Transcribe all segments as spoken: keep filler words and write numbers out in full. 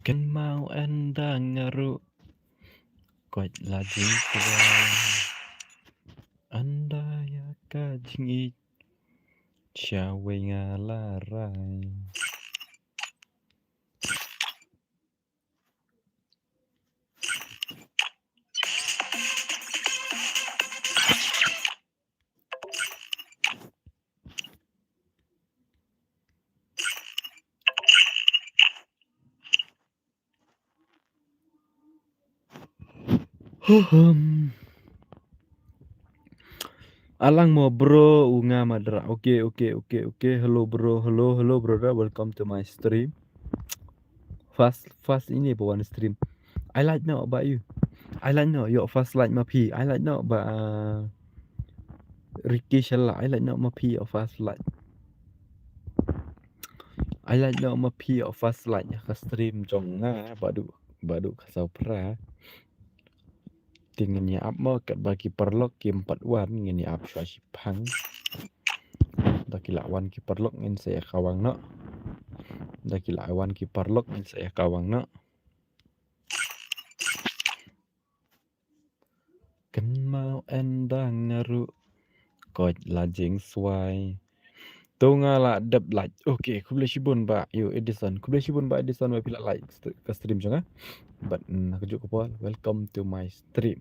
Kynmaw ynda nga ruh, koit la jingkwai. Ynda ïa ka jingïeit, sha wei nga la rai. Alang mo bro, u nga madra. Okay, okay, okay, okay. Hello bro, hello, hello brother. Welcome to my stream. First, first ini ba wan stream. I like no about you. I like no your first like ma phi. I like no ba, uh, Ricky Shella. I like no ma phi your first like. I like no ma phi your first like ka stream jong nga badu badu ka saw pra. Te ngin ïa ap mo katba ki paralok kim pat wan, ngin ïa ap shuwa shiphang. Da ki la wan ki paralok ngin sa ïa kawang noh. Da ki la wan ki paralok ngin sa ïa kawang noh. Kynmaw ynda nga ruh, koit la jingswai. To nga la dep like. Okay, khublei shibun ba ïa u Edison. Khublei shibun ba Edison ba phi la like st- ka stream jong nga. But, mm, ha kajuh ka por, welcome to my stream.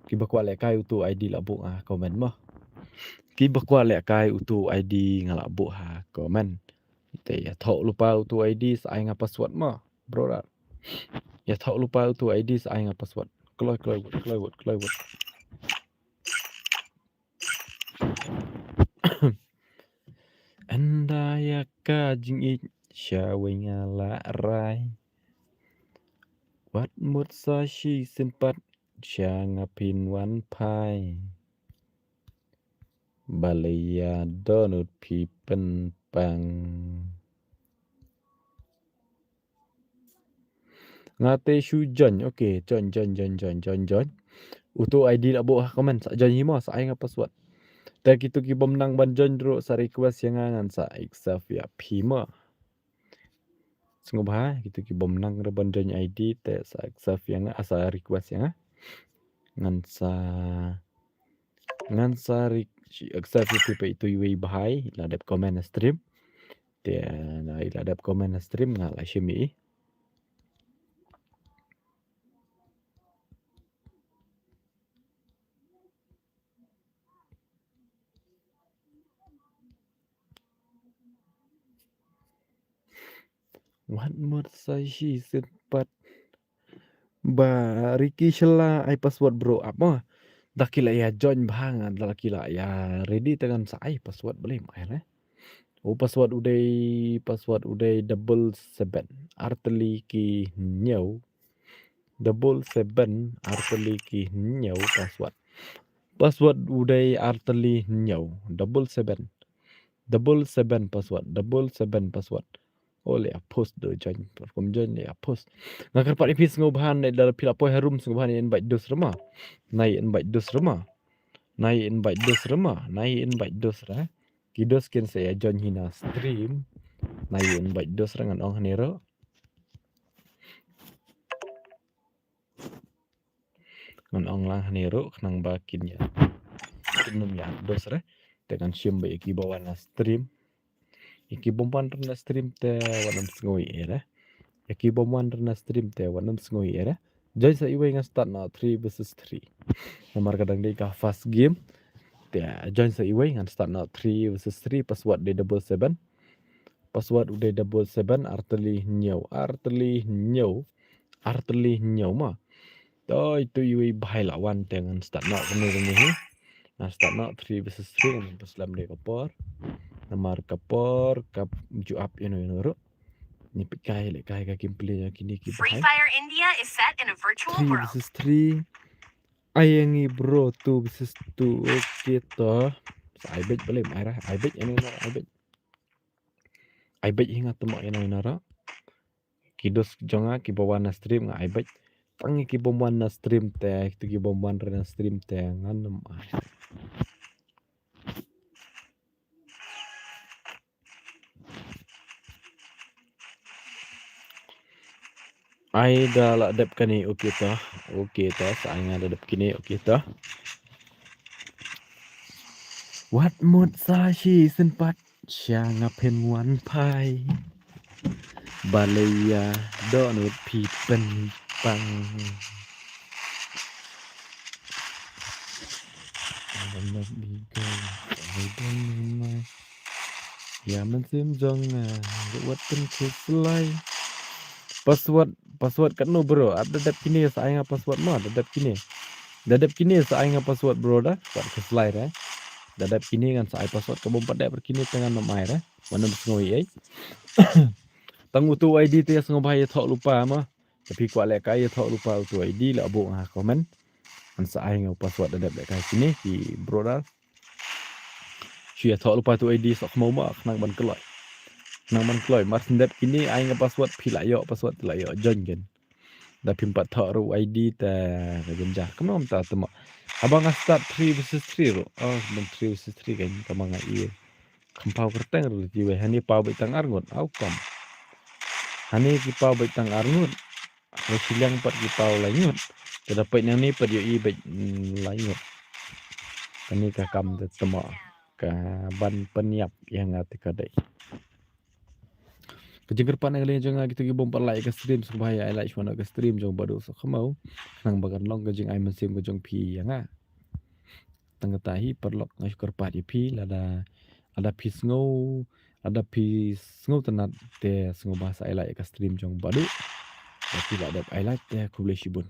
Kiba kwah lehkai uto u I D la buh nga comment mo. Kiba kwah lehkai uto u I D nga la buh ha comment. Te ïathoh lypa uto u I D sa ai nga password mo, brother. Ïathoh lypa uto u I D sa ai nga password. Kloi, kloi wut, kloi wut, kloi wut. Ynda ïa ka jingïeit sha wei nga la rai. Wat mut sa shisien pat sha nga phin wan phai. Balei ïa dohnud phi pynpang. Nga te shu join. Okay, join, join, join, join, join, join. Uto u I D la buh ha comment, sa join hi mo, sa ai nga password. Te kito ki bym nang ban join ruh sa request ïa nga, ngan sa accept ïa phi mo. Sngewbha, kito ki bym nang ruh ban join I D te sa accept ïa nga, ah, sa request ïa nga. Ngan sa, ngan sa re- accept ïa phi. Peit uto iwei i bhai i la dep comment ha stream. Te, ah, i la dep comment ha stream, nga la shim ïa i. Wat mut sa shisien pat. Ba Ricky Shella, ai password bro, ap mo. Da ki la ïa join bha nga, da ki la ïa ready te ngan sa ai password, balei ym ai re. U password u dei, password u dei double seven, artylli ki hynñiew. Double seven, artylli ki hynñiew password. Password u dei artylli hynñiew, double seven. Double seven password, double seven password. Oh, leh ïa post do join, kum join leh ïa post. Nga kyrpad ïa phi sngewbha, ne da phi la poi harum sngewbha ne invite dos re mo. Nai invite dos re mo. Nai invite dos re mo. Nai invite dos re. Ki dos kin sa ïa join hi na stream. Nai invite dos re, ngan ong hangne ruh. Ngan ong lang hangne ruh khnang ba kin ïa, kin nym ïa dos re. Te ngan shim ba ïa ki ba wan na stream. Ïa ki bym wan re na stream te wat nym sngew ïa re. Ïa ki bym wan re na stream te wat nym sngew ïa re. Join sa iwei, ngan start noh three versus three. Namar ka dang dei ka first game. Te join sa iwei, ngan start noh three versus three, password dei double seven. Password u dei double seven, artylli hynñiew, artylli hynñiew, artylli hynñiew mo. To ito iwei i bhai la wan te ngan start noh kumne kumne hi. Ngan start noh three versus three, ngan pynslem dei ka por. Namar ka por ka ju ap ïano ïano ruh. Ngi peit kai leh kai ka gameplay jong kine ki bhai. Free Fire India is set in a virtual world. Three versus three. Ai ïa ngi bro, two versus two. Okay to. Sa ai beit, balei ym ai re, ai beit ïano ïano, ai beit. Ai beit hi nga, te mo ïano ïano ruh. Ki dos jong nga ki ba wan na stream nga ai beit. Tang ki bym wan na stream te, kito ki bym wan re na stream te ngan nym ai. Ai da la dep kane, okay to. Okay to, sa ai nga da dep kine, okay to. Wat mut sa shisien pat sha nga phin wan phai. Balei ïa dohnud phi pynpang. Ïa mynsiem jong nga, wat pynkhuslai. Password, password katno bro? Ap da dep kine sa ai nga password mo, da dep kine. Da dep kine sa ai nga password bro da, wat khuslai re. Da dep kine ngan sa ai password, ka bym pat dep kine te ngan ym ai re. Wat nym sngew ei. Tang utu u I D te ïa sngewbha ïathoh lypa mo. Te phi kwah lehkai ïathoh lypa utu u I D la buh ha comment. Ngan sa ai nga u password da dep lehkai kine ki brother. Shu ïathoh lypa utu u I D sohkhmaw mo, khnang ban kloi. Khnang ban kloi, mar shu dep kine ai nga password, phi la ïoh password, phi la ïoh join kan. Da phim pat thoh ruh u I D te ka jynjar. Kumno mynta te mo. Haba nga start three versus three ruh. Oh, ban three versus three kan, kaba nga ïa. Kham paw kyrteng ruh lei wei, hani paw beit tang ar ngut, au kam. Hani ki paw beit tang ar ngut. Wei shiliang pat ki paw lai ngut. Te da peit nangne pat ïohi beit, mm, lai ngut. Kane ka kam te temo. Ka ban pynïap ïa nga te ka dei. Ka jingkyrpad na ka liang jong nga kito ki bym pat like ka stream, sngewbha ïa ai like shwa na ka stream jong Baduh Sohkhmaw. Khnang ba kan long ka jingai mynsiem ka jong phi ïa nga. Tang kata hi paralok nga shu kyrpad ïa phi lada, lada phi sngew, lada phi sngewtynnat te sngewbha sa ai like ïa ka stream jong Baduh. Lada phi la dep ai like te khublei shibun.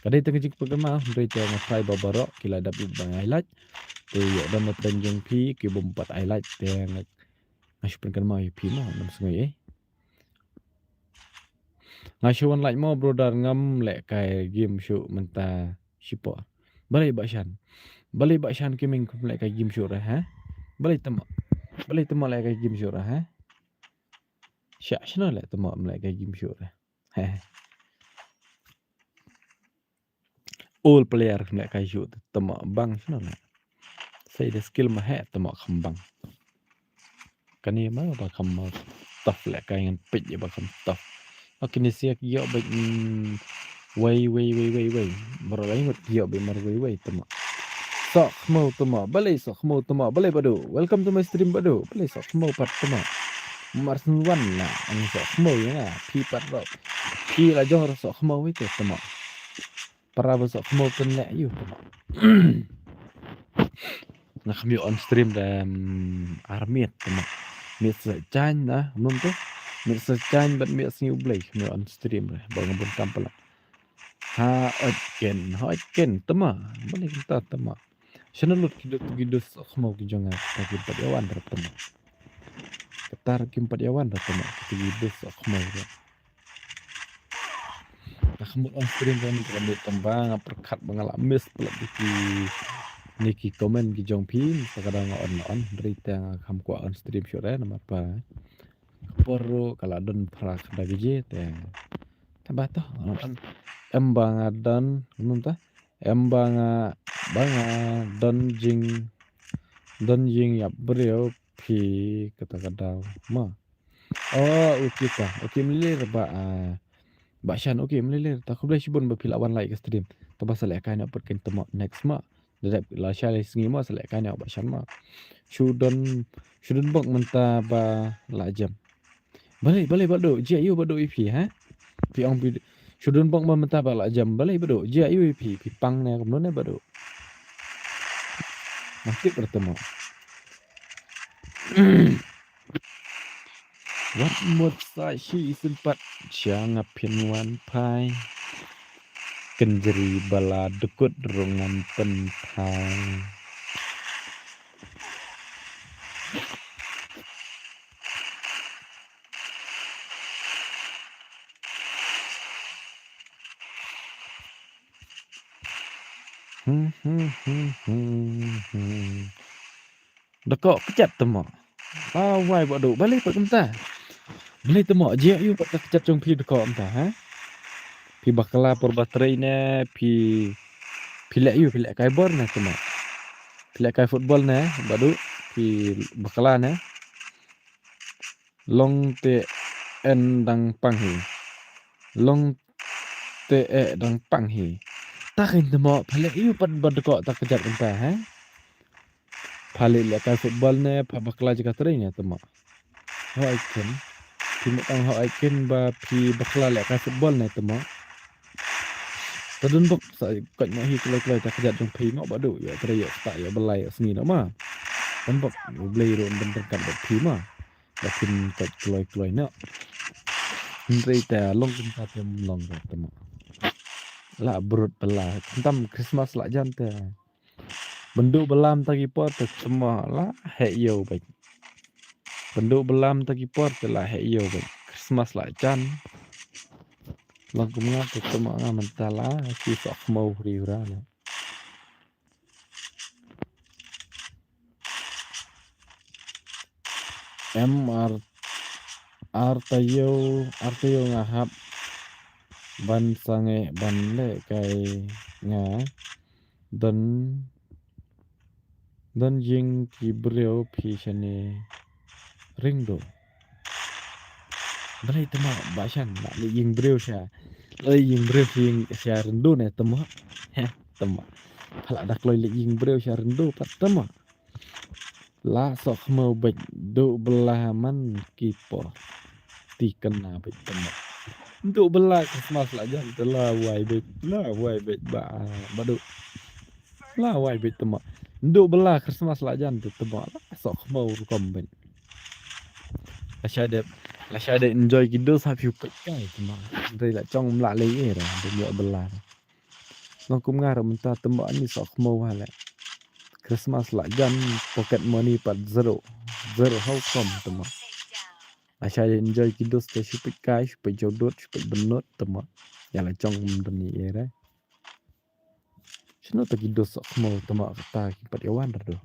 Ka dei tang ka jingpynkynmaw, hynrei te nga try ba baroh ki la dep lut ba ai like. Te ïoh don na pdeng jong phi ki bym pat ai like te nga, nga shu pynkynmaw ïa phi mo, nym sngew ei. Nga shu wan like mo brother, ngam lehkai game shuh mynta shipor. Balei Bah Shan? Balei Bah Shan Gaming kum lehkai game shuh re ha? Balei temo? Balei temo lehkai game shuh re ha? Sha shano leh temo lehkai game shuh re? He. All player lehkai shuh temo bang shano leh. Sei da skill ma he temo kham bang. Kane ma ba kham tough lehkai ngan peit ïa ba kham tough. Kine sia ki ïoh beit, mm, wei, wei, wei, wei, wei. Baroh lai ngut ki ïoh beit mar wei, wei temo. Sohkhmaw temo, balei Sohkhmaw temo, balei Baduh. Welcome to my stream Baduh. Balei Sohkhmaw pat temo. Mar shu wan na ang Sohkhmaw ïa nga, phi pat ruh. Phi la jong ruh Sohkhmaw ïa te temo. Para ba Sohkhmaw pynleh ïa u temo. Nga kham ïoh on stream da, mm, ar miet temo. Miet sa jan na, mum tu. Miet sa jan bad miet sngi U Blei kham ïoh on stream re. Ba nga bun kam palat. Ha ot ken, ha ot ken temo. Balei kumta temo. Shano lut ki dos, ki dos Sohkhmaw ki jong nga, kata kim pat ïa wan re temo. Kata kim pat ïa wan re temo, kata ki dos Sohkhmaw re. Nga kham mut on stream kane ka dei tang ba nga pyrkhat ba nga la miss palat ïa kine ki comment ki jong phi, mynta ka dang nga on, nga on, hynrei te nga kham kwah on stream shuh re namar ba ka por ruh ka la don phra khyndai baje te. Te ba to, nga on. Em ba nga don, kumno mynta? Em ba nga, ba nga don jing, don jingïap briew phi kata ka daw ma. Oh, okay ta. Okay, mlei lei re Bah, ah, Bah Shan, okay, mlei lei re ta. Khublei shibun ba phi la wan like ka stream. Te ba sa lehkai noh pat ken temo next ma. Da dep la shai lai sngi ma sa lehkai noh Bah Shan ma. Shu don, shu don bok mynta ba la jem. Balei, balei Baduh, jia ïa u Baduh ïa phi ha? Phi ong phi shu don bok ma mynta ba la jem. Balei Baduh, jia ïa u ïa phi, phi pang ne kumno ne Baduh. Nga tip re temo. Wat mut sa shisien pat sha nga phin wan phai. Kynjri ba la dkut ruh ngan pynphai. Hmm, hmm, hmm, hmm, hmm. Dkoh kjat temo. Ba wai Baduh, balei pat kumta. Balei temo, jia ïa u pat ka kjat jong phi dkoh kumta, ha? Phi bakla por ba trei ne, phi, phi leh ïa u, phi lehkai bor ne temo. Phi lehkai football ne, Baduh, phi bakla ne. Long te en dang pang hi. Long te eh dang pang hi. Ta khin te mo, pha leh ïu pat ba dkoh ta kjat kynta, ha? Pha leh lehkai football ne, pha bakla jaka trei ne te mo. Hooid khin. Phi mo tang hooid khin ba phi bakla lehkai football ne te mo. Ta don bok sa koit mo hi kloi kloi ta kjat jong phi mo ba du ïa trei ïa ta ïa belai ïa sngi no ma. Don bok U Blei ruh un don ryngkat bad phi ma. Ba phin koit kloi kloi no. Hynrei ta long kynta te long te mo. La brut bala. Kyntam Christmas la jan te. Ban duh bala mynta ki por te te mo la heh ïew beit. Ban duh bala mynta ki por te la heh ïew beit. Christmas la jan. Long kum nga te te mo nga mynta la ki soh khmo hri hra la. Em ar, ar taïew, ar taïew nga hap ban sangeh ban lehkai nga don, don ïing ki briew phi shane ring duh. Balei te mo ba shan la leh ïing briew sha, leh ïing briew sha ring duh ne te mo. He te mo. Pha la dak loi leh ïing briew sha ring duh pat te mo. La soh khmo beit duh bala man ki por. Ti kynna beit te mo. Duh bala Christmas la jan te la wai beit, la wai beit ba, ba duh. La wai beit te mo. Duh bala Christmas la jan te te mo. La soh khmo rukom beit. La sha dep, la sha dep enjoy ki dos ha phi u peit kai te mo. Dei la chong mla lei eh ra, dei ïoh bala. Long kum nga ruh mynta te mo ani soh khmo ha leh. Christmas la jan pocket money pat zero. Zero how come te mo. Asha enjoy ki dos te shu peit kai, shu peit jodot, shu peit benot te mo. Ïa la chong mdon ni era. Shano ta ki dos soh khmo te mo kata ki pat ïa wan ra do.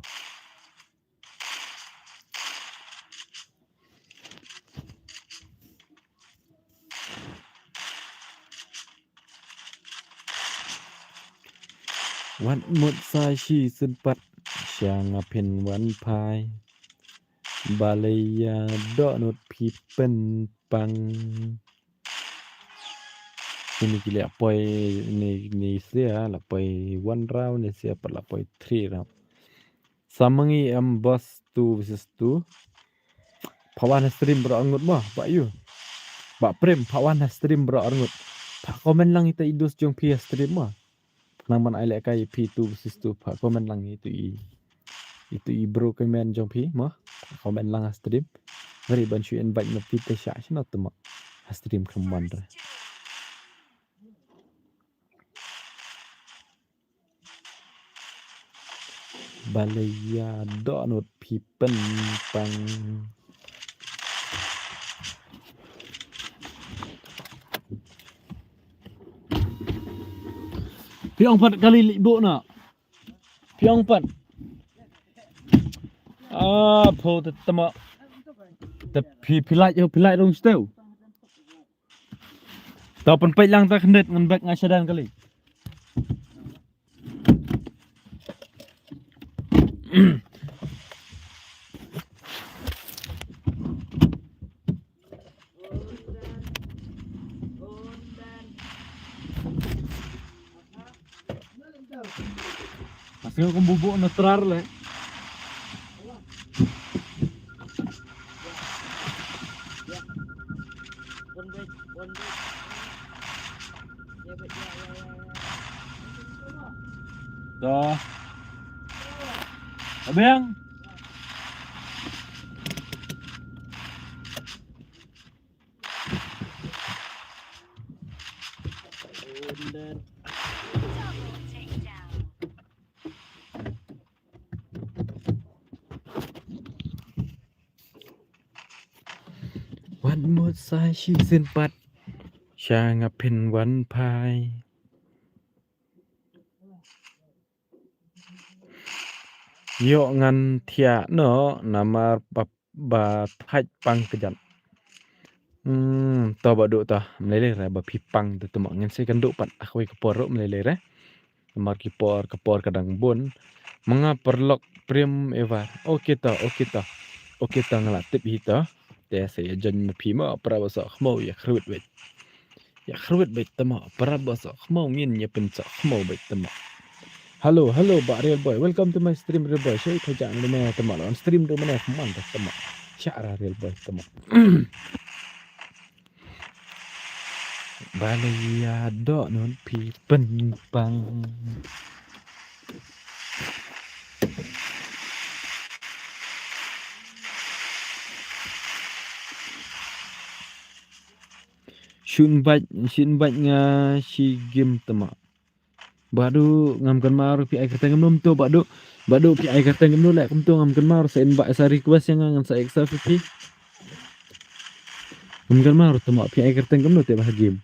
Wat mut sa shi sympat sha nga phin wan phai. Balei ïa doh nut phi pynpang. Kini ki la poi ni, ni sia la poi one round, ni sia pat la poi three round. Sa mangi em boss two versus two. Pha wan ha stream bro arngut mo, ba yu. Ba prem pha wan ha stream bro arngut. Pha comment lang ita i dos jong phi ha stream mo. Nang ban ai lehkai phi two versus two pha comment lang itu i. Itu i bro comment jong phi mo. Pha comment lang ha stream. Ngari ban shu invite na phi te sha sha na tu mo. Ha stream khlem wan ra. Balei ïa doh nut phi pynpang. Phi ong pat kali li bo na. Phi ong pat. Ah, pho te tama. Te phi phi lai yo phi lai rong steu. Tau pynpeit lang ta khyndiat ngan bek nga shadan kali. Masih kum bubuk na terar le. Dah. Abang. Wat mut sa shisien pat sha nga phin wan phai. Ïoh ngan thiah noh namar ba, ba thait pang kjat. Hmm, to ba duh to, mlei lei re ba phi pang te tymok ngin sa ïakynduh pat ha kawei ka por ruh mlei lei re. Namar ki por, ka por ka dang bun. Ma nga paralok Prem Evar. Okay to, okay to. Okay to nga la tip hi to. Te sa ïa join ma phi mo para ba soh khmo ïa khrwit wei. Ïa khrwit beit tama, para ba sa khmau ngin ïa pyn sa khmau beit tama. Hello, hello, ba Real Boy. Welcome to my stream, Real Boy. Shei kha jang ne tama, on stream do mane khman tama. Shara Real Boy tama. Ba la ïa doh nun phi pynpang. Shin bait, shin bait nga shi game tama. Badu ngam kynmaw ruh phi ai kyrteng kumno to badu. Badu phi ai kyrteng kumno leh kumto ngam kynmaw ruh sa in ba sa request ïa nga ngan sa accept phi. Ngam kynmaw ruh tama phi ai kyrteng kumno te ba game.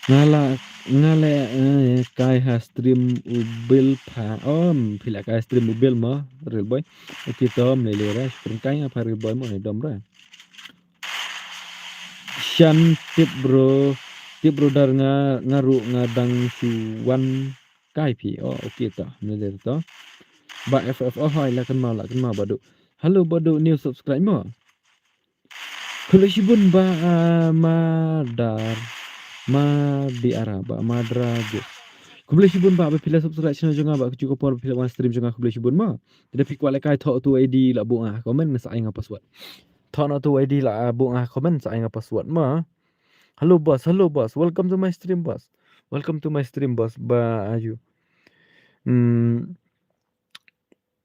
Nga la, nga la, eh, kai ha stream u Bill pha. Om, phi la kai stream u Bill mo, Real Boy. Okay to, me le ra, stream kai nga pha Real Boy mo, ne dom ra. Shan tip bro, tip bro dar nga, nga ruh nga dang shu wan kai phi. Oh, okay to, me le to. Ba F F, oh, hai, la kynmaw, la kynmaw badu. Hello badu, new subscribe mo. Khublei shibun ba, ah, Madar, Madiara, ba Madra Gus. Khublei shibun ba, ba phi la subscribe channel jong nga, ba ka juh ka por ba phi la wan stream jong nga, khublei shibun ma. Te da phi kwah leh kai thoh utu I D la buh nga ha comment, ngan sa ai nga password. Thoh na utu I D la buh nga ha comment, sa ai nga password ma. Hello boss, hello boss. Welcome to my stream boss. Welcome to my stream boss. Ba ayu. Hmm.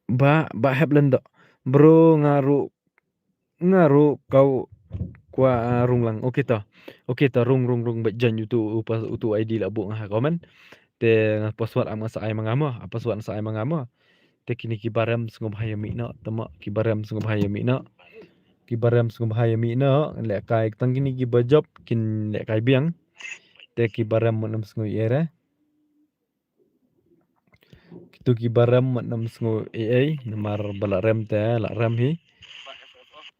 Ba, ba hep lyndoh. Bro nga ruh, nga ruh kau kwah, ah, rung lang. Okay to. Okay to, rung, rung, rung, bad jan utu, upa-, utu I D la buh nga ha comment. Te nga password am nga sa ai ma nga mo, ah, password sa ai ma nga mo. Te kine ki ba rem sngewbha ïa mih noh, tama ki ba rem sngewbha ïa mih noh. Ki ba rem sngewbha ïa mih noh, leh kai tang kine ki ba jop, kin leh kai biang. Te ki ba rem mut nym sngew ïa re. Kitu ki ba rem mut nym sngew ei ei, namar ba la rem te, la rem hi.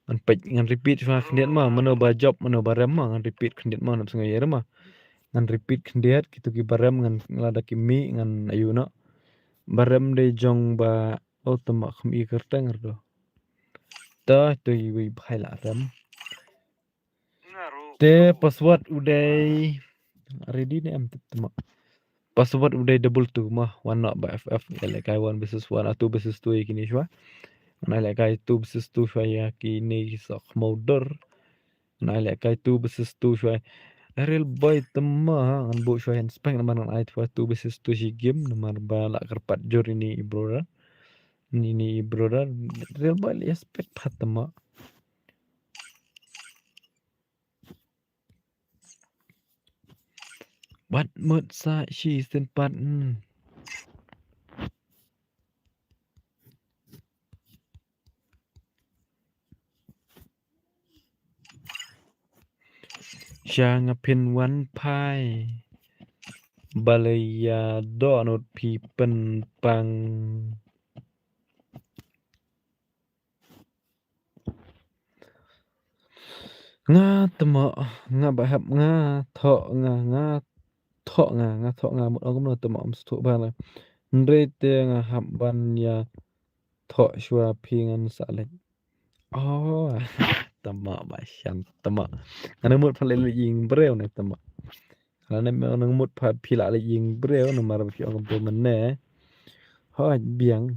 Ngan peit, ngan repeat shuwa khyndiat ma, mano ba jop, mano ba rem ma, ngan repeat khyndiat ma, nym sngew ei ei ma. Ngan repeat khyndiat, kitu ki ba rem ngan lada ki mih, ngan ayu noh. Ba rem dei jong ba, oh, tama kham i kyrteng ruh. Ta, tu i wi bhai la rem. Te password u dei ready ne em tip tama. Password u dei double two ma, wan noh ba F F, ïa leh kai one versus one, ah, two versus two ïa kine shuwa. Ngan ai leh kai two versus two shuwa ïa kine ki soh khmawdur. Ngan ai leh kai two versus two shuwa. Eh, Real Boy tama, ngan buh shuwa inspect namar ngan ai shuwa two versus two shi game, namar ba la kyrpad jur ine i brother. Ine i brother, Real Boy leh spec phat tama. Wat mut sa shisien pat, hmm. Sha nga pynwan phai. Ba la ïa doh nud phi pynpang. Nga tama, nga ba hap, nga thoh, nga, nga thoh, nga, nga thoh, nga mut ong kumno tama, ym sngewthuh ba la. Hynrei te nga hap ban ïa thoh shuwa phi ngan sa leit. Oh, tama ba shan tama. Ngan mut pha leit leit ïing briew ne tama. Lane me nang mut pha phi la leit ïing briew namar ba phi ong kumto mynne. Hooid biang.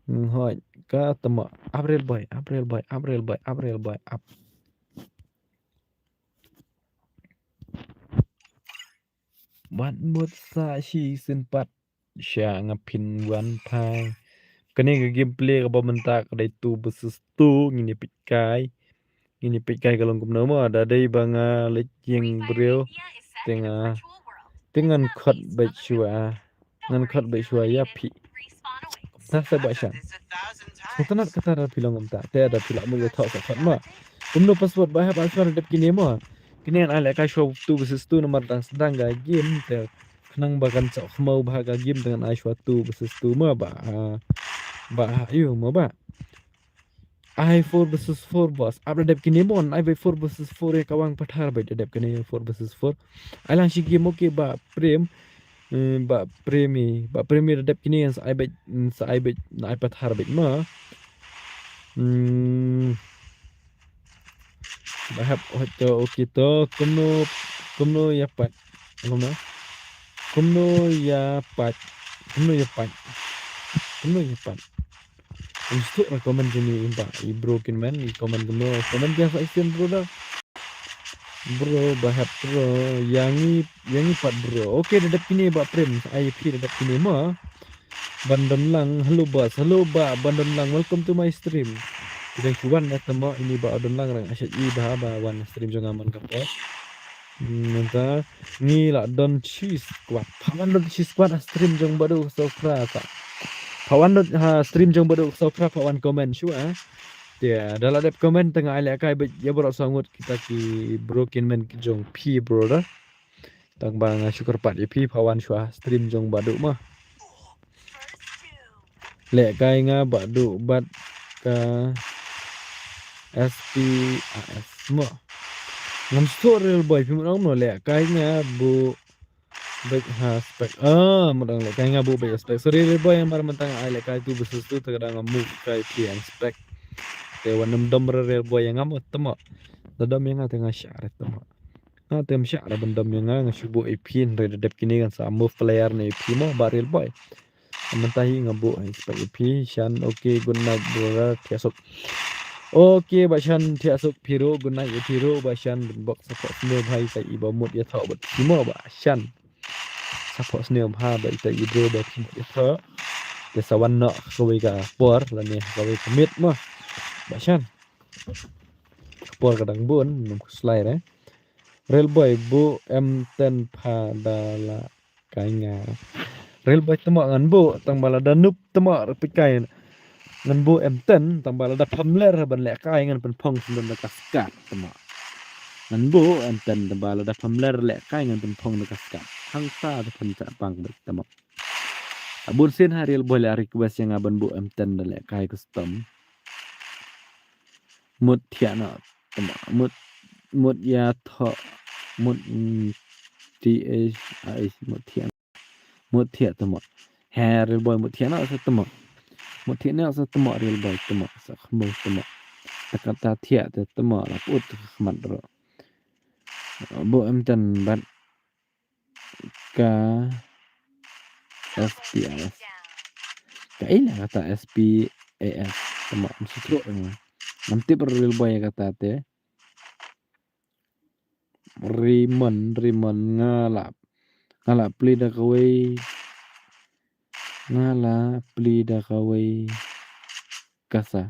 Hooid ka tama. Ap Real Boy, ap Real Boy, ap Real Boy, ap Real Boy, ap. Wat mut sa shisien pat. Sha nga pynwan phai. Kane ka gameplay kaba mynta ka dei two versus two, ngin ïa peit kai. Ngin ïa peit kai ka long kumno mo, da dei ba nga leit ïing briew. Te nga, te ngan khot beit shuwa. Ngan khot beit shuwa ïa phi. Kumta sa ba shan. Kumta na kata da phi long kumta. Te da phi lah mut ïa thoh sa khot mo. Kumno password ba hap ba shuwa da dep kine mo. Kine ngan ai leh kai shuwa two versus two namar dang sdang ka game te. Khnang ba kan sa khmau bha ka game te ngan ai shuwa two versus two mo ba, ah, ba ha ïu mo ba. Ai four versus four boss. Ap da dep kine mo, ai beit four versus four ïa ka wang pathar beit da dep kine four versus four. Ai lang shi game okay ba Prem. Hmm, ba Prem i, ba Prem i da dep kine sa ai beit, sa ai beit, na ai pathar beit mo. Hmm. Ba hap hot to, okay to. Kumno, kumno ïa pat. Kumno? Kumno ïa pat. Kumno ïa pat. Kumno ïa pat. Ym sdang re comment jong i ba i Bro Kinmen i comment kumno. Comment ïa sa i sien bro da. Bro ba hap bro. Ïa ngi, ïa ngi pat bro. Okay, da dep kine ba Prem. Ai phi da dep kine mo. Ban don lang, hello boss, hello ba, ban don lang, welcome to my stream. Ki dang ki wan eh tamo ini ba don lang rang asyik i ba ba wan stream jong nga man ka por. Hmm, mynta ngi la don cheese squad. Pha wan don cheese squad ha stream jong Badu Sofra ta. Pha wan don ha stream jong Badu Sofra pha wan comment shuwa. Te da la dep comment tang ai lehkai ba ïa bro sangut kita ki Bro Kinmen ki jong phi bro da. Tang ba nga shu kyrpad ïa phi pha wan shuwa stream jong Badu ma. Lehkai nga Badu bad ka S P A S mo. Ngam sdang Real Boy phi mut ong no lehkai nga bu bad ha spec. Ah, mut ong lehkai nga bu bad ha spec. Sorry Real Boy, mar mynta nga ai lehkai tu versus tu te ka dang move kai phi ha spec. Te wan ym dom Real Boy ïa nga mo tamo. Da dom ïa nga te nga shah re tamo. Nga te ym shah re ban dom ïa nga, nga shu buh ïa phi hynrei da dep kine kan sa move player ne ïa phi mo ba Real Boy. Mynta hi nga buh ïa phi shan. Okay, good night brother, thiah suk. Okay ba shan, thiah suk phi ruh, good night ïa phi ruh ba shan. Bok support sniew bha ïa i ba mut ïathoh bad phi mo ba shan. Support sniew bha ba ita i bro ba phi mut ïathoh. Te sa wan noh kawei ka por lane kawei ka miet mo ba shan. Por ka dang bun, ym khuslai re. Real Boy buh M ten pha da lehkai nga. Real Boy tamo ngan buh tang ba lada noob tamo re phi kai. Ngan buh M ten tang ba lada phamler ban lehkai ngan pynphong sendon da ka skat tamo. Ngan buh M ten tang ba lada phamler lehkai ngan pynphong da ka skat. Hangta da pynta pang bad tamo. Abun sien ha Real Boy la request ïa nga ban buh M ten da lehkai custom. Mut thiah noh tamo, mut, mut ïathoh, mut, mm, T H I, mut thiah, mut thiah tamo. He Real Boy mut thiah noh sa tamo. Mut thiah noh sa tamo Real Boy tamo, sa khmih tamo. Ta kata thiah te tamo la put khmat ro. Buh M ten bad ka S P A S. Ka ila kata S P A S. Tama mesti teruk ni. Ngam tip Real Boy kata te. Rimon, Rimon nga la, nga la plie da kawei. Nga la plie da kawei. Kasa.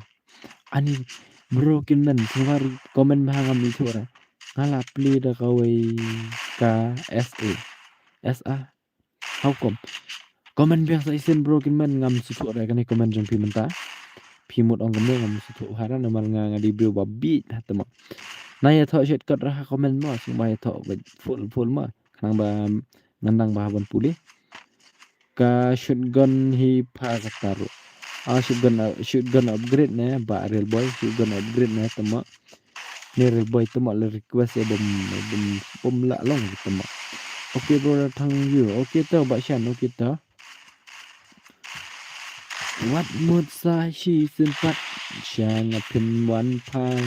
Ani Bro Kinmen, sngewbha comment bha, ngam ithuh re. Nga la plie da kawei ka S A. S A. How come? Comment biang sa shisien Bro Kinmen, ngam sngewthuh re kane comment jong phi mynta. Phi mut ong kumno ngam sngewthuh bha re namar nga nga dei briew ba bieit bha te mo. Nai ïathoh shortcut re ha comment mo, sngewbha ïathoh beit full full mo. Khnang ba ngan nang bha ban pule. Ka shotgun hi pha kata ruh. Ah, shotgun, ah, shotgun upgrade ne, ba Real Boy, shotgun upgrade ne, tama. Ne Real Boy, tama la request e bom, bom, bom la long, tama. Okay, brother, thank you. Okay, to, ba shan, okay, to. Wat mut sa shi sin pat, sha nga phin wan phai.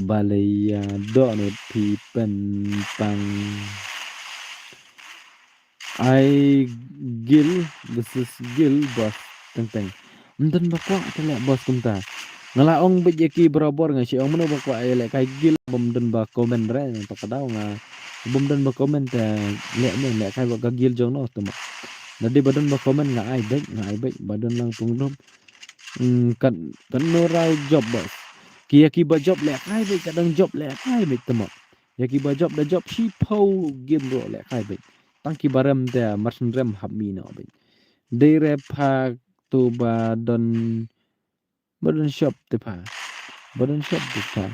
Ba lei ïa doh nut phi pen pang. Ai Gil versus Gil, boss. Teng teng. Ym don ba kwah te leh boss kumta. Nga la ong beit ïa ki barabor, nga shu ong mano ba kwah ïa lehkai Gil, bym don ba comment re, nangta ka daw nga bym don ba comment te leh ne, lehkai ba ka Gil jong no te mo. Lada dei ba don ba comment nga ai beit, nga ai beit, ba don lang pung dum. Hmm, kat, kat no rau job boss. Ki ïa ki ba job lehkai beit, kat dang job lehkai beit te mo. Ïa ki ba job da job shiphew game ruh lehkai beit. Tang ki ba rem te mar shen rem hap mih noh beit. Dei re pha tu ba don, ba don shop te pha. Ba don shop te pha.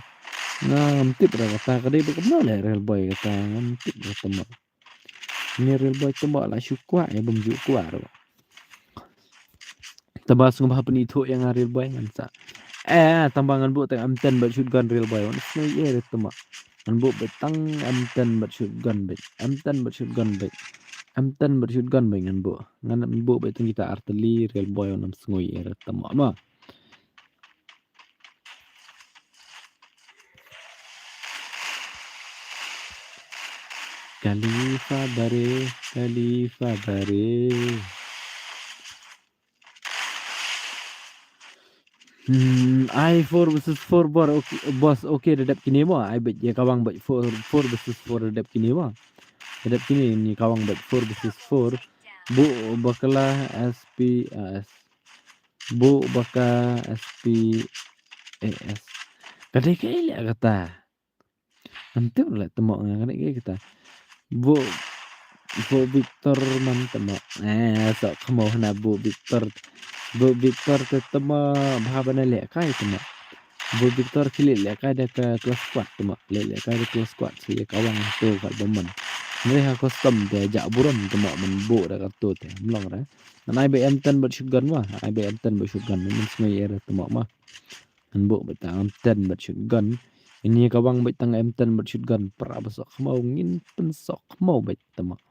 Ngam tip re kata ka dei ba kumno leh Real Boy kata ngam tip re te mo. Ni Real Boy te mo la shu kwah ïa bym ju kwah ruh. Te ba sngewbha pynithuh ïa nga Real Boy ngan sa. Eh, tang ba ngan buh tang M ten bad shotgun Real Boy. Wan sngew ïa re tama. Ngan buh beit tang M ten bad shotgun beit. M ten bad shotgun beit. M ten bad shotgun beit ngan buh. Ngan buh beit tang kita artylli Real Boy wan sngew ïa re tama ma. Khalifa Bare, Khalifa Bare. Hmm, ai four versus four bor, ok, boss, okay, da dep kine mo. Ai bad ïa ka wang bad four, four versus four da dep kine mo. Da dep kine ni ka wang bad four versus four. Bu bakla S P A S. Bu baka S P A S. Ka dei kaei leh kata. Ngan tip leh tymok nga, ka dei kaei kata. Bu, bu Victor man tymok. Eh, sok khmo hana bu Victor. Bu Victor te tymok bha ban leh kai tymok. Bu Victor ki leh leh kai da ka close squad tymok. Leh leh kai da close squad si ka wang to ka ba man. Nre ha custom te ja burom tymok man bu da ka to te. Mlong re. Ngan ai ba M ten bad shotgun ma. Ai ba M ten bad shotgun. Man sngai era tymok ma. Ngan buh bad tang M ten bad shotgun. Ini ka wang bad tang M ten bad shotgun. Pra ba sok khmo ngin pynsok khmo bad tymok.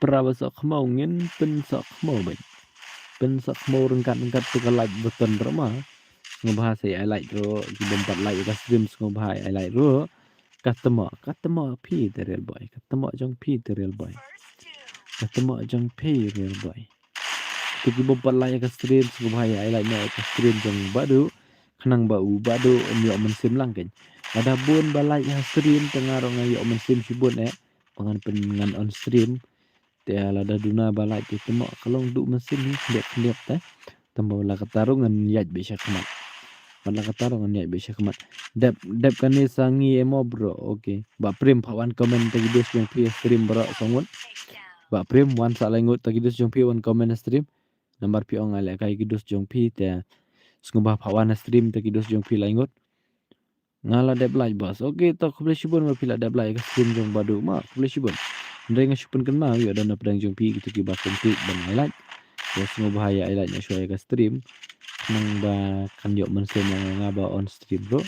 Pra ba sok khmo ngin pynsok khmo bad. Pynsok khmo ryngkat ryngkat tu ka like button rama. Sngewbha sa ai like ro. Ki bym pat like ka stream sngewbha ai like ro. Ka tymok, ka tymok phi te real boy. Ka tymok jong phi te real boy. Ka tymok jong phi real boy. Te ki bym pat like ka stream sngewbha ai like noh ka stream jong Badu. Khnang ba u Badu un ïoh mynsiem lang kein. Lada bun ba like ha stream te nga ruh nga ïoh mynsiem shibun eh. Ba ngan pyn ngan on stream. Te lada duna ba like te tymok ka long duh mynsiem hi khyndiat khyndiat te. Tang ba la kata ruh ngan ïaid beit sha khmat. Ba la kata ruh ngan ïaid beit sha khmat. Dep, dep kane sa ngi emo bro. Okay. Bah Prem phah wan comment ta ki dus jong phi stream bro sa ngut. Bah Prem wan sa lai ngut ta ki dus jong phi wan comment stream. Namar phi ong ai leh kai ki dus jong phi te. Sngewbha phah wan stream ta ki dus jong phi lai ngut. Nga la dep like boss. Okay, to khublei shibun ba phi la dep like ka stream jong Badu ma. Khublei shibun. Hynrei nga shu pynkynmaw ïoh don na pdeng jong phi kito kiba kyntu ban ai like. Ïa sngewbha ïa ai like na shuwa ïa ka stream. Nang ba kan ïoh mynsiem ïa nga ba on stream ruh.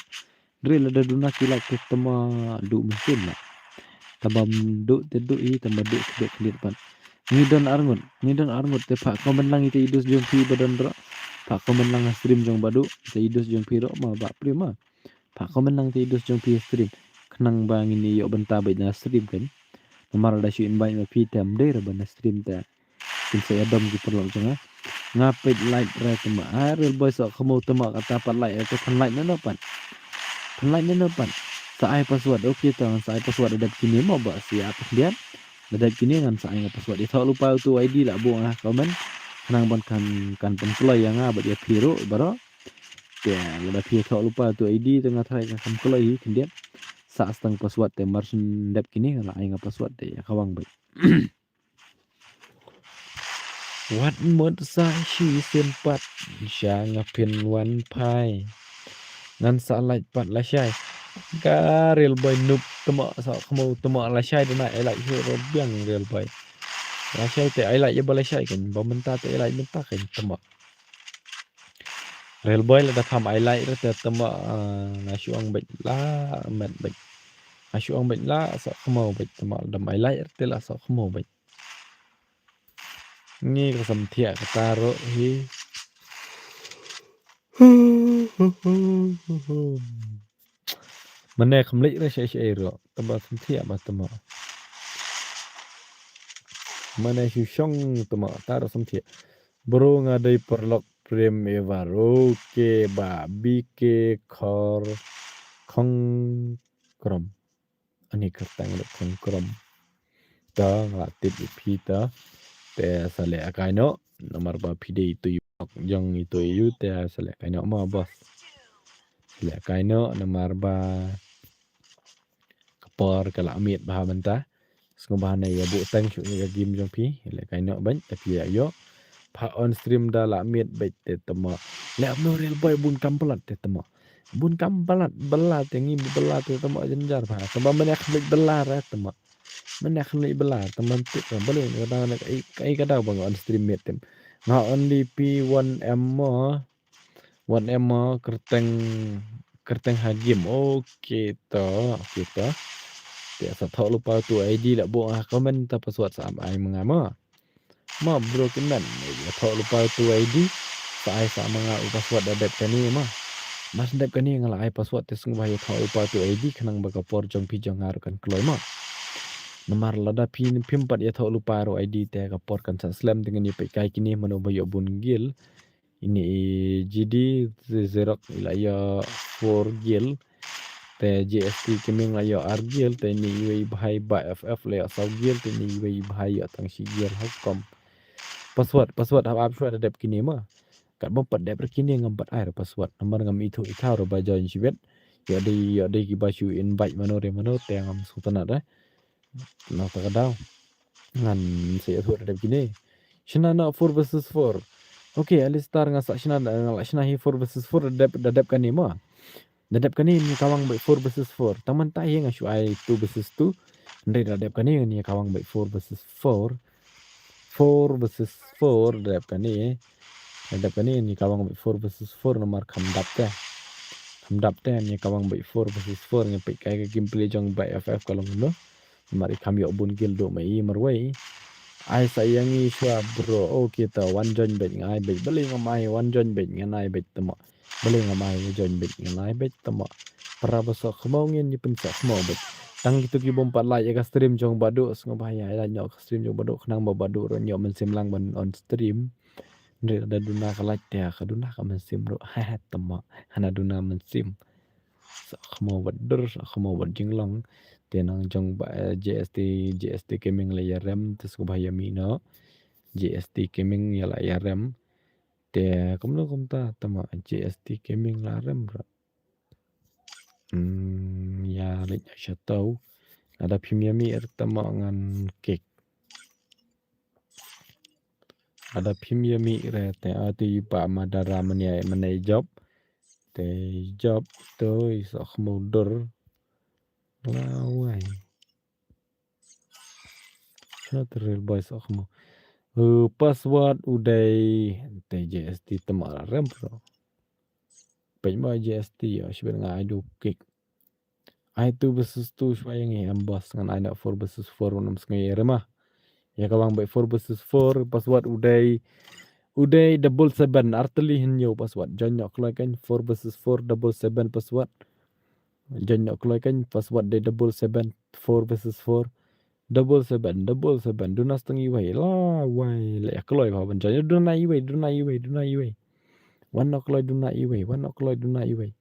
Hynrei lada duna ki like te tama duh mynsiem la. Taba duh te duh i taba duh khlieh khlieh pat. Ngi don arngut, ngi don arngut te phah comment lang ïa te i dus jong phi ba don ruh. Phah comment lang ha stream jong Badu te i dus jong phi ruh ma Bah Prem ma. Phah comment lang te i dus jong phi stream. Khnang ba ngin ïoh bynta beit na stream kan. Namar da shu invite ma phi te ym dei ra ba na stream te. Kin sa ïadom ki paralok jong nga. Nga peit like ra tymok. Ah, real boy sok khmo tymok kata pat like ra te phan like na no pat. Phan like na no pat. Sa ai password. Okay to ngan sa ai password da dep kine mo ba sia pat diat. Da dep kine ngan sa ai nga password. Ïathoh lypa utu I D la buh nga comment. Khnang ban kan kan pynkloi ïa nga bad ïa phi ruh baroh. Te lada phi ïathoh lypa tu I D te nga tharai ka kham kloi hi khyndiat. Sa stang password te mar shen dep kine nga la ai nga password te ïa ka wang beit. Wat mut sa shisien pat sha nga phin wan phai. Ngan sa lait pat lashai. Ka real boy noob tymok sa khmo tymok lashai dena ai lait hi ro biang real boy. Lashai te ai lait ïa ba lashai kan ba mynta te ai lait mynta kan tymok. Real boy lada pham ai lait re te tymok, ah, nga shu ong beit la met beit. Nga shu ong beit la sok khmo beit tymok lada pham ai lait re te la sok khmo beit. Ngi ka samthiah kata ruh hi. Mane kham leit re shai shai ruh tymok samthiah ba tymok. Mane shu shong tymok ta ruh samthiah. Bro nga dei paralok Prem Evar. Okay ba B K Khor Khongkrom. Ani kyrteng ruh Khongkrom. Ta nga la tip ïa phi ta. Te sa leh kai noh namar ba phi dei itu ïa jong itu ïa te sa leh kai noh ma boss. Sa leh kai noh namar ba ka por ka la miet bha mynta. Sngewbha ne ïa buh teng shuh ïa ka game jong phi. Leh kai noh bad ta phi ïa ïoh. Pha on stream da la miet bad te tymok. Leh no real boy bun kam palat te tymok. Bun kam palat bala te ngi bala te tymok jynjar pha. Tymok mane kham leit bala ra tymok. Mane kham leit bala tymok tip ra bala ka dang ka dang ba nga on stream miet tem. Nga only P one M mo. Wan em mo kyrteng kyrteng ha game. Okay to, okay to. Te sa thoh lypa tu I D la buh ha comment ta password sa ai ma nga mo. Mo bro kin men. Ïa thoh lypa tu I D sa ai sa ma nga u password da dep kane mo. Mar shu dep kane nga la ai password te sngewbha ïathoh lypa tu ID khnang ba ka por jong phi jong nga ruh kan kloi mo. Namar lada phi phim pat ïathoh lypa ruh ID te ka por kan sa slem te ngan ïa peit kai kine mano ba ïoh bun guild. Ini i GD Xerox i la ïoh four guild. Te JST Gaming la ïoh ar guild te ini iwei i bhai Bah FF la ïoh saw guild te ini iwei i bhai ïoh tang shi guild ha kum. Password, password hap ap shuwa da dep kine mo. Kat bym pat dep re kine ngam pat ai re password. Namar ngam ithuh ithaw re ba join shibit. Ïoh dei, ïoh dei kiba shu invite mano re mano te ngam sngewtynnat re. Nangta ka daw ngan sa ïathuh da dep kine. Shna na four versus four. Okay, Alistar nga sa shna, nga la shna hi four versus four da dep, da dep kane mo. Da dep kane ngi kawang beit four versus four. Tang mynta hi nga shu ai two versus two. Hynrei da dep kane ngi kawang beit four versus four. Four versus four da dep kane. Da dep kane ngi kawang beit four versus four namar kham dap te. Kham dap te ngi kawang beit four versus four ngi peit kai ka gameplay jong Bah FF ka long kumno. Namar i kham ïoh bun guild duh ma i marwei. Ai sa ïa ngi shuwa bro. Okay ta wan join beit ngan ai beit. Balei ngam ai wan join beit ngan ai beit te mo. Balei ngam ai join beit ngan ai beit te mo. Para ba sohkhmaw ngin ïa pynsohkhmaw beit. Tang kito ki bym pat like ïa ka stream jong Bah Duh sngewbha ïa like noh ka stream jong Bah Duh khnang ba Bah Duh ruh ïoh mynsiem lang ban on stream. Hynrei da duna ka like te ka duna ka mynsiem ruh. Te mo hana duna mynsiem. Sohkhmaw bad dur, sohkhmaw bad jinglong. Te nang jong Bah, eh, JST, JST Gaming la ïarem te sngewbha ïa mih noh. JST Gaming ïa la ïarem. Te kumno kumta te mo JST Gaming la rem ruh. Hmm, ïa leit sha taw. Lada phim ïa mih re te mo ngan kick. Lada phim ïa mih re te ati ba ma dara mane mane job. Te job to i sohkhmaw dur. Lawai. Shna te real boy sohkhmaw. Uh, password u dei te JST te mo la rem bro. Peit mo JST ïa shibit nga ai duh kick. Ai two versus two shuwa ïa ngi em boss ngan ai noh four versus four wan ym sngew ïa re ma. Ïa kawang beit four versus four password u dei. U dei double seven artylli hynñiew password. Join noh kloi kan four versus four double seven password. Join noh kloi kan password dei double seven four versus four. Double seven, double seven, duna stang iwei, lawai, leh ïa kloi ba ban join, duna iwei, duna iwei, duna iwei. Wan noh kloi duna iwei, wan noh kloi duna iwei.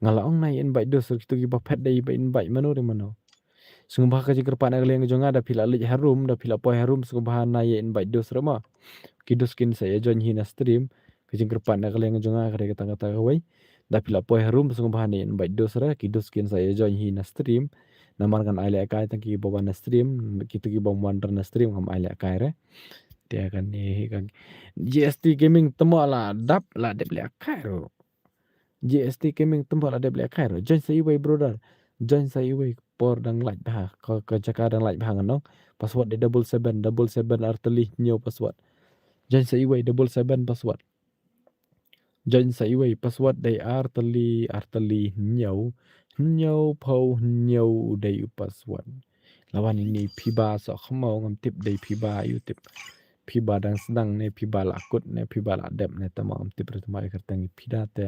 Nga la ong nai invite dos, kito kiba phet dei ba invite mano re mano. Sngewbha ka jingkyrpad na ka liang jong nga da phi la leit harum, da phi la poi harum, sngewbha nai invite dos re ma. Ki dos kin sa ïa join hi na stream, ka jingkyrpad na ka liang jong nga ka dei kata kata kawei. Da phi la poi harum sngewbha nai invite dos re, ki dos kin sa ïa join hi na stream. Namar ngan ai lehkai tang kiba wan na stream, kito ki bym wan na stream ngam ai lehkai re. Te kane hi ka JST Gaming te mo la dap la dep lehkai ruh. JST Gaming te mo la dep lehkai ruh. Join sa iwei brother. Join sa iwei por dang lait bha. Ka, ka jaka dang lait bha ngan ong. Password dei double seven, double seven artylli hynñiew password. Join sa iwei double seven password. Join sa iwei password dei artylli, artylli hynñiew, hynñiew phew hynñiew u dei u password. La wan ine i Phiba sohkhmaw ngam tip dei Phiba ïu tip. Phiba dang sdang ne Phiba la kut ne Phiba la dep ne te mo ngam tip re te mo ïa kyrteng i Phida te.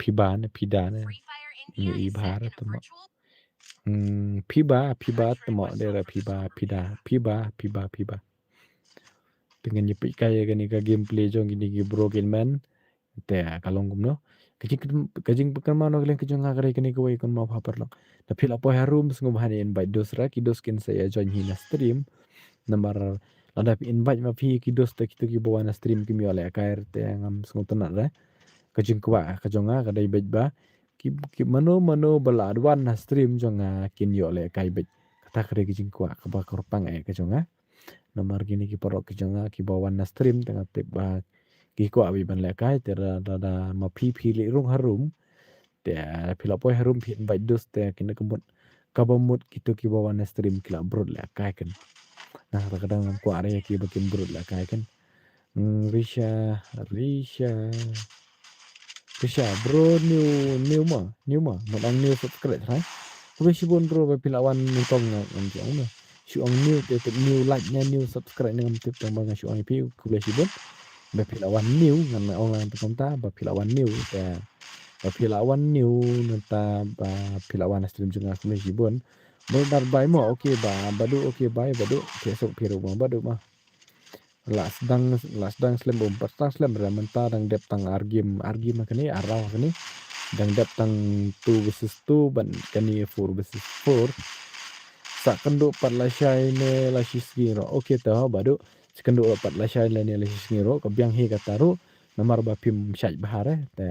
Phiba ne Phida ne. Ine i bha re te mo. Hmm, Phiba, Phiba te mo dei re Phiba, Phida, Phiba, Phiba, Phiba. Te ngan ïa peit kai ïa kane ka gameplay jong kine ki bro kin men. Te ka long kumno. Ka jing, ka jingpynkynmaw na ka liang ka jong nga ka dei kane kawei kynmaw bha paralok. Da phi la poi harum sngewbha nai invite dos re, ki dos kin sa ïa join hi na stream. Namar lada phi invite ma phi ki dos te kito kiba wan na stream kim ïoh lehkai re te ngam sngewtynnat re. Ka jingkwah ka jong nga ka dei beit ba ki, ki mano mano ba la wan na stream jong nga kin ïoh lehkai beit. Kata ka dei ka jingkwah kaba kyrpang eh ka jong nga. Namar kine ki paralok ki jong nga kiba wan na stream te nga tip ba ki kwah beit ban lehkai te da, da, da ma phi phi leit rung harum. Te phi la poi harum phi invite dos te kine ka mut kaba mut kito kiba wan na stream ki la brut lehkai kan. Na kata ka dang ngam kwah re kiba kim brut lehkai kan. Hmm, Risha, Risha. Risha, bro, new, new ma, new ma. Mut ong new subscribe, ha? Khublei shibun bro, ba phi la wan nyngkong nga, nga ong, shu ong new, te, te new like ne, new subscribe ne, ngam tip tang ba nga shu ong ïa phi, khublei shibun. Ba phi la wan new, ngan ong lang kumta, ba phi la wan new, te ba phi la wan new, nangta ba phi la wan stream jong nga, khublei shibun. Brother Bai mo, okay ba, Badu, okay Bai, Badu, te suk phi ruh mo, Badu mo. La sdang, la sdang slem bym pat sdang slem re, mynta dang dep tang ar game, ar game kane, ar round kane. Dang dep tang two versus two, ban kane four versus four. Sa kynduh pat lashai ne lashisngi ruh. Okay te ho Badu. Sa kynduh pat lashai ne lashisngi ruh. Ka biang hi kata ruh. Namar ba phim shait bha re. Te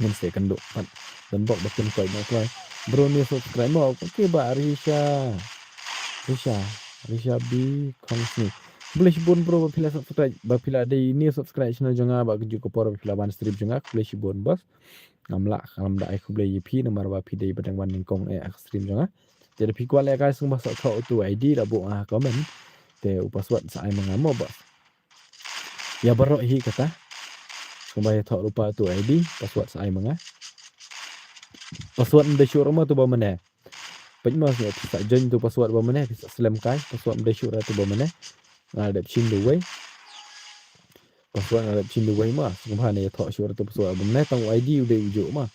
ngin sa kynduh pat. Don bok ba kin koit na kloi. Bro new subscribe mo. Okay ba Risha. Risha. Risha B Khongsni. Khublei shibun bro ba phi la subscribe. Ba phi la dei new subscribe channel jong nga ba kajuh ka por ba phi la ban stream jong nga. Khublei shibun boss. Ngam lah, ngam da ai khublei ïa phi namar ba phi dei ba dang wan nyngkong eh ha ka stream jong nga. Te da phi kwah lehkai sngewbha sa thoh utu I D da buh ha comment. Te u password sa ai ma nga mo boss. Ïa baroh hi kata. Sngewbha ïa thoh lypa utu I D, password sa ai ma nga. Password ym dei shuh ruh mo tu ba mane. Peit mo sngewbha phi sa join tu password ba mane, phi sa slem kai, password ym dei shuh ruh tu ba mane. Nga la dep shim duwai. Password nga la dep shim duwai mo, sngewbha ne ïa thoh shuh ruh tu password ba mane, tang u I D u dei u juh mo.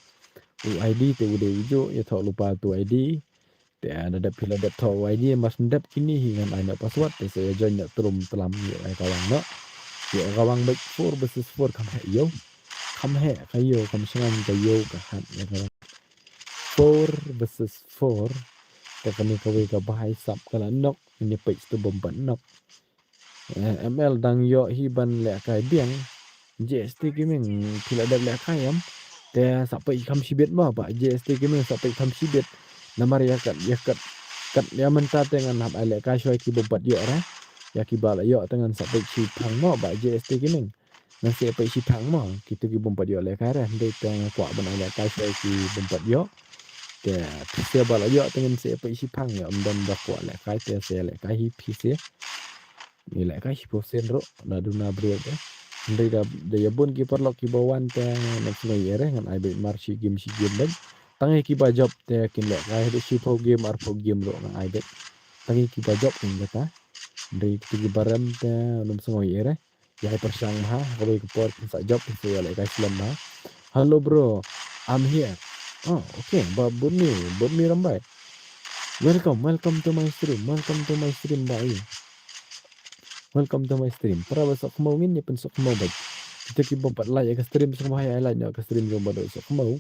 U I D te u dei u juh, ïa thoh lypa tu I D. Te da dep phi la dep thoh u I D, mas dep kine hi ngan ai noh password, te sa ïa join noh trum tlam ïa ka wang noh. Ïa ka wang beit four versus four kham heh ïew. Kham heh ka ïew, kham shngaiñ ka ïew ka hat ïa ka wang. Four versus four. Te kane kawei ka bhai sap ka la nok, ïa peit tu bym pat nok. Eh, M L dang ïoh hi ban lehkai biang. J S T Gaming phi la dep lehkai em. Te sa peit kham shibit mo ba J S T Gaming sa peit kham shibit. Namar ïa kat ïa kat kat ïa mynta te ngan hap ai lehkai shuwa ki bym pat ïoh re. Ïa ki ba la ïoh te ngan sa peit shiphang mo ba J S T Gaming. Ngan sa peit shiphang mo kitu ki bym pat ïoh lehkai re. Hynrei te nga kwah ban ai lehkai shuwa ki bym pat ïoh. Te phi sa ba la ïoh te ngan sa peit shiphang ïa ym don ba kwah lehkai te sa lehkai hi phi sa. Ngi lehkai shiphew sien ruh, na duna briew te. Hynrei da, da ïa bun ki paralok kiba wan te, ngam sngew ïa re, ngan ai beit mar shi game, shi game beit. Tang ïa kiba jop te, kin lehkai haduh shiphew game, arphew game ruh ngan ai beit. Tang ïa kiba jop kin kata. Hynrei kito kiba rem te, ngam sngew ïa re. Ïa ai pyrshang bha, kawei ka por kin sa jop, kin sa ïa lehkai slem bha. Hello bro, I'm here. Oh, okay, ba bun mi, bun mi Rambai. Welcome, welcome to my stream, welcome to my stream, ba i. Welcome to my stream. Para ba sohkhmaw ngin ïa pynsohkhmaw beit. Kita ki bym pat like ïa ka stream sngewbha ïa like noh ka stream jong Badu Sohkhmaw.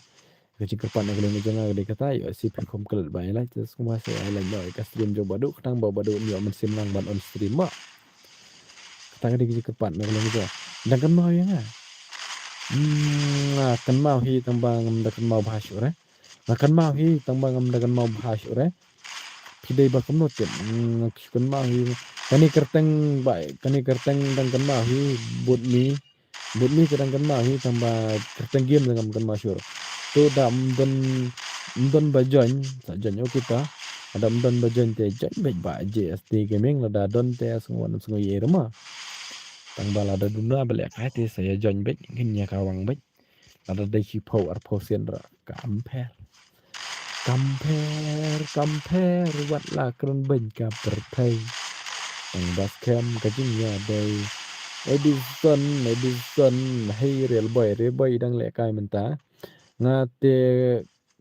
Ka jingkyrpad na ka liang jong nga ka dei kata ïoh sip hi kham klet ba ïa like te sngewbha sa ïa like noh ïa ka stream jong Badu khnang ba Badu ïoh mynsiem lang ban on stream mo. Kata ka dei ka jingkyrpad na ka liang jong nga. Dang kynmaw ïa nga. Hmm, nga kynmaw hi tang ba ngam da kynmaw bha shuh re. Nga kynmaw hi tang ba ngam da kynmaw bha shuh re. Phi dei ba kumno tip, mm, nga kynmaw hi. Kane kyrteng ba, kane kyrteng dang kynmaw hi, bad me. Bad me te dang kynmaw hi tang ba kyrteng game dang ngam kynmaw shuh. To da ym don, ym don ba join, sa join ïa kita. Lada ym don ba join te join beit ba J S T Gaming, lada don te sngewbha ym sngew ïa re ma. Tang ba lada duna ba lehkai te sa ïa join beit, ngin ïa kawang beit. Lada dei shiphew arphew sien ruh kam pher. Kam pher, kam pher, wat la kren beiñ ka pyrthei. Tang ba skhem ka jingïadei. Edison, Edison, hei Real Boy, Real Boy dang lehkai mynta. Nga te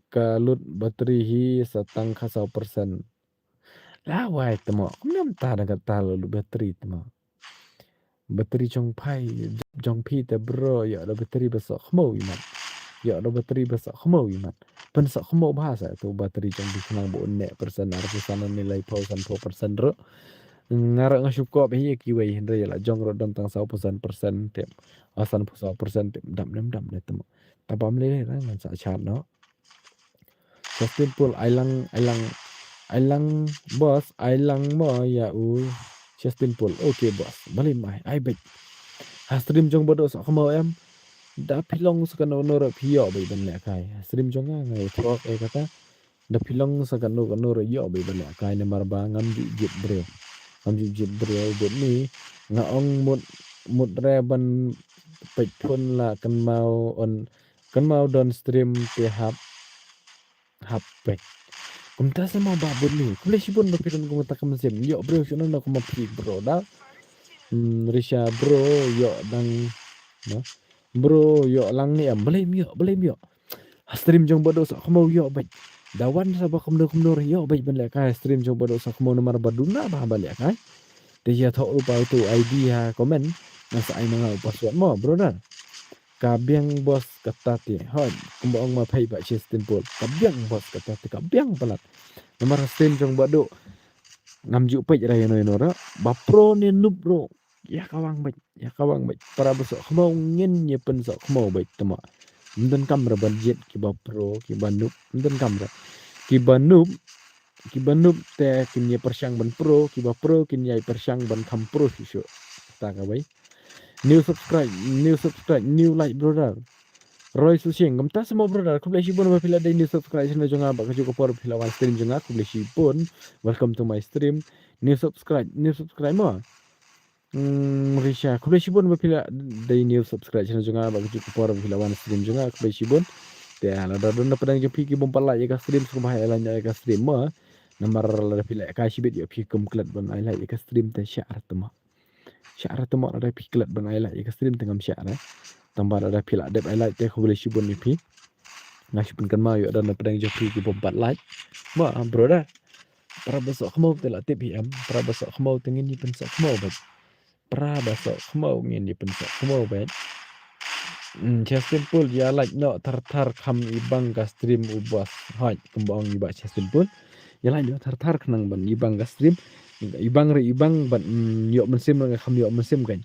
ka lut battery hi sa tang khatsaw percent. La wai te mo, kumne mynta dang kata la lut battery te mo. Battery jong phi, jong phi te bro, ïoh da battery ba sohkhmaw i mat. Ïoh da battery ba sohkhmaw i mat. Pynsohkhmaw bha sa tu battery jong phi khnang ba un neh percent arphew san ne laiphew sanphew percent ruh. Nga ruh nga shu kop hi ïa kiwei hynrei la jong ruh don tang saw percent percent te. Ah, sanphew saw percent te, dam ne dam ne te mo. Te bam lei lei ngan sa chat noh. Justin Paul, ai lang, ai lang, ai lang, boss, ai lang mo ïa u Justin Paul. Okay, boss. Balei mai, ai beit. Ha stream jong Badu Sohkhmaw em. Da phi long sa kano kano ruh phi ïoh beit ban lehkai. Ha stream jong nga nga ïathuh ïa kata. Da phi long sa kano kano ruh ïoh beit ban lehkai namar ba ngam ju jied briew. Ngam ju jied briew bad me. Nga ong mut, mut re ban peit phone la kynmaw on Kynmaw don stream te hap, hap peit. Kumta sa mo ba bun ni. Khublei shibun ba phi don kumta ka mynsiem. Ïoh briew shuh na kumba phi bro da. Hmm, Risha bro, ïoh dang, no? Bro, ïoh lang ne em, balei ym ïoh, balei ym ïoh. Ha stream jong Bah Duh Sohkhmaw ïoh beit. Da wan sa ba kumno kumno ruh ïoh beit ban lehkai ha stream jong Bah Duh Sohkhmaw namar ba duna ba ban lehkai. Te ïathoh ruh pat uto u I D ha comment. Ngan sa ai ma nga u password mo, brother. Ka biang boss kata te. Hooid, kumba ong ma phi Bah Justin Paul. Ka biang boss kata te, ka biang palat. Namar ha stream jong Bah Duh. Ngam ju peit ra ïano ïano ruh. Ba pro ne noob ruh. Ïa kawang beit, ïa kawang beit. Para ba Sohkhmaw ngin ïa pynsohkhmaw beit te mo. Ym donkam re ban jied kiba pro, kiba noob, ym donkam re. Kiba noob, kiba noob te kin ïa pyrshang ban pro, kiba pro kin ïa pyrshang ban kham pro shuh shuh. Kata kawei. New subscribe, new subscribe, new like brother. Roy Sushing, kumta sa mo brother, khublei shibun ba phi la dei new subscribe channel jong nga, ba kajuh ka por phi la wan stream jong nga, khublei shibun. Welcome to my stream. New subscribe, new subscribe mo. Hmm, Risha, khublei shibun ba phi la dei new subscribe channel jong nga, ba kajuh ka por ba phi la wan stream jong nga, khublei shibun. Te lada don na pdeng jong phi ki bym pat like ïa ka stream, sngewbha ai like ïa ka stream mo. Namar lada phi like ka shibit ïa phi kum klet ban ai like ïa ka stream te shah re te mo. Shah re te mo lada phi klet ban ai like ïa ka stream te ngam shah re. Tang ba lada phi la dep ai like te khublei shibun ïa phi. Nga shu pynkynmaw ïa don na pdeng jong phi ki bym pat like. Mo, brother. Para ba Sohkhmaw te la tip hi em, para ba Sohkhmaw te ngin ïa pynsohkhmaw beit. Para ba Sohkhmaw ngin ïa pynsohkhmaw beit. Hmm, Justin Paul, ïa like noh thar thar kham i bang ka stream u boss. Hooid, kumba ong i Bah Justin Paul. Ïa like noh thar thar khnang ban i bang ka stream. I bang re i bang ban, hmm, ïoh mynsiem re kham ïoh mynsiem kan.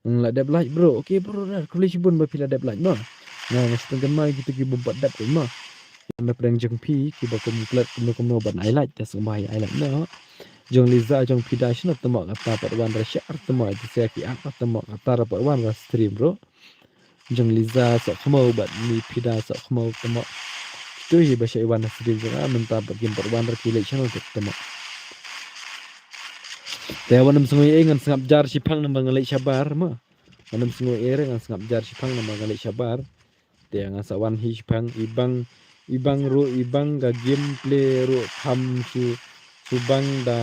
Hmm, la dep like bro. Okay bro, da khublei shibun ba phi la dep like mo. Nga nga shu pynkynmaw ïa kito ki bym pat dep mo. Na pdeng jong phi kiba kum klet kumno kumno ban ai like te sngewbha ai like noh. Jong Liza jong phi da shano te mo kata pat wan re shah re te mo, te sia ki ak te mo kata re pat wan re stream ruh. Jong Liza Sohkhmaw bad ni phi da Sohkhmaw te mo. Kito hi ba shah wan re stream jong nga mynta pat kim pat wan re ki leit shano te te mo. Te wat nym sngew ei ngan sngap jar shiphang namar ngan leit shabar mo. Wat nym sngew ei re ngan sngap jar shiphang namar ngan leit shabar. Te ngan sa wan hi shiphang i bang, i bang ruh, i bang ka gameplay ruh kham shu, shu bang da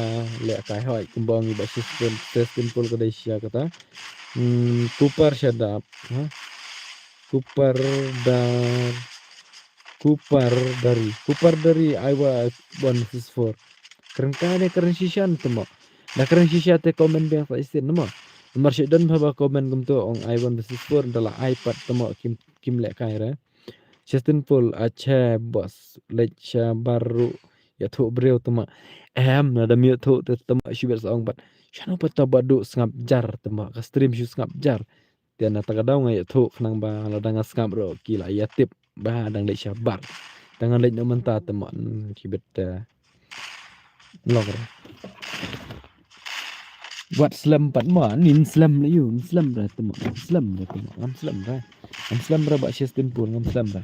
lehkai hooid kumba ong i Bah Justin, Justin Paul ka dei sha kata. Hmm, Cooper shut up, ha? Cooper da, Cooper dari, Cooper dari Iowa one versus four. Kren kai ne kren shisha te mo. Da kren shisha te comment biang sa shisien mo. Namar shu don bha ba comment kumto ong Iowa one versus four da la ai pat te mo kim, kim lehkai re. Justin Paul, acha boss, leit shabar ruh ïathuh briew te mo. Em, lada ym ïathuh te te mo shibit sa ong pat. Shano pat ta Bah Duh sngap jar te mo, ka stream shu sngap jar. Te na ta ka daw nga ïathuh khnang ba lada nga sngap ruh ki la ïa tip ba dang leit shabar. Te ngan leit noh mynta te mo, hmm, shibit te. Long re. Wat slem pat mo, nin slem le ïu, nin slem re te mo, nin slem re te mo, ngam slem re. Ngam slem re Bah Justin Paul, ngam slem re.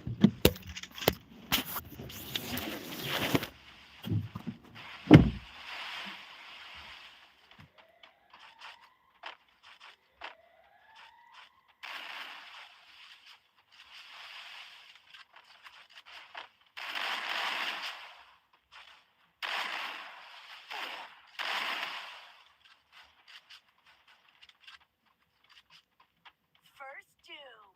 First doom.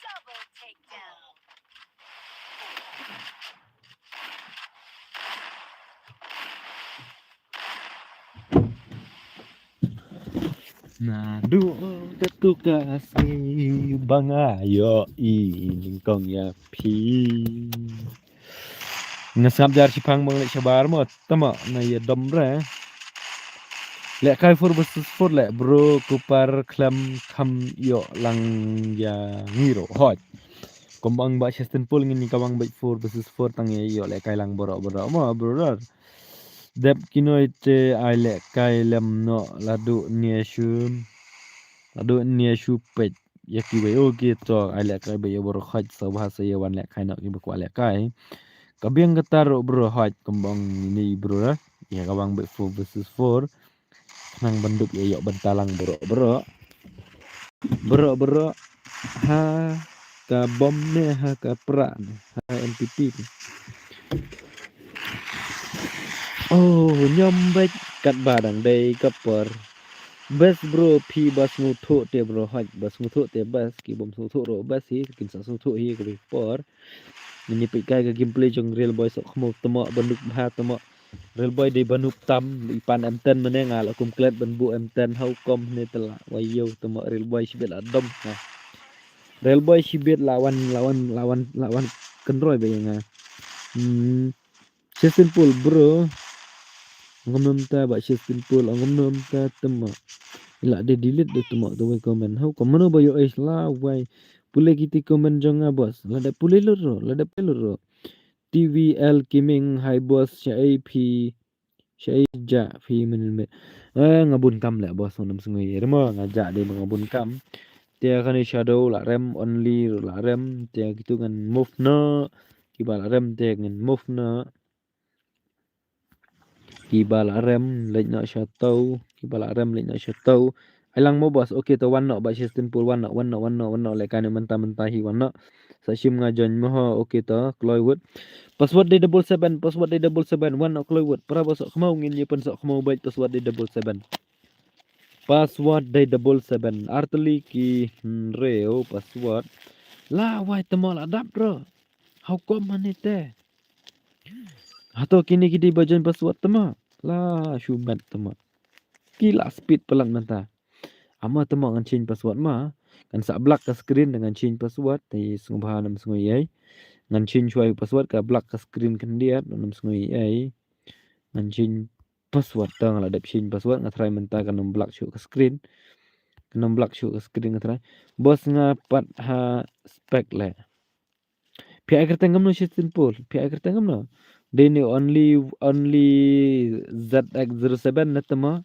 Double takedown. Naduh katu ka sngi ba nga ïohi nyngkong ïa phi. Nga sngap jar shipang bang leh shabar mo tama na ïa dom re. Leh kai four versus four leh bro, kupar khlem kham ïoh lang ïa ngi ruh hoi. Kum bang ba Shestin Pul ngin ïa ka bang beit four versus four tang ïa ïoh leh kai lang bro bro mo bro. Dep kinoi te ai leh kai lem no ladu nia shu ladu nia shu peit. Ïa kiwei o ki to ai leh kai ba ïa bor khot sa ba sa ïa wan leh kai noh kiba kwah leh kai. Ka biang kata ruh bro hot kum bang ni bro ra. Ïa ka bang beit four versus four. Khnang ban dup ïa ïoh bynta lang bro bro. Bro bro. Ha ka bom ne ha ka pra ne ha M P P ne. Oh, ñiom beit katba dang dei ka por. Best bro, phi ba sngewthuh te bro, hoi ba sngewthuh te best, ki bym sngewthuh ruh best hi, kin sa sngewthuh hi ka por. Ngin ïa peit kai ka gameplay jong Real Boy Sohkhmaw tama, ba nuk bha tama. Real Boy dei ba nuk tam, i pan M ten mane nga la kum klet ban buh M ten, how come ne te la wai ïew tama Real Boy shibit la dom ha. Real Boy shibit la wan, la wan, la wan, la wan kynroi ba ïa nga. Hmm. Shestin Pul bro. Ngam nom ta ba Shestin Pul, ngam nom ta tama. Ila de delete de tama tu wai comment. How come mano ba ïoh ai la wai. Pule kiti comment jong nga boss. La de pule lut ro, la de pule lut ro. T V L Gaming, hi boss, sha ai phi, sha ai ja phi min mit. Eh, nga bun kam leh boss, ngam sngui. Remo nga ja de nga bun kam. Te kane shadow la rem, only la rem. Te kitu ngan move no. Kiba la rem te ngan move no. Kiba la rem leit noh sha tau, kiba la rem leit noh sha tau. Ai lang mo boss, okay to wan noh ba Shestin Pul wan noh, wan noh, wan noh, wan noh leh kane mynta mynta hi wan noh. Sa shim nga join mo ho, okay to, kloi wut. Password dei double seven, password dei double seven, wan noh kloi wut. Para ba Sohkhmaw ngin ïa pyn Sohkhmaw beit password dei double seven. Password dei double seven, artylli ki hynriew password. La wai tama la dap bro. How come mane te? Hato kine ki dei ba join password tama. La shu met tama. Ki la speed palat mynta. Ama tama ngan change password ma. Ngan sa black ka screen da ngan change password. Te sngewbha nam sngewbha ïai. Ngan change shuwa password ka black ka screen khyndiat nam sngewbha ïai. Ngan change password ta nga la dep change password nga try mynta ka nam black shuh ka screen. Ka nam black shuh ka screen nga try. Boss nga pat ha spec leh. Phi ai kyrteng kumno Shestin Pul? Phi ai kyrteng kumno? Dei ne only, only Z X zero seven na tama.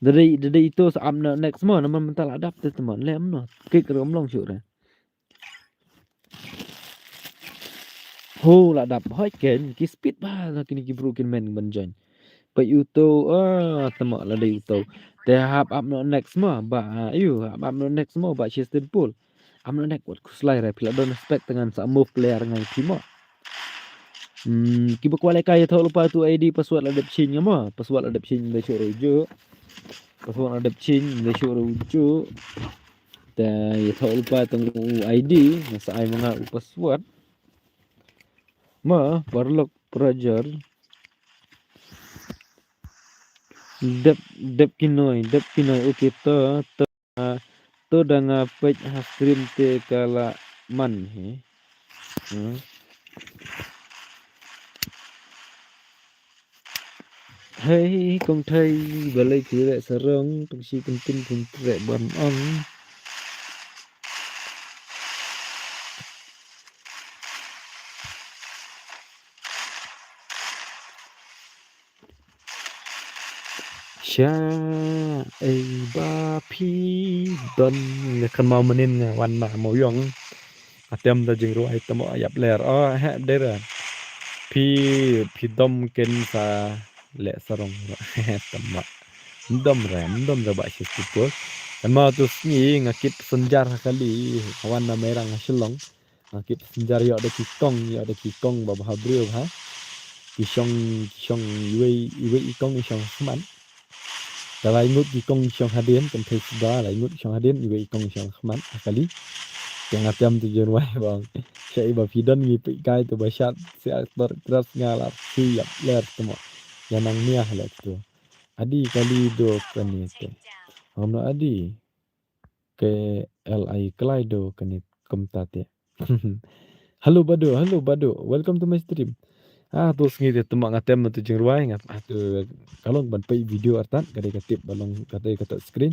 Da dei, da dei ito sa ap na next mo, namar mynta la dap te tama. Leh kumno? Kik rum long shuh re. Ho la dap hoi ken, ki speed ba na kini ki bru kin men ban join. Peit uto, ah, tama la dei uto. Te hap ap noh next mo, ba, ah, ayu, hap ap noh next mo, ba Shestin Pul. Ap noh next wat khuslai re, phi la don respect te ngan sa move player ngai phi mo. Hmm, kiba kwah leh kai ïathoh lypa tu I D password la dep change nga mo, password la dep change da shuh ruh ju. Password la dep change da shuh ruh ju. Te ïathoh lypa tang u I D, nga sa ai ma nga u password. Ma, paralok prajar. Dep, dep kinoi, dep kinoi, okay, to, to, to da nga peit ha stream te ka la man hi. Hmm. Hei, kong thei, balei phi leh sarong, tang shi kin tin phin treh ban ong. Sha, ei ba phi don, nga kan mau manin nga wan ma mau yong. Atem da jingrwai tamo ïap ler. Oh, he, dera. Phi, phi dom ken sa leh sarong. Tamo. Ndom re, ndom re ba shi stupur. Kan mau tu sngi nga kit passenger ha kali. Wan na Mairang ha Shillong. Nga kit passenger ïoh da ki kong, ïoh da ki kong ba bha briew ha. Ki shong, ki shong iwei, iwei i kong i shong khmat. Te lai ngut ki kong shong hadien, kan thei sda, lai ngut shong hadien, iwei i kong shong khmat, ha kali. Te nga tem tu jon wai bang. Sha i ba phi don ngi peit kai tu ba shat, sha tor tras nga la phi ïap ler tu mo. Ïa nang nia ha le tu. Adi kali do kane te. Ngam no adi. K L I Kalaido kane kumta te. Hello Badu, hello Badu. Welcome to my stream. Ah, to sngi te tymma nga tem tu jingrwai nga. Ah, tu ka long ban peit video artat, ka dei ka tip ba long ka dei ka touch screen.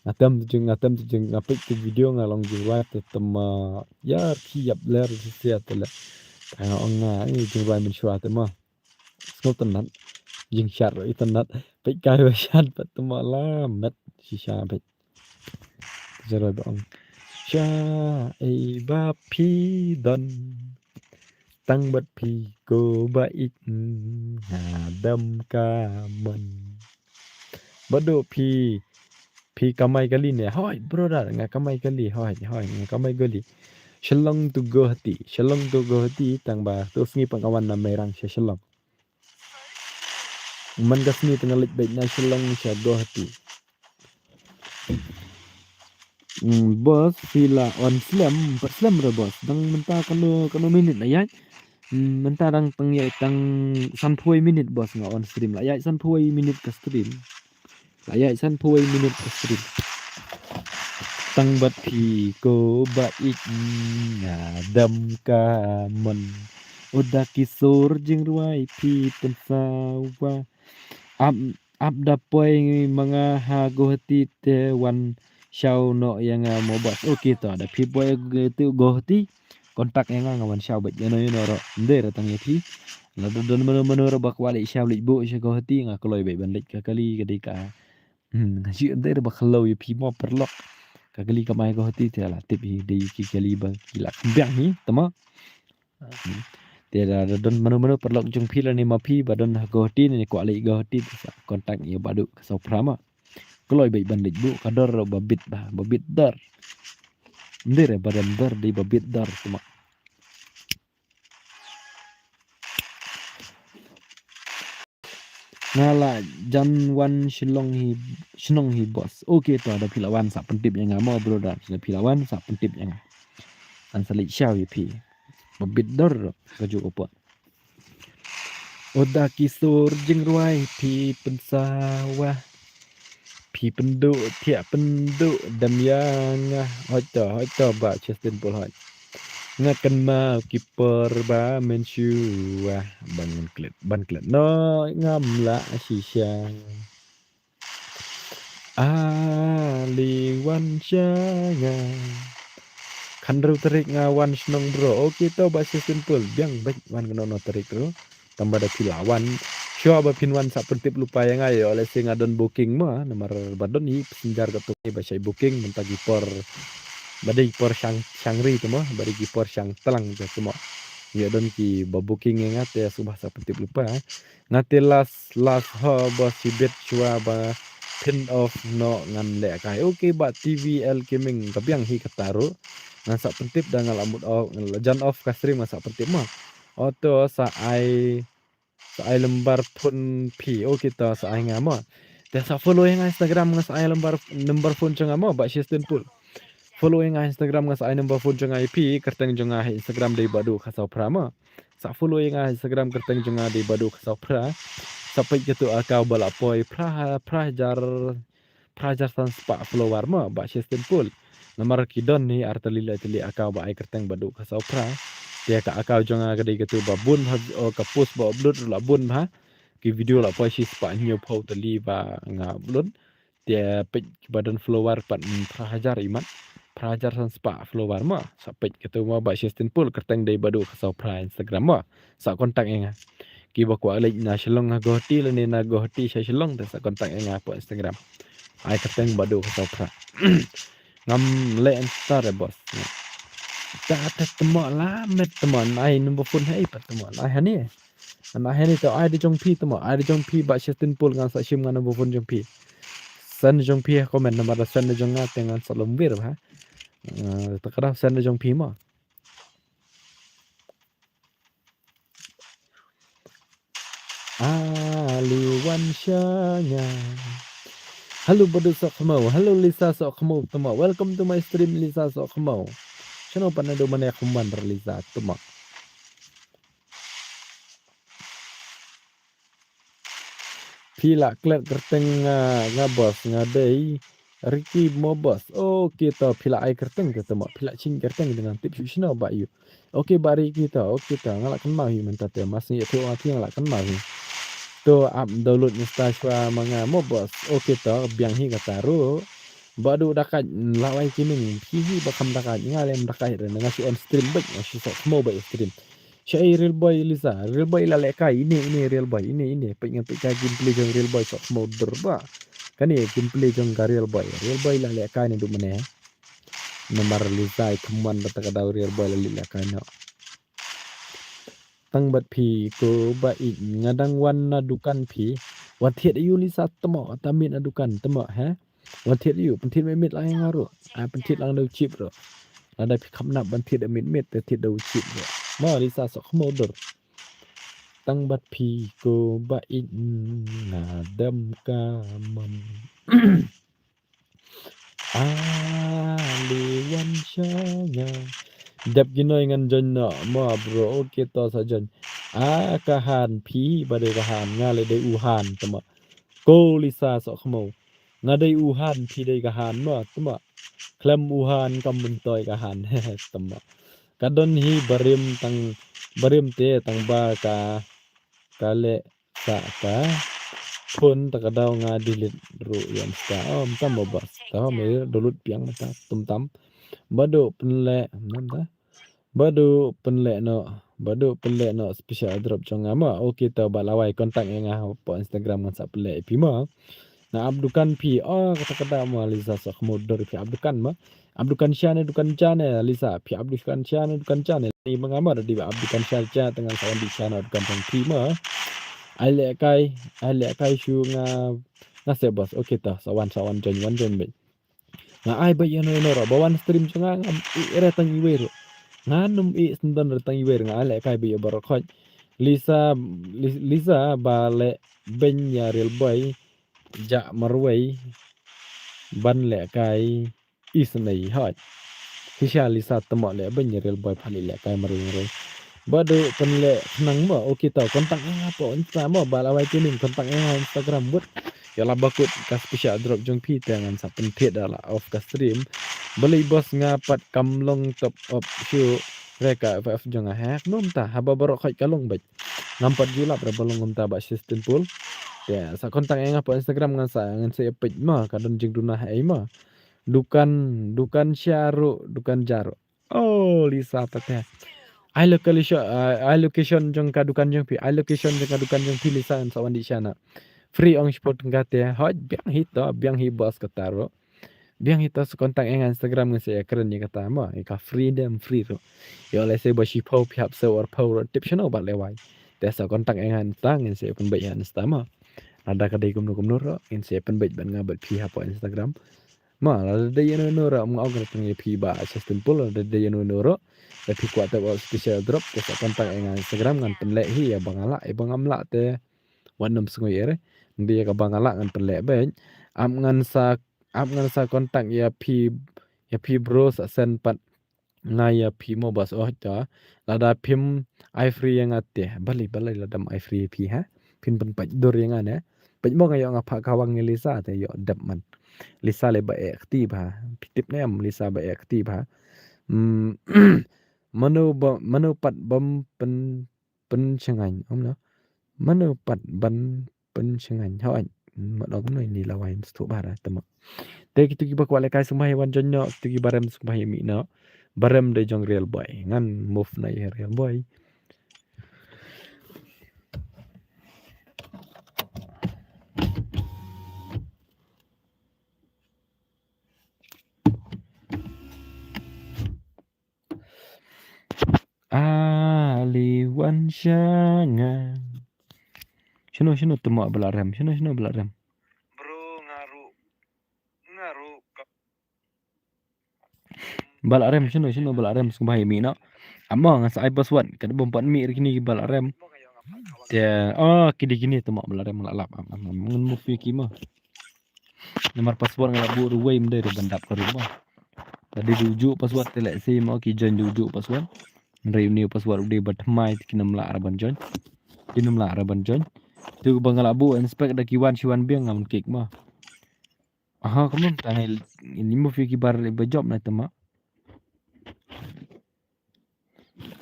Nga tem tu jing, nga tem tu jing, nga peit tu video nga long jingrwai te tymma. Ya ki yap ler si sia te le. Ka nga ong nga, eh, jingrwai mynshuwa te ma. Sngewbha tynnat. Jingshar internet. Peit kai ba shan pat tymma la met shisha peit. Te jingrwai ba ong. Sha ei ba phi don. Tang bad phi ko ba ik nga dam ka mon. Badu phi, phi kamai kali ne? Hoi, brother, nga kamai kali. Hoi, hoi, nga kamai kali. Shillong to Guwahati, Shillong to Guwahati, tang ba tu sngi pat nga wan na Mairang sha Shillong. Man ka sngi te nga leit beit na Shillong sha Guwahati. Hmm, boss, phi la on slem, pat slem re boss. Dang mynta kano, kano minit la ïaid. Hmm, mynta dang tang ïaid tang sanphew minit boss nga on stream. La ïaid sanphew minit ka stream. La ïaid sanphew minit ka stream. Tang bad phi ko ba ik nga dam ka mon. Uda ki sur jingrwai phi pynsawa. Ap, ap da poi ma nga ha Guwahati te wan shaw noh ïa nga mo boss. Okay to, da phi poi tu Guwahati. Contact ïa nga, nga wan shaw beit ïa no ïa no ruh. Ym dei re tang ïa phi. Lada don mano mano ruh ba kwah leit shaw leit buh sha Guwahati nga kloi beit ban leit ka kali ka dei ka. Hmm, nga shu ym dei re ba khlaw ïa phi mo paralok. Ka kali kamai Guwahati te la tip hi dei ki kali ba ki la kham biang hi tymma. Hmm. Te da, da don mano mano paralok jong phi lane ma phi ba don ha Guwahati ne kwah leit Guwahati te sa contact ïa Badu ka Sawphra ma. Kloi beit ban leit buh ka dor ba bit ba, ba bit dor. Ym dei re ba dam dor dei ba bit dor tymma. Nga la jan wan Shillong hi, Shillong hi boss. Okay to, da phi la wan sa pyntip ïa nga mo brother, da phi la wan sa pyntip ïa nga. Ngan sa leit shaw ïa phi. Ba bit dor ka juk apa. Uda ki sur jingrwai phi pynsawa. Phi pynduh thiah pynduh dam ïa nga. Hoi to, hoi to Bah Justin Paul hoi. Nga kynmaw ki por ba mynshuwa ban klet, ban klet noh ngam lah shisha. Ali wan sha nga. Khathynriew tarik nga wan shnong bro. Okay to Bah Justin Paul, biang beit wan kano kano tarik ruh. Tang ba da phi la wan. Shuwa ba phin wan sa pyntip lypa ïa nga ïoh lehse nga don booking mo, namar ba don hi passenger katto katne ba shai booking mynta ki por ba dei por shang, shang ri te mo, ba dei ki por shang tlang te mo. Ïoh don ki ba booking ïa nga te sngewbha sa pyntip lypa. Nga te last, last ho ba shibit shuwa ba phin off noh ngan leh kai. Okay Bah T V L Gaming, ka biang hi kata ruh. Ngan sa pyntip da nga la mut off, ngan la jan off ka stream ngan sa pyntip mo. Oto sa ai, sa ai lambar phone phi. Okay to sa ai nga mo. Te sa follow ïa nga Instagram ngan sa ai lambar, number phone jong nga mo Bah Justin Paul. Follow ïa nga Instagram ngan sa ai number phone jong nga ïa phi, kyrteng jong nga ha Instagram dei Badu Khasaw Phra mo. Sa follow ïa nga Instagram kyrteng jong nga dei Badu Khasaw Phra. Sa peit katu account ba la poi phra, phra hajar, phra hajar san spah follower mo Bah Justin Paul. Namar ki don hi ar tylli lai tylli account ba ai kyrteng Badu Khasaw Phra. Te ka account jong nga ka dei katu ba bun bha, oh, ka post ba upload ruh la bun bha. Ki video la poi shi spah hynñiew phew tylli ba nga upload. Te peit ba don follower pat, mm, phra hajar imat. Phra hajar san spah follower mo. Sa peit katu mo Bah Justin Paul kyrteng dei Badu Khasaw Phra Instagram mo. Sa contact ïa nga. Ki ba kwah leit na Shillong ha Guwahati lane na Guwahati sha Shillong te sa contact ïa nga hapoh Instagram. Ai kyrteng Badu Khasaw Phra. Ngam leh Insta re boss. Ta ta tymma la met tymma ai number phone hai pat tymma ai hani. Ngan ai hani to ai da jong phi tymma, ai da jong phi Bah Justin Paul ngan sa shim nga number phone jong phi. Send jong phi ha comment namar da send da jong nga te ngan sa lum wir bha. Eh, ta ka da send da jong phi mo. Ali wan sha nga. Hello Badu Sohkhmaw. Hello Lisa Sohkhmaw tymma. Welcome to my stream Lisa Sohkhmaw. Shano pat naduh mynne kham wan re Lisa tymma. Phi lah klet kyrteng nga, nga boss nga dei Ricky Mobus. Okay to, phi la ai kyrteng te mo, phi la ching kyrteng te ngan tip shuh shano ba ïoh. Okay Bah Ricky to, okay to, nga la kynmaw hi mynta te, ma sngi ïathuh nga te nga la kynmaw hi. To ap download Insta shuwa ma nga Mobus. Okay to, biang hi kata ruh. Bah Duh Dakait, la wai ki ming, phi hi ba kham dakait, nga lem dakait re, nga shu on stream beit, nga shu sohkhmaw beit stream. Shaei Real Boy Lisa, Real Boy la lehkai, ine, ine Real Boy, ine, ine, peit ngan peit ka gameplay jong Real Boy sohkhmaw dur ba. Kane gameplay jong ka Real Boy, Real Boy la lehkai naduh mynne. Namar Lisa i kham wan kata ka daw Real Boy la lehkai noh. Tang bad phi ko Bah Ïeit, nga dang wan na dukan phi. Wan thied aïu Lisa, temo, ta miet na dukan, temo, he? Wan thied aïu, pynthied miet miet lang ïa nga ruh. Ai pynthied lang da u chip ruh. Lada phi kham nap ban thied miet miet te thied da u chip ruh. Mo Lisa sohkhmaw dur. Tang bad phi ko Bah Ïeit, nga dem ka mam. Ale wan sha nga. Dep ki noi ngan join noh mo bro. Okay to sa join. A ka han, phi ba dei ka han, nga leh dei u han, temo. Ko Lisa sohkhmaw. Nga dei u han, phi dei ka han mo, temo. Khlem u han kam myntoi ka han. Temo. Ka don hi barim tang, barim te tang ba ka, ka leh sa ka phone, ta ka daw nga delete ruh ïa Insta. Oh, mynta mo bas. Ta me download biang mynta tum tam. Bah Duh pynleh, mynta. Bah Duh pynleh noh, Bah Duh pynleh noh special airdrop jong nga mo. Okay to Bah Lawai, contact ïa nga hapoh Instagram ngan sa pynleh ïa phi mo. Nga ap dukan phi, oh, kata kata mo Lisa sohkhmaw dur, phi ap dukan mo. Ap dukan sha ne dukan ja ne Lisa, phi ap dukan sha ne dukan ja ne. Ni ma nga mo da dei ba ap dukan sha ja te ngan sa wan dih sha na dukan jong phi mo. Ai lehkai, ai lehkai shuh nga, nga seh bas. Okay to, sa wan, sa wan join, wan join beit. Nga ai beit ïano ïano ruh ba wan stream jong nga, ngam ïeh re tang iwei ruh. Ngam ïeh syndon re tang iwei ruh, nga ai lehkai beit ïa baroh khoit. Lisa, Li-, Lisa ba leh beiñ ïa Real Boy, jah marwei ban lehkai isynei hooid. Shisha Lisa, temo leh beiñ ïa Real Boy, pha leh lehkai marwei marwei. Bah Duh pynleh khnang mo. Okay to, contact ïa nga hapoh Insta mo, Bah Lawai Gaming, contact ïa nga Instagram bud. Ïa la ba kut ka special airdrop jong phi te ngan sa pynthied da la off ka stream. Balei boss, nga pat kam long top up shuh re ka F F jong nga, he? Kumno mynta, haba baroh khoit ka long beit. Ngam pat ju lap re ba long kumta Bah Shastin Pul. Te sa contact ïa nga hapoh Instagram ngan sa, ngan sa ïa peit mo, ka don jingduna haei mo. Dukan, dukan sha ruh, dukan ja ruh. Oh, Lisa, ta te. Ai location, ai, ai location jong ka dukan jong phi, ai location jong ka dukan jong phi Lisa, ngan sa wan dih sha na. Free ong shiphew tyngka te. Hooid, biang hi to, biang hi boss, kata ruh. Biang hi to, sa contact ïa nga Instagram ngan sa ïa kren ïa kata mo, ïa ka free dem free ruh. Ïoh lehse ba shiphew phi hap siew arphew ruh, tip shano Bah Lawai. Te sa contact ïa nga Insta ngan sa ïa pynbeit ïa Insta mo. Lada ka dei kumno kumno ruh, ngan sa ïa pynbeit bad nga bad phi hapoh Instagram. Ma, lada dei ïano ïano ruh, nga ong kata tang ïa phi Bah Shastin Pul, lada dei ïano ïano ruh, lada phi kwah top up special airdrop, te sa contact ïa nga Instagram, ngan pynleh hi ïa ba nga lah, ïa ba ngam lah te wat nym sngew ïa re. Ngan dei ïa kaba nga lah ngan pynleh beit. Ap ngan sa, ap ngan sa contact ïa phi, ïa phi bro, sa send pat nga ïa phi mo boss, oh to. Lada phim ai free ïa nga te. Balei, balei lada ym ai free ïa phi, ha? Phin pynpait dur ïa nga ne. Peit mo nga ïoh nga phah kawang ïa Lisa te ïoh dep man. Lisa leh ba eh kti bha. Phi tip ne em Lisa ba eh kti bha. Hmm, mano ba, mano pat bym pyn, pynshngaiñ, ym no. Mano pat ban pynshngaiñ. Hooid. Mat ong kumno ïa ni Lawai, ym sngewthuh bha re, te mo. Te kito kiba kwah lehkai sngewbha ïa wan join noh, kito kiba rem sngewbha ïa mih noh. Ba rem dei jong Real Boy. Ngan move noh ïa Real Boy. Ale wan sha nga. Shano, shano te mo ba la rem? Shano, shano ba la rem? Bro, nga ruh, nga ruh ka- Ba la rem, shano, shano ba la rem, sngewbha ïa mih noh. Amo, ngan sa ai password, ka dei bym pat mih re kine kiba la rem. Te, oh, ki dei kine te mo ba la rem, la lap, am, am, am, ngan move ïa ki mo. Namar password nga la buh ruh wei, ym dei ruh ban dap ka ruh mo. Lada dei juh password te lehse mo ki join juh password. Hynrei une u password u dei ba thymmai te kin ym lah re ban join. Kin ym lah re ban join. Te ba nga la buh inspect da ki wan shi wan biang ngam kick mo. Aha, kumno mynta ngi, ngi move ïa ki bar ba jop na te ma.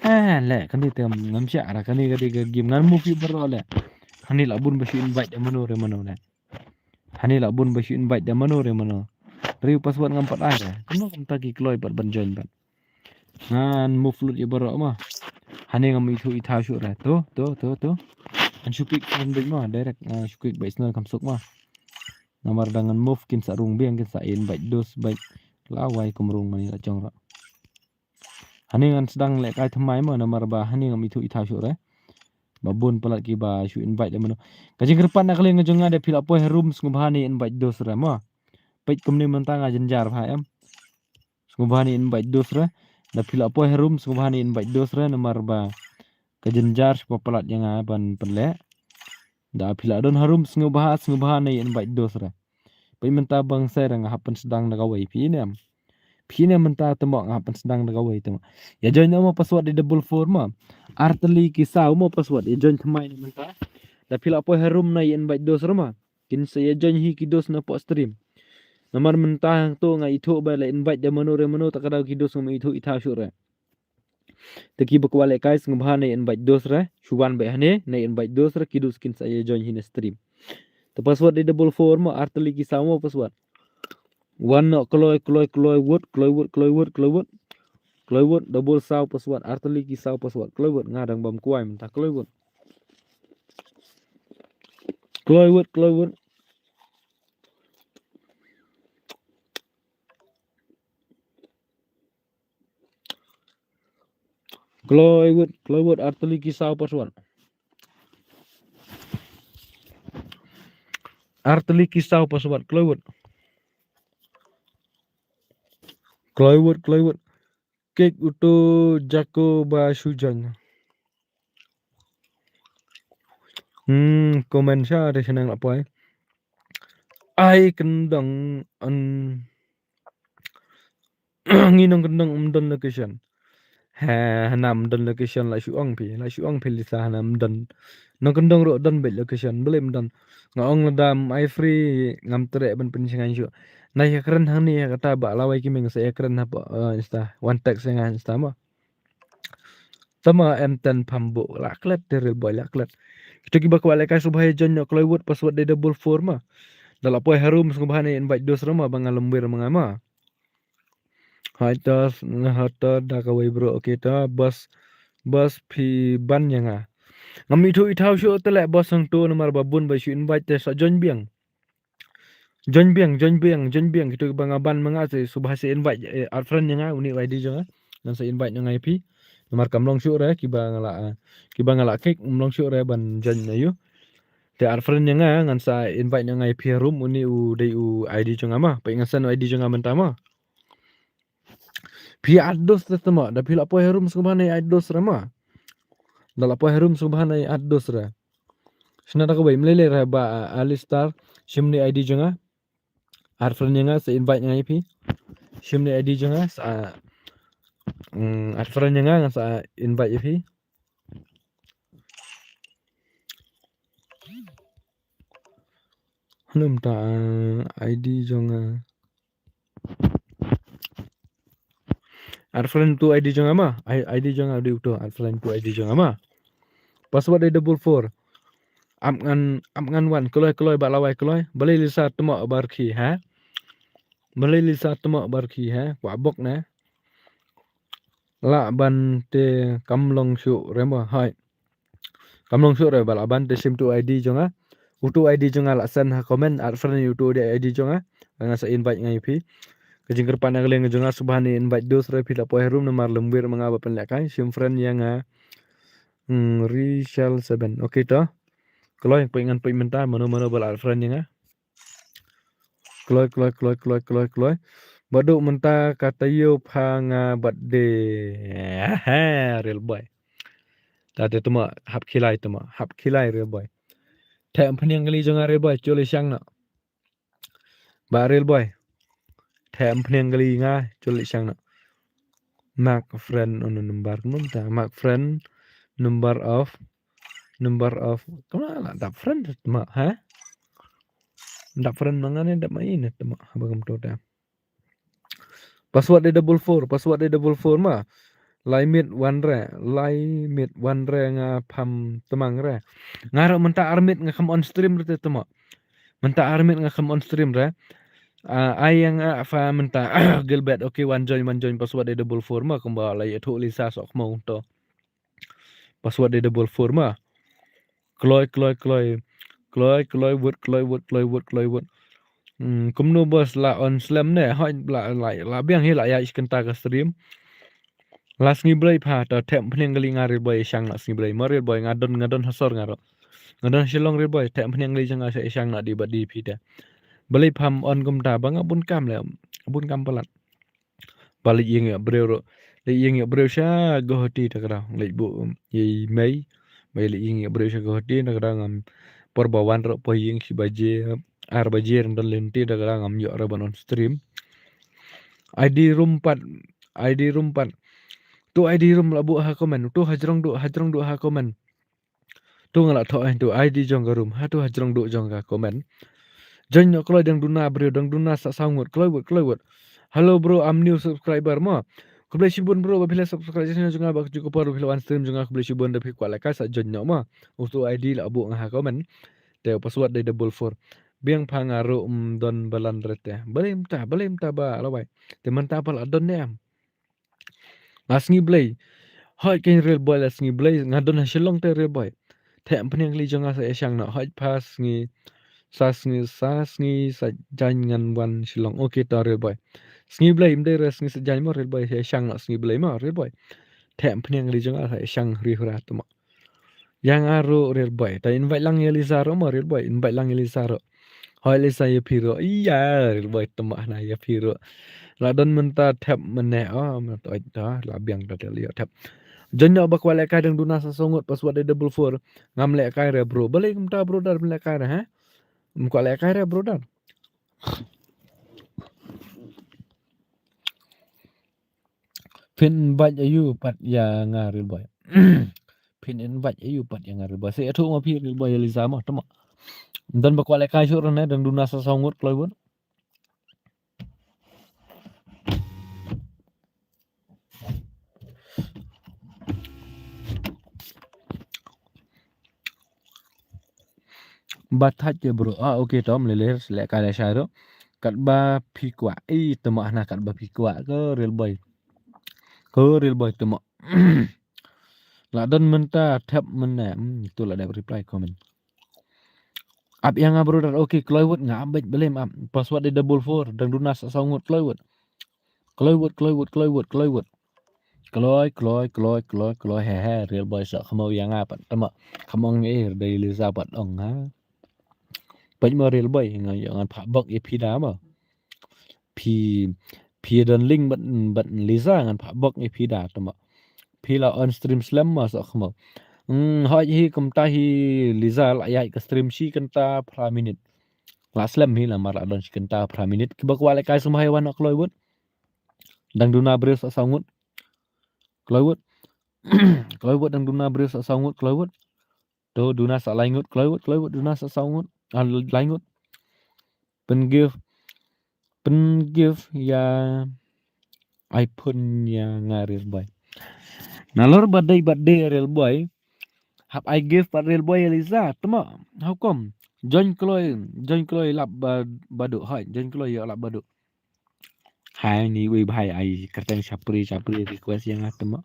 Eh, le, kane te ngam shah ra, kane ka dei ka game ngan move ïa baroh le. Hangne la bun ba shu invite da mano re mano le. Hangne la bun ba shu invite da mano re mano. Riew password ngam pat ai re. Kumno kumta ki kloi pat ban join pat. Ngan move lut ïa baroh ma. Hangne ngam ithuh ithaw shuh re. To, to, to, to. Ngan shu click friend beit ma, direct, ah, shu click beit snar kam suk ma. Namar da ngan move kin sa rung biang, kin sa invite dos beit. Lawei kum rung mane la jong ra. Hangne ngan sdang lehkai thymmai ma, namar ba hangne ngam ithuh ithaw shuh re. Ba bun palat kiba shu invite da mano. Ka jingkyrpad na ka liang ka jong nga, da phi la poi ha room sngewbha ne invite dos re ma. Peit kumne mynta nga jynjar bha em. Sngewbha ne invite dos re. Da phi la poi ha room sngewbha ne invite dos re, namar ba ka jynjar shu palat ïa nga ban pynleh. Da phi la don ha room sngewbha, sngewbha ne invite dos re. Peit mynta bang seh re nga hap pynsdang da kawei, phi ïohi ne em. Phi ïohi ne em mynta te mo nga hap pynsdang da kawei te mo. Ïa join mo password dei double four mo. Artylli ki saw mo password. Ïa join thymmai ne mynta. Da phi la poi ha room ne invite dos re mo. Kin sa ïa join hi ki dos napoh stream. Namar mynta hangto nga ithuh ba la invite da mano re mano, ta ka daw ki dos ngam ithuh ithaw shuh re. Te kiba kwah lehkai sngewbha ne invite dos re, shu wan beit hangne, ne invite dos re, ki dos kin sa ïa join hi na stream. Te password dei double four mo, artylli ki saw mo password. Wan noh kloi, kloi, kloi wut, kloi wut, kloi wut, kloi wut. Kloi wut, double saw password, artylli ki saw password. Kloi wut, nga dang bam kwai mynta, kloi wut. Kloi wut, kloi wut. Kloi wut, kloi wut, artylli ki saw password. Artylli ki saw password, kloi wut. Kloi wut, kloi wut. Kek uto jako ba shu join. Hmm, comment sha re shanang la poi. Ai kyndong an ngi nongkyndong ym don location. Ha, hana ym don location la shu ong phi, la shu ong phi Lisa hana ym don. Nongkyndong ruh don beit location, balei ym don. Nga ong lada ym ai free ngam treh ban pynshngaiñ shuh. Nai ïa kren hangne ïa kata ba lawei ki meng sa ïa kren hapoh, eh, Insta. Wan text ïa nga Insta mo. Tama em ten phambo la klet te real boy la klet. Kito kiba kwah lehkai sngewbha ïa join noh kloi wut password dei double four ma. Da la poi ha room sngewbha ne invite dos re ma ba nga lem wir ma nga ma. Hai ta, ha ta da kawei bro, okay ta, bas, bas phi ban ïa nga. Ngam ithuh ithaw shuh te leh bas hangto namar ba bun ba shu invite te sa join biang. Join biang, join biang, join biang, kito kiba nga ban ma nga te sngewbha sa invite, eh, add friend ïa nga, uni u I D jong nga. Ngan sa invite ïa nga ïa phi. Namar kam long shuh re, kiba nga la, eh, kiba nga la kick, ym long shuh re ban join na ïa u. Te add friend ïa nga, ngan sa invite ïa nga ïa phi ha room, uni u dei u I D jong nga ma. Peit ngan send u I D jong nga mynta ma. Phi add dos re te mo, da phi la poi ha room sngewbha ne add dos re ma. Da la poi ha room sngewbha ne add dos re. Shna da kawei, ym lei lei re ba, ah, Alistar, shim ne I D jong nga. Add friend ïa nga sa invite nga ïa phi. Shim ne I D jong nga sa, mm, add friend ïa nga sa invite ïa phi. Hangne mynta, ah, I D jong nga. Add friend to I D jong nga ma. I, I D jong nga dei uto. Add friend to I D jong nga ma. Password dei double four. Ap ngan, ap ngan wan kloi kloi ba lawei kloi. Balei Lisa tmo bar khi ha. Balei Lisa tmo bar khi ha. Kwah bok ne. Lah ban te kam long shuh re mo hai. Kam long shuh re ba lah ban te shim tu I D jong nga. Utu I D jong nga lah send ha comment add friend utu dei I D jong nga. Nga sa invite nga ïa phi. Ka jingkyrpad na ka liang jong nga sngewbha ne invite dos re phi la poi ha room namar lem wir ma nga ba pynlehkai shim friend ïa nga. Hmm, Rishal seven. Okay to. Kloi peit ngan peit mynta mano mano ba lah add friend ïa nga. Kloi, kloi, kloi, kloi, kloi, kloi. Ba duk mynta ka taïew pha nga birthday. Aha, real boy. Ta te tuma hap khilai tuma, hap khilai real boy. Te em phniang kali jong nga real boy, chuli shang na. Ba real boy. Te em phniang kali nga, chuli shang na. Mark friend on number kumta. Mark friend number of, number of. Kumta la dap friend ma, ha? Dap friend ma nga ne dap ma i ne te ma haba kumto te. Password de double four, password de double four ma. Lai mit wan re, lai mit wan re nga pham temang re. Nga ro mynta ar mit nga kham on stream re te te ma. Mynta ar mit nga kham on stream re. Ah, ai yang a fa mynta Gilbert, okay, wan join, wan join, password de double four ma kumba lai a thu Lisa sok mo to. Password de double four ma. Kloi, kloi, kloi. Kloi, kloi, wut, kloi, wut, kloi, wut, kloi, wut. Hmm, kumno boss la on slem ne? Hoi la, la, la biang hi la ya ish kenta ka stream. La sngi blei pha ta thep phniang kali nga Real Boy shang la sngi blei. Ma Real Boy nga don, nga don ha sor nga ro. Nga don Shillong Real Boy thep phniang kali jong nga sha shang na di ba di phi te. Blei pham on kumta ba nga bun kam le. Bun kam palat. Ba leit ïeng ïa briew ruh. Leit ïeng ïa briew sha Guwahati ta ka daw. Leit buh ïa i mei. Mei leit ïeng ïa briew sha Guwahati ta ka daw ngam por ba wan ruh poi ïeng shi baje, ar baje ryndon lynti ta ka daw ngam ïoh ruh ban on stream. I D room pat, I D room pat. Tu I D room la buh ha comment. Tu hajrong duh, hajrong duh ha comment. Tu nga la thoh, eh, tu I D jong ka room. Ha tu hajrong duh jong ka comment. Join noh kloi dang duna briew, dang duna sa saw ngut, kloi wut, kloi wut. Hello bro, I'm new subscriber mo. Khublei shibun bro, ba phi la subscribe jong nga ba ka ju ka por ba phi la wan stream jong nga, khublei shibun da phi kwah lehkai sa join noh mo. U tu I D la buh nga ha comment. Te password de double four. Biang pha nga ruh, mm, don balan rete. Balei mynta, balei mynta ba lawai. Te mynta pa la don ne em. La sngi blei. Hoi kein Real Boy la sngi blei. Nga don ha Shillong te Real Boy. Thep phniang kali jong nga sa ïa shang noh. Hoi pha sngi. Sa sngi, sa sngi sa jan ngan wan Shillong. Okay to Real Boy. Sngi blei, ym dei re sngi sa jan mo Real Boy. Sa ïa shang noh sngi blei mo Real Boy. Thep phniang kali jong nga sa ïa shang hri hra te mo. Ïa nga ruh Real Boy. Ta invite lang ïa Lisa ruh mo Real Boy. Invite lang ïa Lisa ruh. Hoi Lisa ïa phi ruh. Ïa Real Boy te ma na ïa phi ruh. La don mynta thep mynne. Oh, mynta oi ta la biang ta te ïa thep. Join noh ba kwah lehkai dang duna sa saw ngut password de double four. Ngam lehkai re bro. Balei kumta brother ym lehkai re ha? Ym kwah lehkai re brother. Phin invite ïa u pat ïa nga Real Boy. Phin invite ïa u pat ïa nga Real Boy. Sa ïathuh ma phi Real Boy ïa Lisa mo, te mo. Don ba kwah lehkai shuh re ne, dang duna sa saw ngut kloi wut. Ba thait ke bro. Ah, okay, to, mlele, lehkai lehshai ruh. Katba phi kwah. Ih, te mo hana katba phi kwah ko Real Boy. Ko Real Boy te mo. La don mynta thep mynne. Hmm, tu la dep reply comment. Ap ïa nga brother. Okay, kloi wut nga ap beit balei ap. Password de double four. Dang duna sa saw ngut kloi wut. Kloi wut, kloi wut, kloi wut, kloi wut. Kloi, kloi, kloi, kloi, kloi, he, he, Real Boy sa khmau ïa nga pat, te mo, khmau ngi, eh, dei Lisa pat ong, ha. Pat mo Real Boy, nga, ïa ngan phah bok ïa phi da mo. Phi, phi don link bad, bad Lisa ngan phah bok ïa phi da, te mo. Phi la on stream slem mo sa khmau. Hmm, hoi hi kumta hi Lisa la ïaid ka stream shi kynta phra minit. La slem hi la mar la don shi kynta phra minit. Kiba kwah lehkai sngewbha ïa wan noh kloi wut. Dang duna briew sa saw ngut. Kloi wut. Kloi wut dang duna briew sa saw ngut, kloi wut. To duna sa lai ngut, kloi wut, kloi wut duna sa saw ngut. Ah, lai ngut. Pyngift. Pyngift ïa iPhone ïa nga Real Boy. Nalor ba dei, ba dei Real Boy. Hap ai gift pat Real Boy ïa Lisa, te mo. How come? Join kloi, join kloi lap ba, ba duh, hai, join kloi ïa lap ba duh. Hai ni wei bhai ai kyrteng Shapri, Shapri request ïa nga te mo.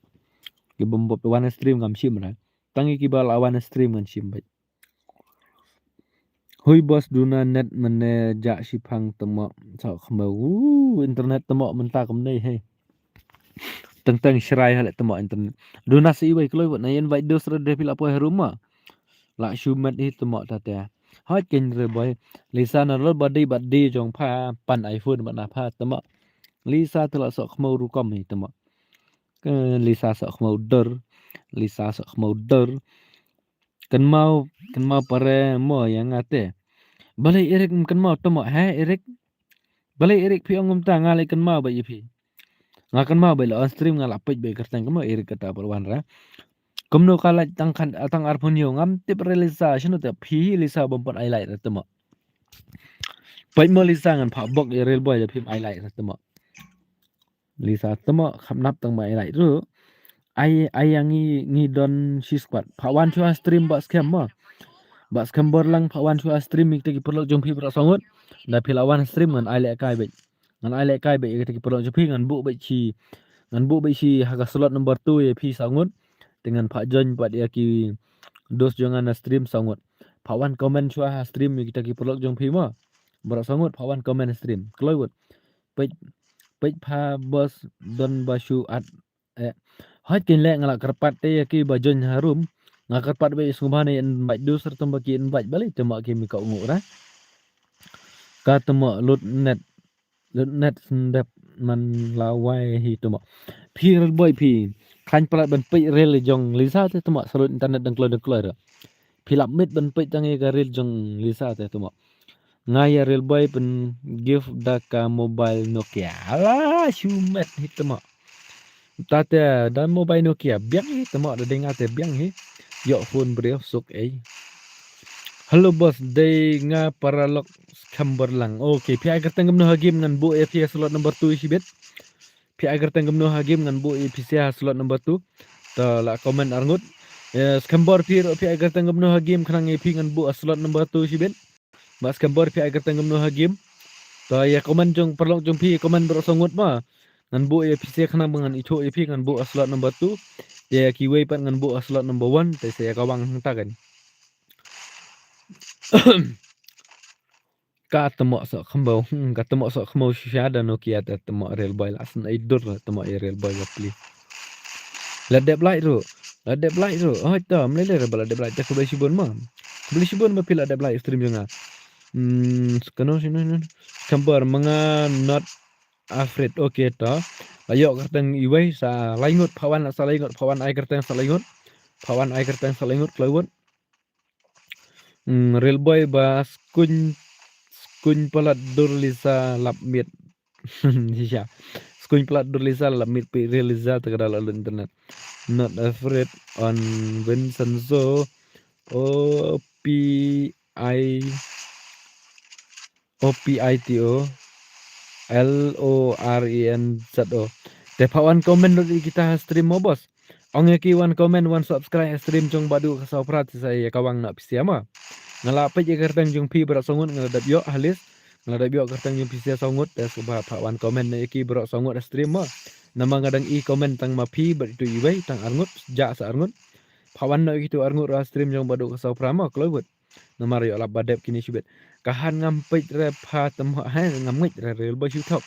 Ki bym bop wan stream ngam shim ra. Tang ïa kiba la wan stream ngan shim beit. Hui boss duna net mynne ja shiphang te mo sa khmeu. Uh, internet te mo mynta kumne he. Teng teng shrai hale te mo internet. Duna sa iwei kloi wut na ïa invite dos re de phi la poi harum ma. La shu met hi te mo ta te. Hot ken Real Boy. Lisa nalor ba dei ba dei jong pha pan iPhone ba na pha te mo. Lisa te la sok khmeu rukom hi te mo. Ke Lisa sok khmeu dur. Lisa sok khmeu dur. Kynmaw, kynmaw pare mo ïa nga te. Balei Eric ym kynmaw te mo, he Eric? Balei Eric phi ong kumta nga leh kynmaw ba ïa phi. Nga kynmaw ba la on stream nga la peit ba kyrteng kumno Eric kata ba wan ra. Kumno ka lait tang khan, tang arphew hynñiew ngam tip re Lisa, shano te phi Lisa bym pat ai lait re te mo. Peit mo Lisa, ngan phah bok ïa Real Boy da phim ai like sa temo. Lisa temo, kham nap tang ma ai like ruh. Ai, ai ïa ngi, ngi don shi squad. Phah wan shuwa stream Bah Skhem mo. Bah Skhem Borlang, phah wan shuwa stream ïa kita ki paralok jong phi baroh saw ngut. Da phi la wan stream ngan ai lehkai beit. Ngan ai lehkai beit ïa kita ki paralok jong phi, ngan buh beit shi, ngan buh beit shi ha ka slot number two ïa phi saw ngut. Te ngan phah join pat ïa ki dos jong nga na stream saw ngut. Phah wan comment shuwa ha stream ïa kita ki paralok jong phi mo. Baroh saw ngut phah wan comment stream. Kloi wut. Peit, peit pha boss don ba shu at, eh. Hooid, kin leh, nga la kyrpad te ïa ki ba join harum. Nga kyrpad beit sngewbha ne invite dus, tang ba ki invite balei temo ki mi ka ungu ra. Ka temo lut net. Lut net sendep man lawai hi temo. Phi Real Boy phi. Khlaiñ palat ban peit reel jong Lisa te temo, sa lut internet dang kloi dang kloi ra. Phi lap miet ban peit tang ïa ka reel jong Lisa te temo. Nga ïa Real Boy pyn gift da ka mobile Nokia. Ala, shu met hi temo. Ta te da mobile Nokia biang hi temo, da dei nga te biang hi. Ïoh phone briew suk ei. Hello boss, dei nga paralok Skhem Borlang. Okay, phi ai kyrteng kumno ha game ngan buh ïa phi ha slot number two shibit. Phi ai kyrteng kumno ha game ngan buh ïa phi sha slot number two. Ta la comment arngut. Eh, Skhem Bor phi ruh phi ai kyrteng kumno ha game khnang ïa phi ngan buh ha slot number two shibit. Bah Skhem Bor phi ai kyrteng kumno ha game. Ta ïa comment jong paralok jong phi, comment baroh saw ngut ma. Ngan buh ïa phi sha khnang ba ngan ithuh ïa phi ngan buh ha slot number two. Ïa kiwei pat ngan buh ha slot number one, te sa ïa kawang hangta kan. Ka temo soh khmbo, hmm, ka temo soh khmbo shisha da Nokia te temo Real Boy la sngewdor temo ïa Real Boy ba pli. La dep like ruh, la dep like ruh. Oh, ito, mlei lei ba la dep like te khublei shibun mo. Khublei shibun ba phi la dep like stream jong nga. Hmm, kano sino sino. Skhem Bor ma nga not afraid. Okay to. La ïoh kyrteng iwei sa lai ngut, phah wan sa lai ngut, phah wan ai kyrteng sa lai ngut. Phah wan ai kyrteng sa lai ngut, kloi wut. Hmm, Real Boy ba skuñ, skuñ palat dur Lisa lap miet. Shisha. Skuñ palat dur Lisa lap miet peit reel Lisa te ka da la lut internet. Not afraid on Vincenzo. O P I, O P I T O L O R E N Z O. Te phah wan comment ruh ïa kita ha stream mo boss. Ong ïa ki wan comment, wan subscribe ha stream jong Bah Duh ka Sawphra te sa ïa kawang noh phi sha mo. Nga la peit ïa ka kyrteng jong phi baroh saw ngut nga la dep ïoh ha list. Nga la dep ïoh ka kyrteng jong phi sha saw ngut te sngewbha phah wan comment noh ïa ki baroh saw ngut ha stream mo. Namar nga dang i comment tang ma phi bad itu iwei tang arngut, jah sa arngut. Phah wan noh ïa kitu arngut ruh ha stream jong Bah Duh ka Sawphra mo, kloi wut. Namar ïoh lap ba dep kine shibit. Ka han ngam peit re pha temo, he, ngam ngeit re Real Boy shu thok.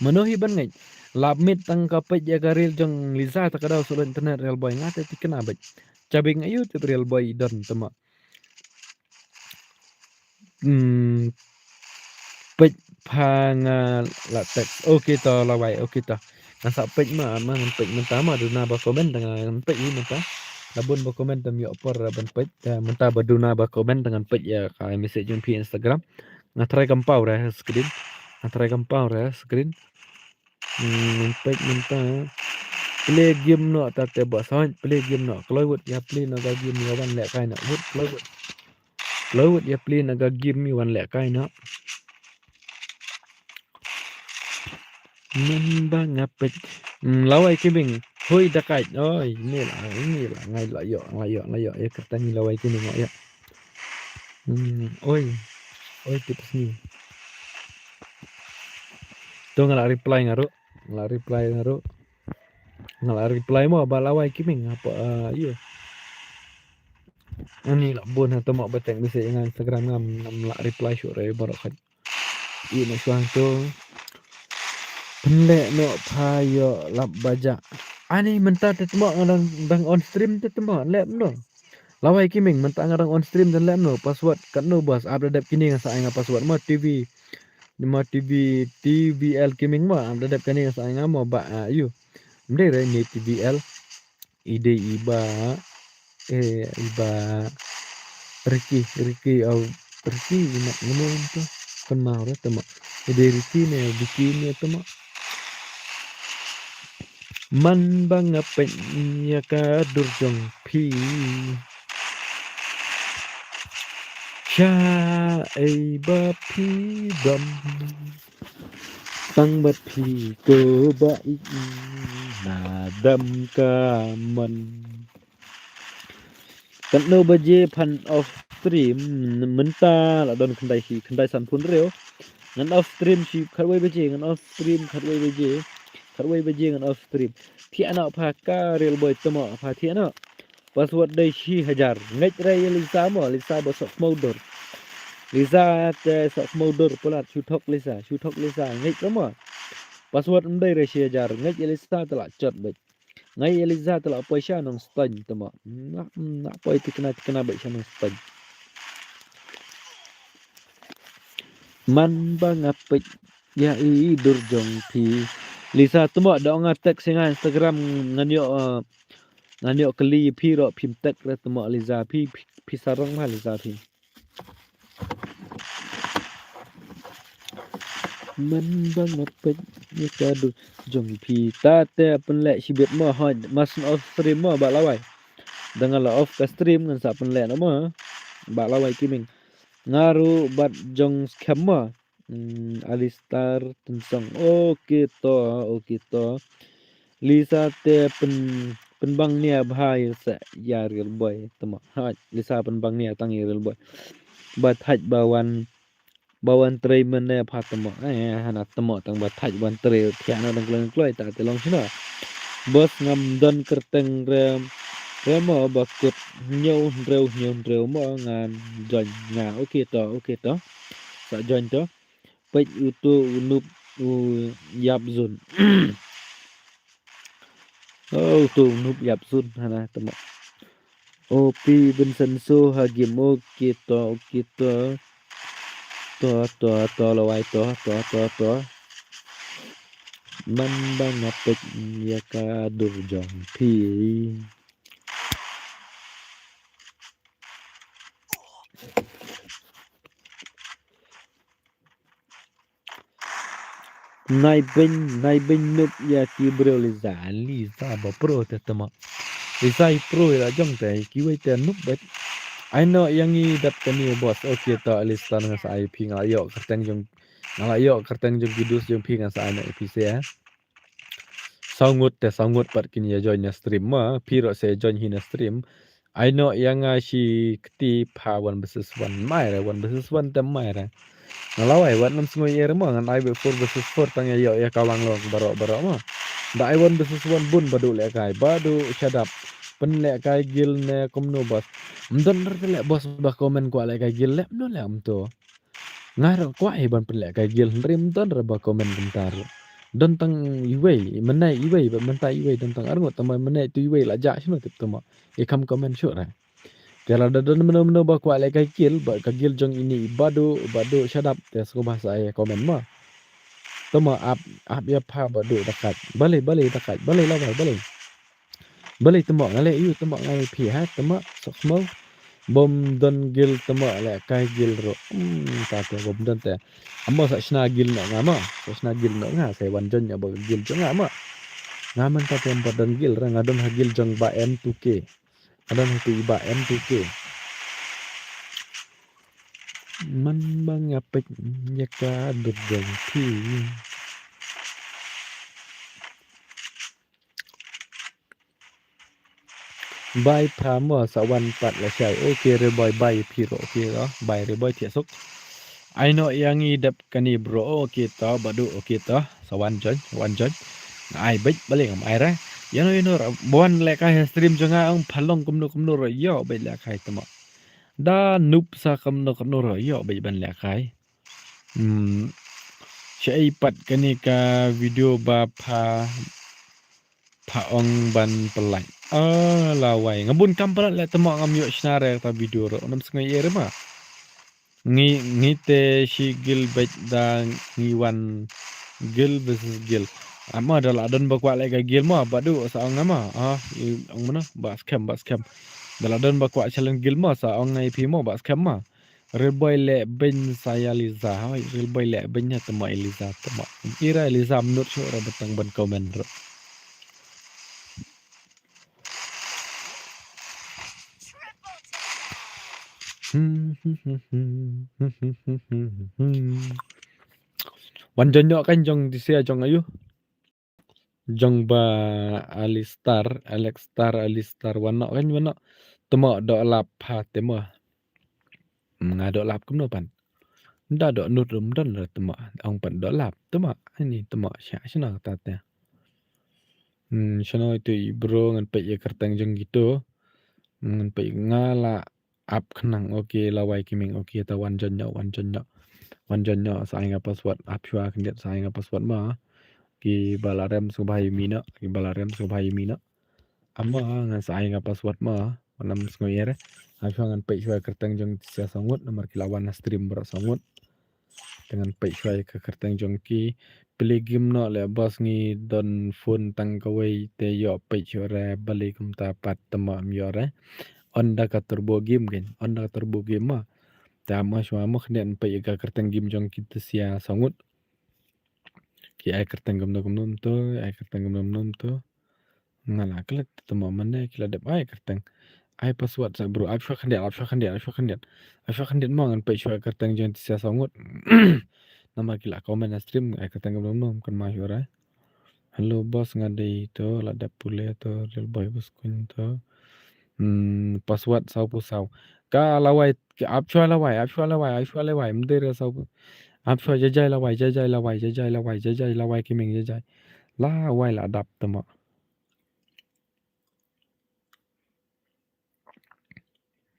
Mano hi ban ngeit. Lap miet tang ka peit ïa ka reel jong Lisa ta ka daw solo internet Real Boy, nga te tikna beit. Chabi nga ïoh tip Real Boy don temo. Hmm, peit pha nga la text. Okay to lawai, okay to. Nga sa peit ma, ma ngan peit mynta ma duna ba comment te ngan peit ïa mynta. La bun ba comment te ym ïoh por ban peit. Te mynta ba duna ba comment te ngan peit ïa ka message jong phi Instagram. Nga try kampaw re screen. Nga try kampaw re screen. Hmm, ngan peit mynta. Play game noh ta te ba sa play game noh. Kloi wut ïa play noh ka game ïa wan lehkai noh. Wut, kloi wut. Kloi wut ïa play noh ka game ïa wan lehkai noh. Mynba nga peit. Hmm, Lawai Kiming. Hoi dakai. Oi, ni la, ni la ngai la ïoh, la ïoh, la ïoh. Ïa kyrteng ni Lawai Kiming ïoh. Hmm, oi. Oi, tips ni. To nga la reply nga ruh. Nga la reply nga ruh. Nga la reply mo ba Lawai Kiming apa, ah, ïa. Ani la bun ha temo ba teng bisi ïa nga Instagram ngam, ngam la reply shuh re baroh khat. Ïa na shuwa to. Pynleh noh pha ïoh lap ba jah. Ani mynta te temo nga dang, dang on stream te temo leh noh. Lawai Kiming mynta nga dang on stream te leh noh password katno boss, ap da dep kine nga sa ai nga password mo T V. Ni mo T V, T V L Kiming mo ap da dep kane nga sa ai nga mo ba, ah, ïa. Ym dei re ni T V L. I dei i ba, eh, i ba Ricky, Ricky, oh, Ricky, i mat ngamo to. Kan mau re temo. I dei Ricky ne, Ricky ne temo. Man ba nga peit ïa ka dur jong phi. Sha ei ba phi dom. Tang ba phi ko ba ik na dam ka man. Katno baje phan off stream mynta la don khyndai shi khyndai san phew hynriew. Ngan off stream shi khatwei baje, ngan off stream khatwei baje. Khatwei baje ngan off stream. Thiah noh pha ka Real Boy tamo pha thiah noh. Password dei shi hajar. Ngeit re ïa Lisa mo, Lisa ba sok khmau dur. Lisa te sok khmau dur palat shu thok Lisa, shu thok Lisa ngeit re mo. Password ym dei re shi hajar. Ngeit ïa Lisa te la chot beit. Ngeit ïa Lisa te la poi sha Nongstoiñ tamo. Nga nga poi tikna tikna beit sha Nongstoiñ. Man ba nga peit ïa i dur jong phi. Lisa tamo da nga text ïa nga Instagram ngan ïoh, eh, ngan ïoh kylli phi ruh phim text re tamo Lisa phi phi, phi sarong ma Lisa phi. Man ba nga peit ïa ka dur jong phi ta te pynleh shibit mo hoi mas off stream mo ba lawai. Da nga la off ka stream ngan sa pynleh noh mo ba lawai kiming. Nga ruh bad jong skhem mo. Hmm, Alistar Tynsong. Okay to, okay to. Lisa te pyn pynbang nia bha ïa sa ïa Real Boy. Tama. Ha, Lisa pynbang nia tang ïa Real Boy. Ba thait ba wan ba wan trei mane pha tama. Eh, hana tama tang ba thait wan trei thiah na dang kloi kloi ta te long shina. Bos ngam don kyrteng re re mo ba kut hynñiew hynriew hynñiew hynriew mo ngan join nga. Okay to, okay to. Sa join to. Peit uto u Nup u Yap Zun. Oh, uto u Nup Yap Zun hana tama. O pi bin senso ha game okay to, okay to. To, to, to, lawai to, to, to, to. Man ba nga peit ïa ka dur jong phi. Nai beiñ, nai beiñ Nup ïa ki briew Lisa, Lisa ba pro te tama. Lisa i pro ïa la jong te, kiwei te Nup beit. Ai no ïa ngi dap kane bos, okay to Lisa nga sa ai phi nga la ïoh kyrteng jong, nga la ïoh kyrteng jong ki dus jong phi nga sa ai no ïa phi se. Saw ngut te saw ngut pat kin ïa join na stream ma, phi ruh se join hi na stream. Ai noh ïa nga shi kti pha one versus one mai re, one versus one te mai re. Nga lawai wat ngam sngewsih re mo, ngan ai beit four versus four tang ïa ïoh ïa ka wanglong baroh baroh mo. Da ai one versus one bun ba duh lehkai, ba duh shadap. Pynlehkai guild ne kumno bos. Ym don re te leh bos ba comment kwah lehkai guild leh mano leh ym to. Nga ruh kwah hi ban pynlehkai guild hynrei ym don re ba comment kumta ruh. Don tang iwei, mynne iwei, ba mynta iwei, don tang arngut, tang ba mynne tu iwei la jah shano tip tama. I kham comment shuh re. Te lada don mano mano ba kwah lehkai guild, ba ka guild jong ine i Badu, Badu shadap, te sngewbha sa ai comment ma. Tama ap, ap ïa pha Badu da khat. Balei, balei da khat, balei lawai, balei. Balei tama nga leh ïa u tama nga leh phi ha tama sok mo. Bym don guild tama lehkai guild ruh. Hmm, ta te bym don te. Amo sa shna guild noh nga ma. Sa shna guild noh nga sa wan join ïa ba guild jong nga ma. Nga mynta te ym pat don guild re nga don ha guild jong ba M two K. Nga don ha tu ba M two K. Man ba nga peit ïa ka dur jong phi. Bai pha mo sa wan pat lashai. Okay re bye bye phi ro okay ro. Bye re bye thiah suk. Ai noh ïa ngi dep kane bro. Okay to Badu okay to. Sa wan join, wan join. Nga ai beit balei ngam ai re. Ïa no ïa no ba wan lehkai ha stream jong nga ong pha long kumno kumno ro ïoh beit lehkai tama. Da Nup sa kumno kumno ro ïoh beit ban lehkai. Hmm. Shaei pat kane ka video ba pha pha ong ban pynlait. Ah, lawai. Nga bun kam pynlait leh tama ngam ïoh shna re ta video ro. Ngam sngew ïa re ma. Ngi ngi te shi guild beit da ngi wan guild versus guild. Ama da la don ba kwah lehkai guild ma Badu sa ong ama. Ah, i ong mano ba skhem ba skhem. Da la don ba kwah challenge guild ma sa ong ngai phi ma ba skhem ma. Real boy leh beiñ sa ïa Liza. Hoi, real boy leh beiñ ha tama Eliza tama. Ira Eliza mynut shuh ra ba tang ban comment ruh. Wan jong noh kan jong di sia jong ayu. Jong ba Alistar, Alexstar, Alistar wan noh kan wan noh. Temo doh lap ha temo. Nga doh lap kumno pan. Nda doh nut rum don la temo. Ong pan doh lap temo. Ini temo sha sha na ta te. Hmm, shano itu i bro ngan peit ïa kyrteng jong kito. Ngan peit nga la ap khnang. Okay, lawai ki ming. Okay, ta wan jong noh, wan jong noh. Wan jong noh sa ai nga password. Ap shwa khyndiat sa ai nga password ma. Ki ba la rem sngewbha ïa mi noh, ki ba la rem sngewbha ïa mi noh. Ama ngan sa ai nga password ma. Wan ym sngew ïa re. Ap shwa ngan peit shwa kyrteng jong ki sia saw ngut namar ki la wan na stream baroh saw ngut. Te ngan peit shwa ïa ka kyrteng jong ki. Plie game noh leh boss, ngi don phone tang kawei te ïoh peit shwa re, balei kumta pat temo ym ïoh re. On da ka turbo game kan, on da ka turbo game ma. Te ama shwa ma khyndiat peit ïa ka kyrteng game jong ki te sia saw ngut. Ki ai kyrteng kumno kumno to, ai kyrteng kumno kumno to. Nga la klet temo mane ki la dep ai kyrteng. Ai password sa bro, ap shwa khyndiat, ap shwa khyndiat, ap shwa khyndiat. Ap shwa khyndiat mo ngan peit shwa kyrteng jong te sia saw ngut. Namar ki la comment na stream, ai kyrteng kumno kumno kan ma shwa re. Hello boss, nga dei to la dep pule to, Real Boy bus kun to. Hmm, password saw phew saw. Ka lawai, ap shwa lawai, ap shwa lawai, ap shwa lawai, mdei re saw. Ap shwa jajai lawai, jajai lawai, jajai lawai, jajai lawai ki ming jajai. Lawai la dap temo.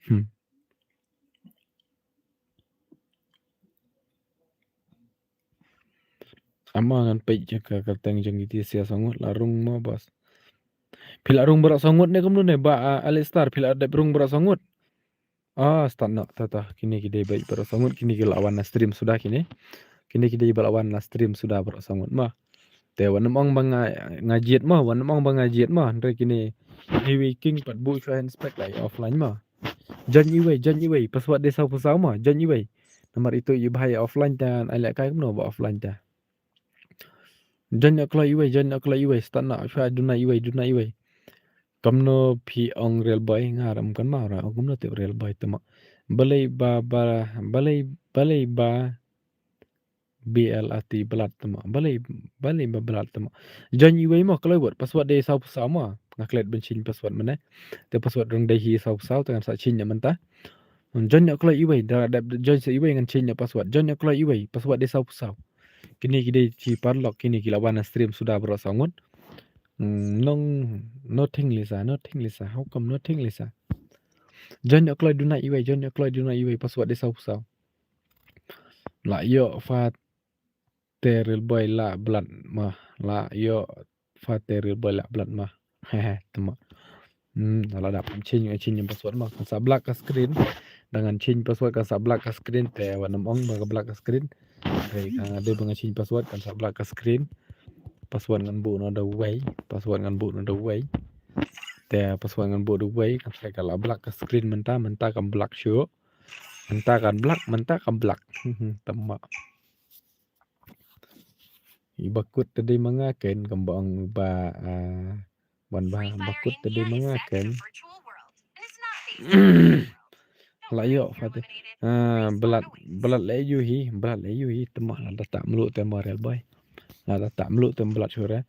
Hmm. Ama ngan peit ïa ka kyrteng jong ki te sia saw ngut la rung mo boss. Phi la rung baroh saw ngut ne kumno ne ba, ah, Alistar, phi la dep rung baroh saw ngut. Ah, start noh ta ta. Kine ki dei beit baroh saw ngut, kine ki la wan na stream suda kine. Kine ki dei ba la wan na stream suda baroh saw ngut ma. Te wan ym ong ba nga, nga jied ma, wan ym ong ba nga jied ma. Hynrei kine Highway King pat buh shwa hand spec la offline ma. Join iwei, join iwei, password dei saw phew saw ma, join iwei. Namar itu i bha ïa offline te ai leh kai kumno ba offline te. Join noh kloi iwei, join noh kloi iwei, start noh shwa duna iwei, duna iwei. Kumno phi ong Real Boy, nga ram kan ma ra ong kumno tip Real Boy temo. Balei ba, ba, balei, balei ba B L A T Blood temo. Balei, balei ba Blood temo. Join iwei mo kloi wot, password dei saw phew saw mo. Nga klet ban change password mynne. Te password rung dei hi saw phew saw te ngan sa change noh mynta. Join noh kloi iwei, da, da, join sa iwei ngan change noh password. Join noh kloi iwei, password dei saw phew saw. Kine ki dei ki paralok, kine ki la wan na stream suda baroh saw ngut. Hmm, nong, nothing Lisa, nothing Lisa. How come nothing Lisa? Join noh kloi duna iwei, join noh kloi duna iwei, password dei saw phew saw. La ïoh fa te Real Boy la Blood ma. La ïoh fa te Real Boy la Blood ma. Hehe, temo. Hmm, la dap change, change password ma. Kan sa black ka screen. Da ngan change password kan sa black ka screen te wan ym ong ba ka black ka screen. Hynrei ka nga dei ba nga change password kan sa black ka screen. Password ngan buh noh da wei. Password ngan buh noh da wei. Te password ngan buh da wei kan sa ka la black ka screen mynta, mynta kam black shuh. Mynta kan black, mynta kam black. Temo. I ba kut te dei ma nga ken, kam ba ong ba, ah, ban ba, ba kut te dei ma nga ken. La ïoh fa te. Ah, Blood, Blood leh ïu hi, Blood leh ïu hi, temo la da tah mluh te mo Real Boy. La da tah mluh te Blood shuh re.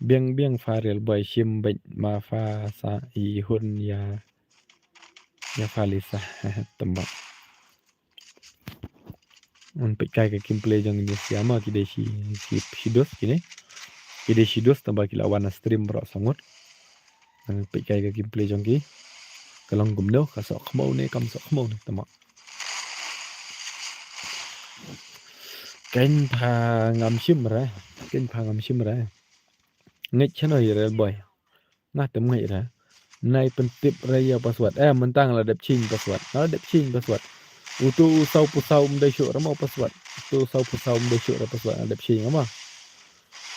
Biang biang fa Real Boy shim beit ma fa sa i hun ïa, ïa fa Lisa. Temo. Un peit kai ka gameplay jong kine sia ma ki dei shi, shi, shi dos kine. Ki dei shi dos tang ba ki la wan na stream baroh saw ngut. Un peit kai ka gameplay jong ki. Ka long kumno, ka soh khmaw ne kam soh khmaw ne temo. Kein pha ngam shim re. Kein pha ngam shim re. Ngeit shano ïa Real Boy. Nga te mngai ra. Nai pyntip ra ïa password. Eh, mynta nga la dep change password. Nga la dep change password. Uto u saw phew saw um dei shuh ra mo password. Uto u saw phew saw um dei shuh ra password. Nga la dep change nga ma.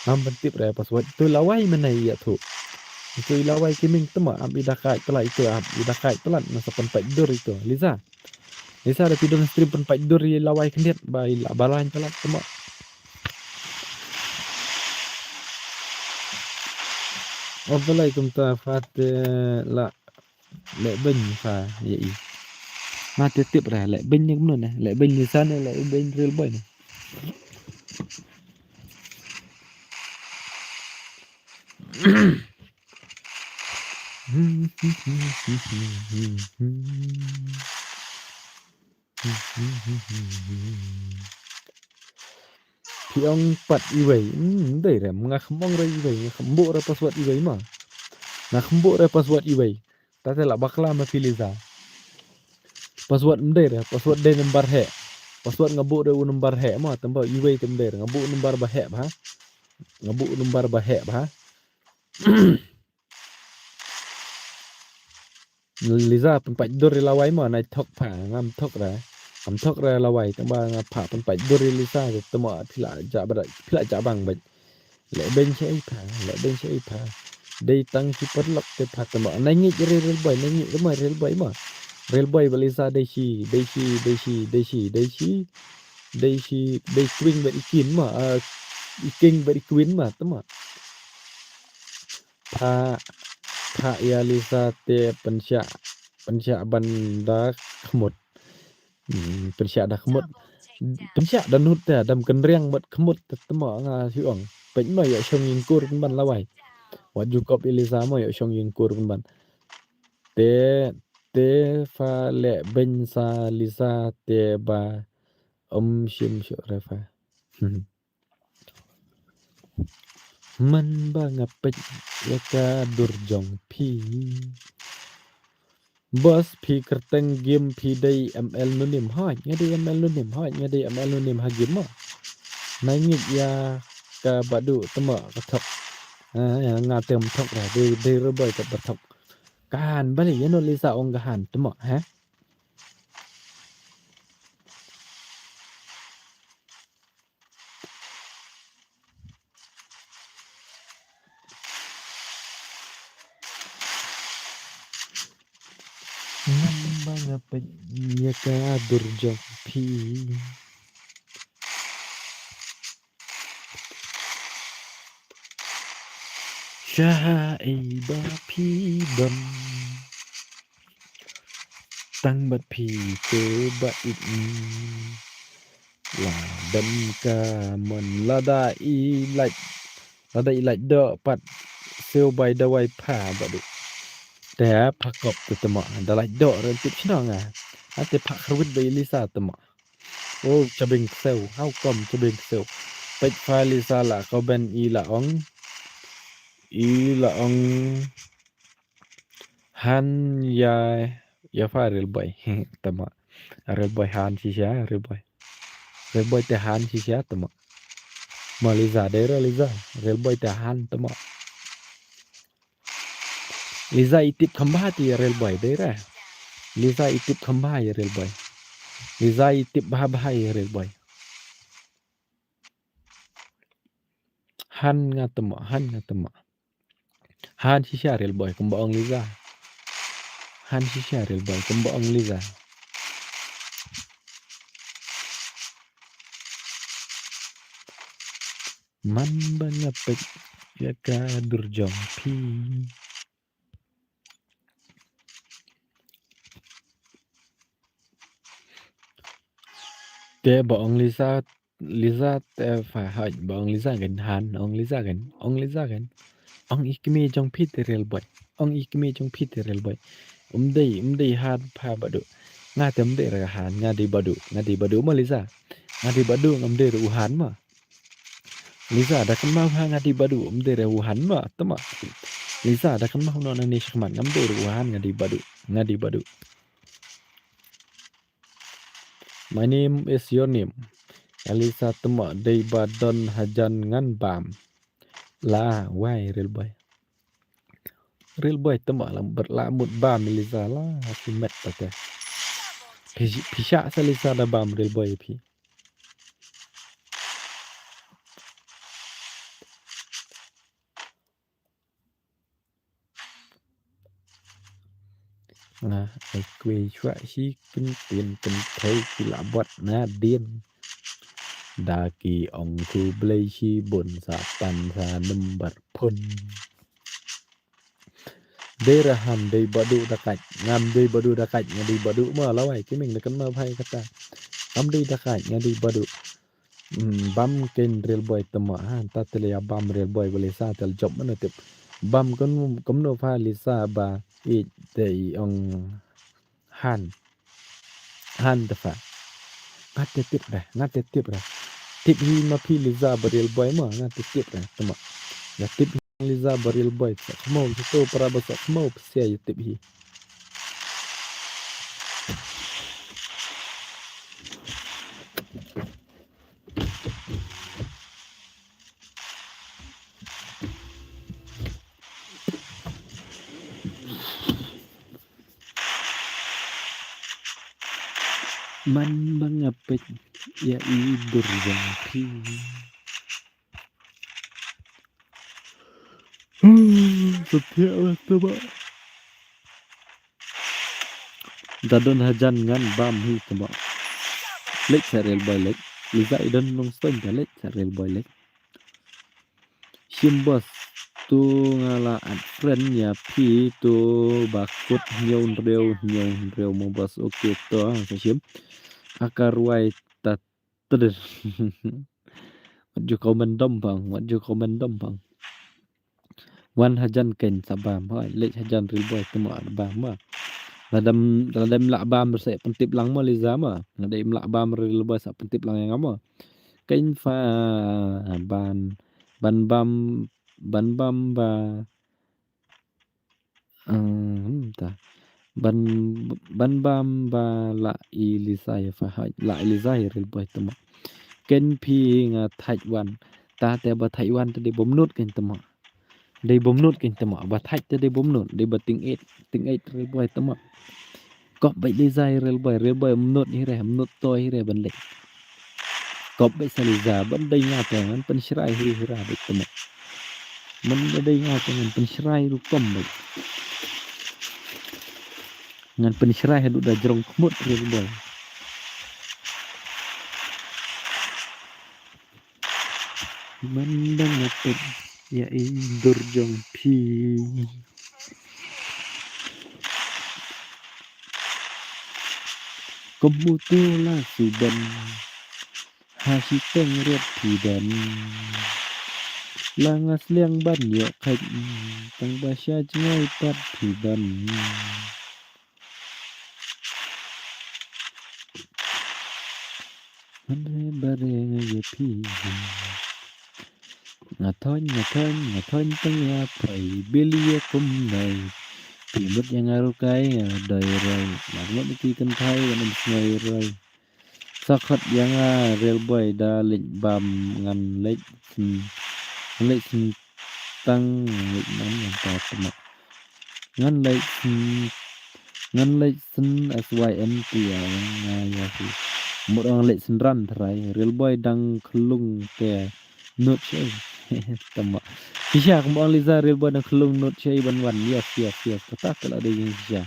Ngam pyntip ra ïa password. Uto lawai mynne ïa thu. Uto lawai ki ming temo ap i da kai palat ito ap i da kai palat nga sa pynpait dur ito. Lisa. Lisa da phi don stream pynpait dur ïa lawai khyndiat ba i la balai palat temo. O balai kumta fa te la leh beiñ fa ïa i. Nga te tip re, leh beiñ ne kumno ne, leh beiñ Lisa ne, leh beiñ Real Boy ne. Phi ong pat iwei. Hmm, dei re, nga kham ong re iwei, nga kham buh re password iwei ma. Nga kham buh re password iwei. Tate la bakla ma phi Lisa. Password ym dei re, password dei number heh. Password nga buh re u number heh ma, tang ba iwei te ym dei re, nga buh number ba heh bha. Nga buh number ba heh bha. Lisa pynpait dur ïa lawei ma, nai thok pha, ngam thok re. Ngam thok re lawei, tang ba nga pha pynpait dur ïa Lisa, te mo phi la ja ba, phi la ja bang bait. Leh beiñ shaei pha, leh beiñ shaei pha. Dei tang ki paralok te pha te mo. Nai ngeit re Real Boy, nai ngeit re ma Real Boy ma. Real Boy bad Lisa dei shi, dei shi, dei shi, dei shi, dei shi, dei shi, dei queen bad i king ma, ah, i king bad i queen ma, te mo. Pha, pha ïa Lisa te pynshah, pynshah ban da khmut. Hmm, pynshah da khmut. Pynshah da nud te, dam kynriang bad khmut te, te mo nga shu ong. Peit mo ïoh shong ïing kur pynban lawei. Wat ju kop ïa Lisa mo ïoh shong ïing kur pynban. Te, te pha leh beiñ sa Lisa te ba ym shim shuh re pha. Man ba nga peit ïa ka dur jong phi. Boss, phi kyrteng game phi dei M L Nunim. Hooid, nga dei M L Nunim. Hooid, nga dei M L Nunim ha game mo. Nai ngeit ïa ka Badu te mo ka thok. Ah, ïa nga te ym thok re, dei, dei Real Boy te ba thok. Ka han balei ïa no Lisa ong ka han te mo, ha? Ngan ba nga peit ïa ka dur jong phi. Shaei ba phi don. Tang bad phi te ba it. La dam ka mon lada i lait. Lada i lait doh pat siew bai dawai pha Badu. Te pha kop te te mo. Da lait doh re tip shnong ah. Ate pha kharwit ba i Lisa te mo. Oh, chabeng ksew. How come chabeng ksew? Peit pha Lisa la comment i la ong. I la ong. Han ïa, ïa pha Real Boy. Te mo. Real Boy han shisha, Real Boy. Real Boy te han shisha, te mo. Mo Lisa dei re Lisa. Real Boy te han, te mo. Lisa i tip kham bha te ïa Real Boy dei re. Lisa i tip kham bha ïa Real Boy. Lisa i tip bha bha ïa Real Boy. Han nga te mo, han nga te mo. Han shisha Real Boy kumba ong Lisa. Han shisha Real Boy kumba ong Lisa. Man ba nga peit ïa ka dur jong phi. Te ba ong Lisa, Lisa te pha hooid ba ong Lisa kan han, ong Lisa kan, ong Lisa kan. Ong i kmie jong phi te Real Boy. Ong i kmie jong phi te Real Boy. Um dei, um dei han pha Badu. Nga te um dei re han, nga dei Badu, nga dei Badu mo Lisa. Nga dei Badu ngam dei re u han mo. Lisa da kynmaw ha nga dei Badu, um dei re u han mo, te mo. Lisa da kynmaw noh nangne shakhmat ngam dei re u han, nga dei Badu, nga dei Badu. My name is your name. Ïa Lisa te mo dei ba don hajan ngan bam. La wai Real Boy. Real Boy te mo la mut bam ïa Lisa la ha ki met te. Phi, phi shah sa Lisa da bam Real Boy phi. Nga ai kwei shuwa shi kyntien kynthei ki la bot na dien. Da ki ong khublei shibun sa pan sa number phone. Dei rahan dei badu dakat. Ngam dei badu dakat, nga dei badu ma lawai kiming da kan ma bhai kata. Ngam dei dakat, nga dei badu. Hmm, bam ken rel boy tama ha, ta tele ya bam rel boy bale sa tel job mana tip. Bam kan kumno pha lisa ba i te i ong han. Han te pha. Nga te tip dah, nga te tip dah. Tip hi ma phi lisa ba rel boy ma, nga te tip dah tama. Ya tip hi lisa ba rel boy sa kmo, sa to para ba sa kmo, psia ya tip hi. Man ba nga peit ïa i dur jong phi. Satia la tama. Da don hajan ngan bam hi tama. Leit sa rel boy leit. Liza i don nong stoin da leit sa rel boy leit. Shim boss, tu nga la add friend ïa phi tu ba kut hynñiew hynriew, hynñiew hynriew mo boss. Okay to sa shim. Aka rwai ta tdr. Wat ju comment dom bang, wat ju comment dom bang. Wan hajan ken sa bam, hoi, leit hajan rel boy tama bam ma. Lada, lada im lah bam sa pyntip lang ma Liza ma. Lada im lah bam rel boy sa pyntip lang ïa nga ma. Ken pha ban, ban bam, ban bam ba. Hmm, ta. Ban, ban bam ba la i Liza ïa pha hoi, la i Liza ïa rel boy tama. Ken phi nga thait wan. Ta te ba thait wan te dei bom nut ken tama. Dei bom nut ken tama. Ba thait te dei bom nut. Dei ba ting et, ting et rel boy tama. Kop beit Liza ïa rel boy, rel boy mynut hi re, mynut to hi re ban leit. Kop beit sa Liza, ban dei nga te ngan pynshrai hi hi ra beit tama. Man da dei nga te ngan pynshrai rukom beit. Ngan pynshrai haduh da jrong khmut rel boy. Man ba nga peit ïa i dur jong phi. Kum uto la suban ha shiteng riat phi ban. La nga sliang ban ïoh kheit tang ba sha jngai pat phi ban. Hynrei ba re nga ïa phi. Nga thoiñ, nga thoiñ, nga thoiñ tang ïa phai, bili ïa kumnai. Phi mut ïa nga rukai, nga doi roi. Nga mut ki kynthai, nga nym sngai roi. Sa khot ïa nga rel boy da leit bam ngan leit syn, ngan leit syn tang leit nam ngan ta tama. Ngan leit syn, ngan leit syn S Y N T ïa nga ïa phi. Mut ong leit syn ran trai, rel boy dang khlung te nut shei. Tama. Shisha ka mut ong Liza rel boy dang khlung nut shei ban wan. Yes, yes, yes. Kata ka la dei shisha.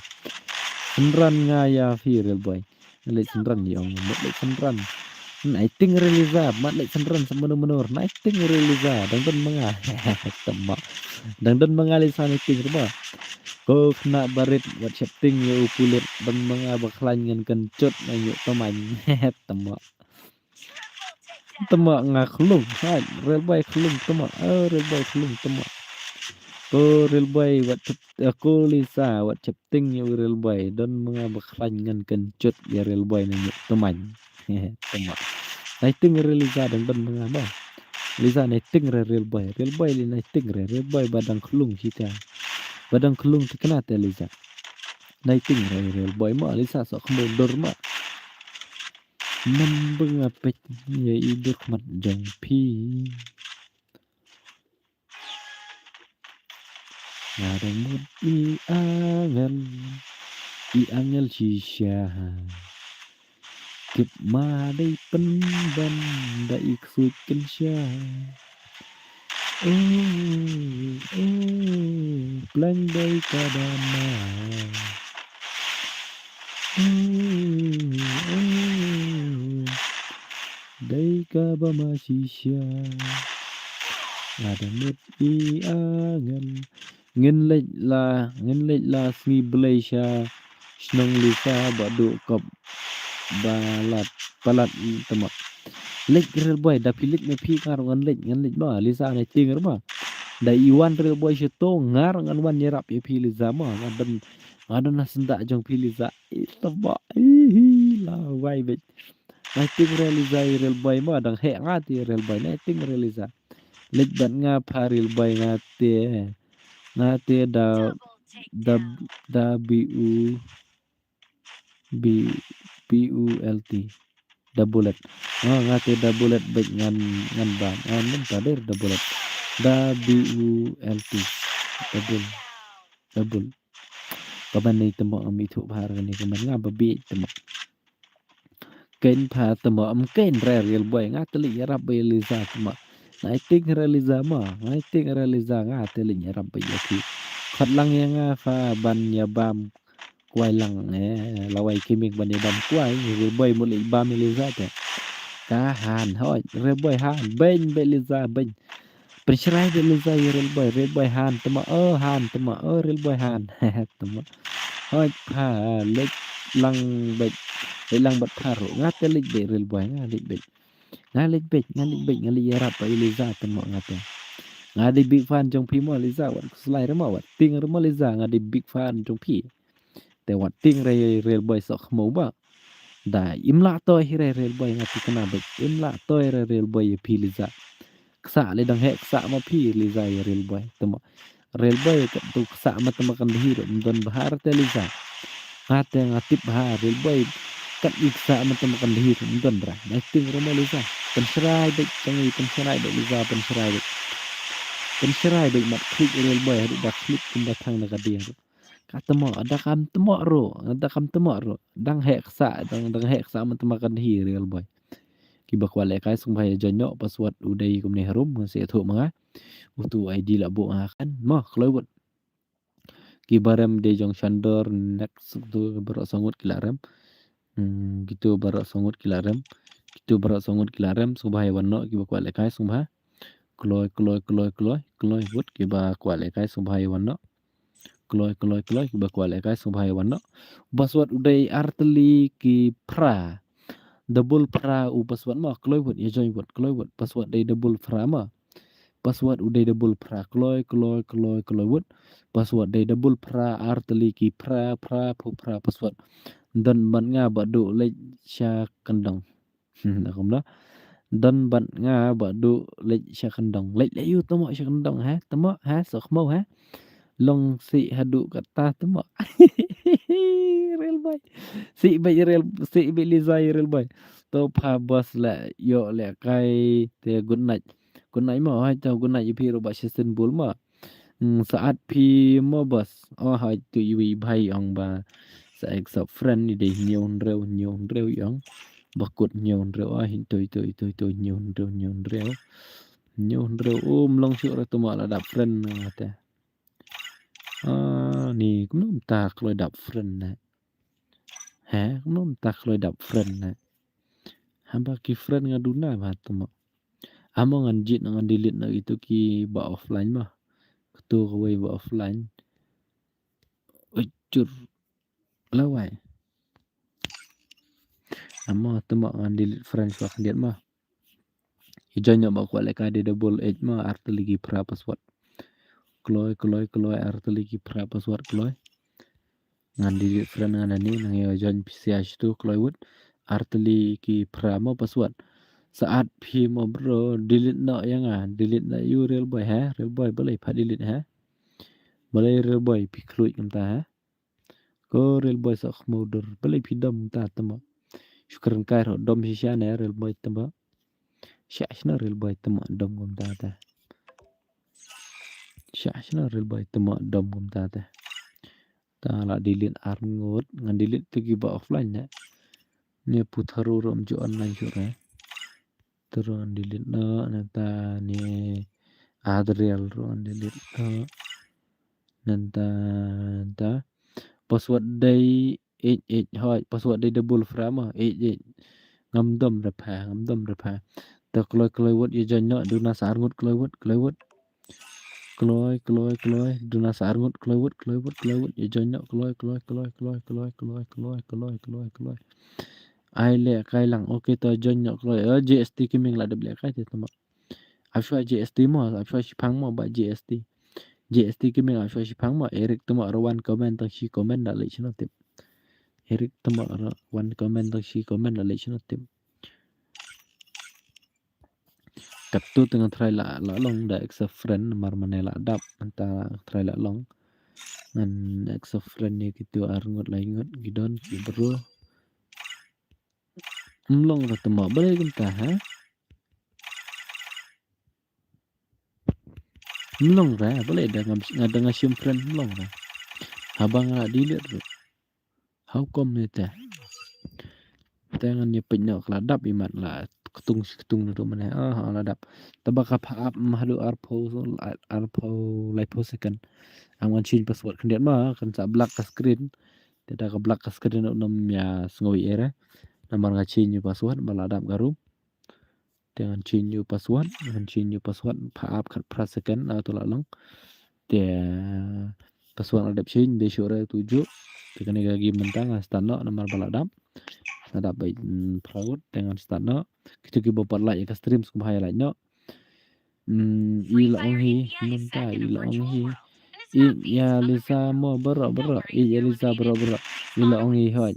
Syn ran nga ïa phi rel boy. Leit syn ran ïa ong mut leit syn ran. Nai ting re Liza, mat leit syn ran sa mano mano. Nai ting re Liza, dang don ma nga. Tama. Dang don ma nga Liza nai ting re ba. Ko khynnah barit wat shep ting ïa u pulit, don ma nga ba khlaiñ ngan kynjut na ïa u tmaiñ. Tama. Tama nga khlung, hai, rel boy khlung tama. Oh, rel boy khlung tama. Ko rel boy wat shep, eh, ko Liza wat shep ting ïa u rel boy, don ma nga ba khlaiñ ngan kynjut ïa rel boy na ïa u tmaiñ. Tama. Nai ting re Liza dang don ma nga ba. Liza nai ting re rel boy, rel boy li nai ting re, rel boy ba dang khlung shita. Ba dang khlung thikna te Liza. Nai ting re rel boy ma, Liza sa khmo dur ma. Namba nga peit ïa i dur khmat jong phi. Nga dang mut i angel, i angel shisha. Tip ma dei pynban da i ksuid kynsha. Oh, oh, pleng dei ka da ma. Oh, oh, dei ka ba ma shisha. Nga dang mut i angel. Ngin leit la, ngin leit la sngi Blei sha shnong Lisa ba duk kop balat, palat tama. Leit Railboy, da phi leit ma phi ngar ngan leit, ngan leit ma Lisa na ting ma. Da i wan Railboy sha to ngar ngan wan ïarap ïa phi Lisa ma. Nga don, nga don na senda jong phi Lisa. Tama. Ihi la wai bet. Na ting Railisa Railboy ma dang heh nga te Railboy na ting Railisa. Leit bad nga pha Railboy nga te. Nga te da, da, da B U, B, B U L T. Da bullet. Nga, nga te da bullet bek ngan, ngan ba. Ngan men ta der da bullet. Da B U L T. Double. Double. Ka ban ni tama am ithuh bha kane ka ban nga ba bi tama. Kein pha tama am kein re Railboy nga te leit ïarap ba Lisa tama. Nga ting Railisa ma, nga ting Railisa nga te leit ïarap ba ïa phi. Khot lang ïa nga pha ban ïa bam kwai lang eh, lawai kimik ban ïa bam kwai, Railboy mut leit bam Lisa te. Ka han, hoi, Railboy han, beiñ, beiñ Lisa, beiñ. Pynshrai beit Lisa ïa Railboy, Railboy han tama, oh han tama, oh Railboy han. Tama. Hoi pha, leit lang beit, leit lang bad pha ruh. Nga te leit beit Railboy, nga leit beit. Nga leit beit, nga leit beit, nga leit ïarap bad Lisa tama nga te. Nga dei big fan jong phi mo Lisa, wat khuslai re mo, wat ting re mo Lisa, nga dei big fan jong phi. Te wat ting re Railboy sok khmo ba. Da im lah toi hi re Railboy nga te kena beit. Im lah toi re Railboy ïa phi Lisa. Ksa le dang heh ksa ma phi Lisa ïa Railboy. Tama Railboy kat tu ksa ma tama kan dhi ro mdon bha te Lisa. Nga te nga tip bha Railboy kat i ksa ma tama kan dhi ro mdon ra. Dai ting ro ma Lisa. Pynshrai beit changi pynshrai beit Lisa pynshrai beit. Pynshrai beit mat klik Railboy haduh da klik kumba thang na ka dieng. Ka tama, da kam tama ro, da kam tama ro. Dang heh ksa, dang, dang heh ksa man tama kan hi Railboy. Kiba kwah lehkai sngewbha ïa join noh, password u dei kumne harum, nga sa ïathuh ma nga. Utu I D la buh nga kan. Mo, kloi wut. Kiba rem dei jong Shandor, next utu baroh saw ngut ki la rem. Hmm, kitu baroh saw ngut ki la rem. Kitu baroh saw ngut ki la rem, sngewbha ïa wan noh, kiba kwah lehkai sngewbha. Kloi, kloi, kloi, kloi, kloi wut, kiba kwah lehkai sngewbha ïa wan noh. Kloi, kloi, kloi, kiba kwah lehkai sngewbha ïa wan noh. Password u dei artylli ki phra. Double phra u password mo, kloi wut, ïa join wut, kloi wut. Password dei double phra mo. Password u dei double phra, kloi, kloi, kloi, kloi wut. Password dei double phra, artylli ki phra, phra, phu phra, password. Don bad nga ba duh leit sha kyndong. Hmm, da kumno. Don bad nga ba duh leit sha kyndong. Leit leit ïu tama sha kyndong ha. Tama ha, sok mo ha. Long si haduh kata tama. Railboy. Si beit Rail, si beit Lisa ïa Railboy. To pha boss la ïoh lehkai te good night. Good night mo, hai to good night ïa phi ruh ba shisien bul mo. Hmm, saat phi mo boss. Oh, hai tu iwi bhai ong ba. Sa ek sub friend ni dei hynñiew hynriew, hynñiew hynriew ong. Ba kut hynñiew hynriew, ah, hin tu, tu, tu, tu, hynñiew hynriew, hynñiew hynriew. Hynñiew hynriew, um, long shuh ra tama la dap friend na te. Ah, ni, kumno mynta kloi dap friend na. He, kumno mynta kloi dap friend na. Haba ki friend nga duna ba tama. Amo ngan jied ngan delete na itu ki ba offline ma. Katu kawei ba offline. Ujur. Lawai. Amo tama ngan delete friend shuwa khyndiat ma. I join ba kwah lehkai dei double eight ma artylli ki phra password. Kloi, kloi, kloi artylli ki phra password kloi. Ngan delete friend ngan ani nang ïa join P C H tu kloi wut. Artylli ki phra mo password. Saat phi mo bro delete noh ïa nga, delete noh ïa u Railboy ha, Railboy balei pha delete ha. Balei Railboy phi khluit kumta ha. Ko Railboy sa khmo dur balei phi dom kumta tama. Shukran kai ro dom shisha ne Railboy tama. Sha shna Railboy tama dom kumta ta. Sha shna Railboy tama dom kumta ta. Ta la delete ar ngut, ngan delete tu ki ba offline ne. Ne Putharu rom ju online shuh re. Turu ngan delete noh, nanta ne Adriel ru ngan delete noh. Nanta, nanta. Password dei eight eight, hoi, password dei double phra mo, eight eight. Ngam dom re pha, ngam dom re pha. Ta kloi kloi wut ïa join noh, duna sa ar ngut kloi wut, kloi wut. Kloi, kloi, kloi. Duna sa arngut, kloi wut, kloi wut, kloi wut. Ïa join noh, kloi, kloi, kloi. Ai lehkai lang. Okay, to join noh, kloi. Eh, J S T Gaming la dep lehkai te tama. Ap shuwa J S T mo, ap shuwa shipang mo ba J S T. J S T Gaming ap shuwa shipang mo. Eric tama ra wan comment tang shi comment da leh shano tip. Eric tama ra wan comment tang shi comment da leh shano tip. Katto te ngan try la, la long da accept friend, namar mane la dap, mynta try la long. Ngan accept friend ïa kito arngut laingut, ki don, ki bro. Ym long ra tama, balei kumta, ha? Ym long ra, balei da nga, nga da nga shim friend, ym long ra. Haba nga delete ruh. How come ne te? Te ngan ïa peit noh ka la dap imat la ktung shi ktung naduh mynne. Ah, la dap. Te ba ka pha ap ma haduh arphew, arphew, laiphew second. Am ngan change password khyndiat ma, kan sa black ka screen. Te da ka black ka screen noh nym ïa sngew ïa re. Namar nga change password ba la dap ka room. Te ngan change new password, ngan change new password, pha ap khatphra second, ah, to la long. Te password la dep change, dei shuh re tu juh. Te kane ka game mynta ngan start noh, namar ba la dap. La dap bai, mm, phra wut, te ngan start noh. Kito kiba pat like ïa ka stream sngewbha ïa like noh. Mm, i la ong hi, mynta i la ong hi. I ïa Lisa mo baroh baroh, i ïa Lisa baroh baroh. I la ong hi hoi.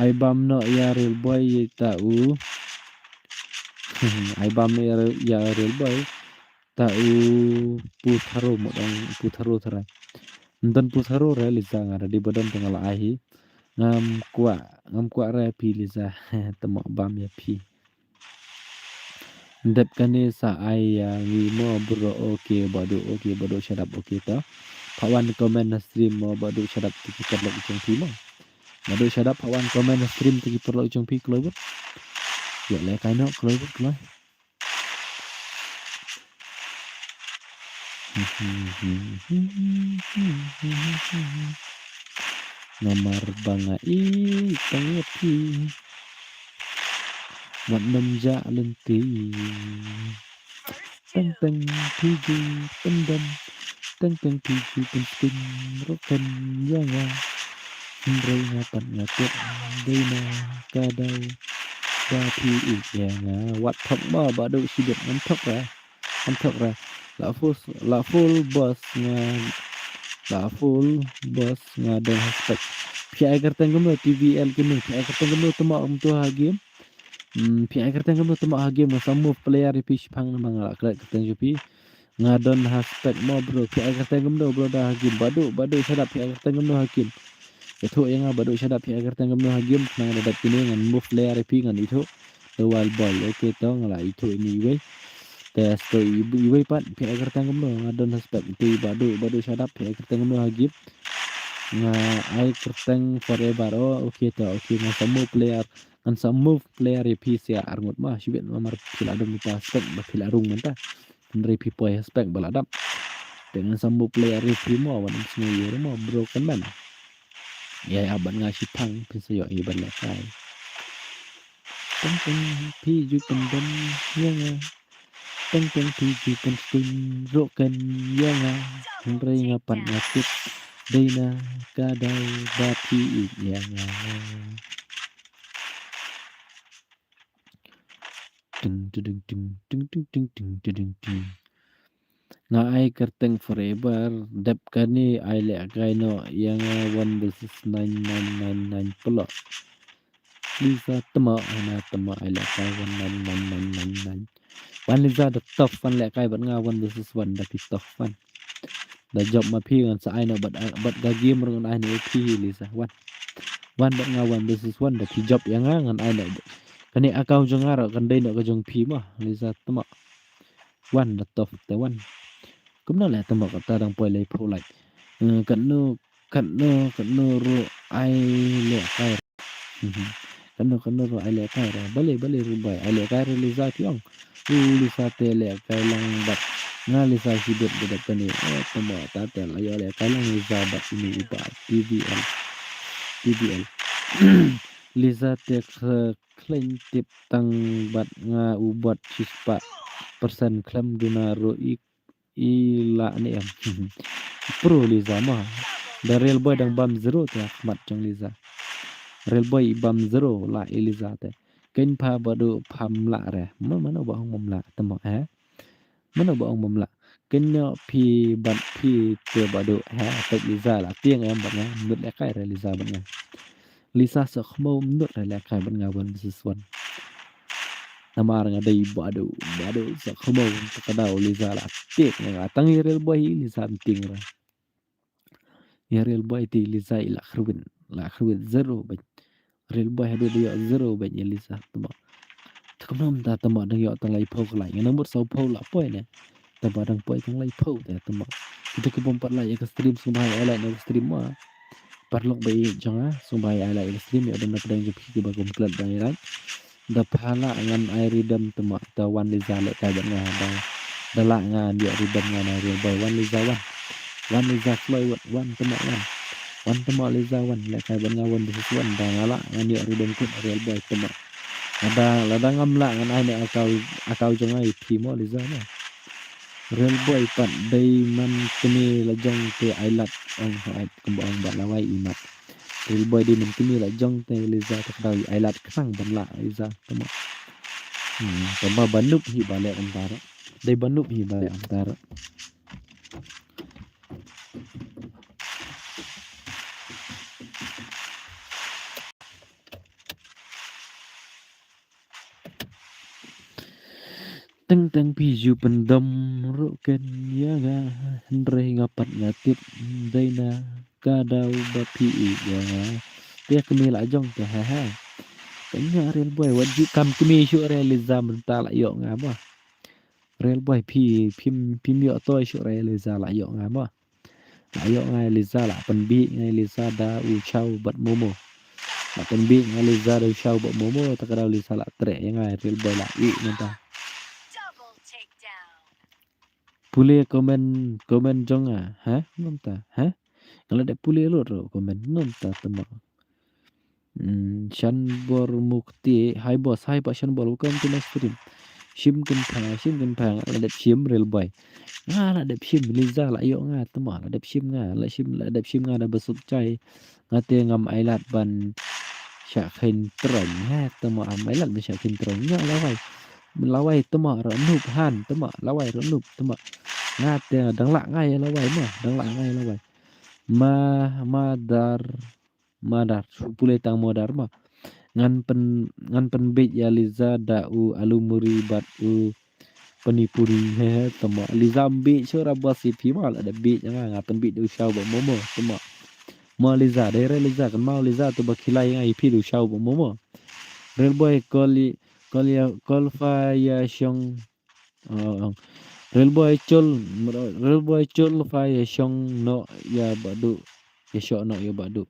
Ai bam noh ïa Real Boy ïa ta u. Ai bam noh ïa, ïa Real Boy. Ta u Putharo mo dang Putharo tara. Ym don Putharo re Lisa nga ready ba don te nga la ai hi. Ngam kwah, ngam kwah re phi Lisa. Te mo bam ïa phi. Dep kane sa ai ïa ngi mo bro, okay Badu, okay Badu shut up, okay to. Pha wan comment na stream mo Badu shut up te ki paralok jong phi mo. Badu shut up, pha wan comment na stream te ki paralok jong phi kloi bud. Ïa lehkai noh kloi bud kloi. Namar ba nga ïeit tang ïa phi. Wat nym jah lynti. Teng teng phi ju pyndem. Teng teng phi ju pynskhem ruh kan ïa nga. Hynrei nga pat nga tip dei na ka daw ba phi ïeit ïa nga. Wat thok mo Badu shibit, ngam thok ra. Ngam thok ra. La full, la full boss nga, la full boss nga don ha spec. Phi ai kyrteng kumno T V L Gaming, phi ai kyrteng kumno tama kumto ha game. Hmm, phi ai kyrteng kumno tama ha game, nga sa move player ïa phi shipang namar nga la klet kyrteng jong phi. Nga don ha spec mo bro, phi ai kyrteng kumno bro da ha game. Badu, Badu shut up, phi ai kyrteng kumno ha game. Ïathuh ïa nga Badu shut up, phi ai kyrteng kumno ha game, khnang da dep kine ngan move player ïa phi ngan ithuh. The wild boy, okay to nga la ithuh ine iwei. Te sto i, iwei pat, phi ai kyrteng kumno, nga don ha spec, te Badu, Badu shut up, phi ai kyrteng kumno ha game. Nga ai kyrteng forever, oh, okay to, okay, ngan sa move player, ngan sa move player ïa phi sha arngut ma, shibit namar phi la don ha spec, ba phi la rung mynta. Hynrei phi poi ha spec ba la dap. Te ngan sa move player ïa phi mo, wat nym sngew ïa re mo, broken man. Ïa, ïa, ban nga shipang, phin sa ïoh ïa ban lehkai. Teng teng phi ju pyndem ïa nga. Teng teng phi ju pynskhem ruh kan ïa nga. Hynrei nga pat nga tip dei na ka daw ba phi ïeit ïa nga. Ting, ting, ting. Nga ai kyrteng forever, dep kane ai lehkai noh ïa nga one versus nine nine nine nine pula. Lisa tama, hana tama ai lehkai one nine nine nine nine nine. Wan Lisa da tough, wan lehkai bad nga one versus one da phi tough wan. Da jop ma phi ngan sa ai noh bad, bad ka game ruh ngan ai noh ïa phi Lisa. Wan. Wan bad nga one versus one da phi jop ïa nga ngan ai noh. Kane account jong nga ruh kan dei noh ka jong phi ma Lisa tama. Wan da tough te wan. Kumno leh tama kata dang poi laiphew like. Eh, katno, katno, katno ruh ai lehkai. Mhm. Katno, katno ruh ai lehkai ruh. Balei, balei ruh bai. Ai lehkai ruh Lisa ki ong. U Lisa te lehkai lang bad nga Lisa shibit bad kane. Eh, tama ta te la ïoh lehkai lang Lisa bad ine i ba T V L. T V L. Lisa te khlaiñ tip tang bad nga u bot shispah percent khlem duna ruh i i la ne em. Pro Liza mo. Da Real Boy dang bam zero te ha khmat jong Liza. Real Boy i bam zero la i Liza te. Ken pha ba du pham la re. Ma mano ba ong mam la te mo eh. Mano ba ong mam la. Ken nyo phi ban phi te ba du eh. Pek Liza la tieng em ba nga. Mut le kai re Liza ba nga. Liza sa khmo mut re le kai ba nga wan bisis wan. Namar nga dei ba du ba du sa khmo te ka dau Liza la tieng nga tang i Real Boy Liza tieng re. Ïa Real Boy te Liza i la khrwin la khrwin zero bad Real Boy haduh da ïoh zero bad ïa Liza tama. Te kumno mynta tama dang ïoh tang lai phew ka lai. Nga nang mut saw phew la poi ne. Tama dang poi tang lai phew te tama. Kita ki bym pat like ïa ka stream sngewbha ai like na ka stream ma. Paralok ba ïeit jong nga sngewbha ai like ïa ka stream ïa dang na pdeng jong phi kiba kum klet ba ai like. Da pha la ngan ai rhythm tama ta wan Liza leh kai bad nga da da la ngan ïoh rhythm ngan ai Real Boy wan Liza wan. Wan Liza Floyd wan wan tama wan. Wan tama Liza wan leh kai bad nga wan bisis wan da nga la ngan ïoh rhythm kut Real Boy tama. Lada lada ngam la ngan ai ne akau akau jong ai phi mo Liza mo. Real Boy pat dei man kmie la jong te ai lat ong ho ai kumba ong ba lawai i mat. Real Boy dei man kmie la jong te Liza te kdau i ai lat khnang ban la Liza tama. Hmm, tama ba nup hi ba leh antar. Dei ba nup hi ba leh antar. Teng teng phi ju pyndom ruh ken ïa nga hynrei nga pat nga tip dei na ka daw ba phi ïeit ïa nga. Te kmie la jong te ha ha. Kane Real Boy wat ju kam kmie shuh re Liza mynta la ïoh nga ba. Real Boy phi phim phim ïoh toi shuh re Liza la ïoh nga ba. La ïoh nga Liza la pynbit nga Liza da u shaw bad momo. La pynbit nga Liza da u shaw bad momo ta ka daw Liza la treh ïa nga Real Boy la ïeh mynta. Pule comment comment jong nga ha mynta ha. Nga la dep pule lut ruh comment mynta tama. Hmm, Shanbor Mukti, hi boss, hi pa Shanbor, welcome to my stream. Shim kin pha, shim kin pha, nga la dep shim Real Boy. Nga la dep shim Liza la ïoh nga tama, la dep shim nga, la shim la dep shim nga da ba suk chai. Nga te ngam ai lad ban shah khein troiñ, ha tama am ai lad ban shah khein troiñ. Nga lawai. Lawai tama ra nup han, tama lawai ra nup, tama. Nga te dang la ngai lawai ma, dang la ngai lawai. Ma ma dar Madar, shu pule tang madar ma. Ngan pyn ngan pynbit ïa Liza da u alu muri bad u panipuri. He he tama Liza mbit shu ra bas ïa phi ma la da bit ïa nga nga pynbit da u shaw ba momo tama. Ma Liza dei re Liza kan ma Liza tu ba khilai ïa nga ïa phi da u shaw ba momo. Real boy kol kol ïa kol fa ïa shong. Oh, oh. Real boy chul real boy chul fa ïa shong no ïa badu ïa shong no ïa badu.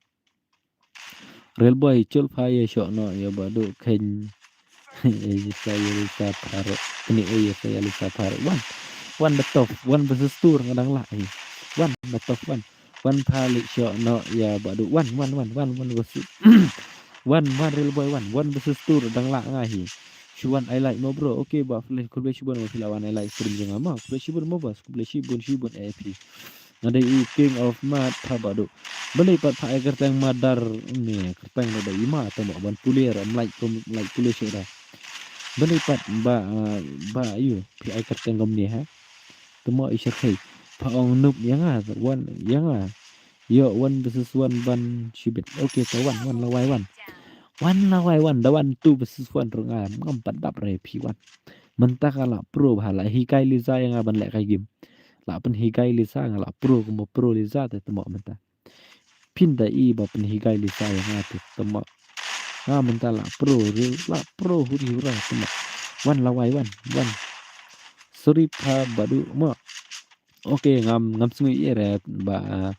Real boy chul pha ïa shoh noh ïa ba duh khein. Ïa sa ïa lisa pharo. Kini ïa sa ïa lisa pharo. Wan. Wan da top. Wan versus tour nga dang lah hi. Wan da top wan. Wan pha leh shoh noh ïa ba duh. Wan wan wan wan wan versus. Wan wan real boy wan. Wan versus tour dang lah nga hi. Shu wan ai like mo bro. Okay ba flash khublei shibun ba phi la wan ai like stream jong nga mo. Khublei shibun mo bos. Khublei shibun shibun A P. Nga dei u king of mad pha ba duh. Balei pat pha ai kyrteng madar ne kyrteng da i ma tamo ban pule ra mlai ko mlai pule shu da. Balei pat ba ah, ba yu phi ai kyrteng kom ne ha. Tamo i shirkhei pha ong nup ïa nga wan ïa nga. Yo wan versus wan ban shibit. Okay ta wan wan lawai wan. Wan lawai wan da wan two versus one rung ai ngam pat dap re phi wan. Mynta ka la pro ba la hikai Liza ïa nga ban leh kai game. La pynhikai Liza nga la pro kumba pro Liza te temo mynta. Phin da i ba pynhikai Liza ïa nga te temo. Nga mynta la pro re la pro huri hura temo. Wan lawai wan wan. Sorry pha ba duh mo. Okay ngam ngam sngew ïa re ba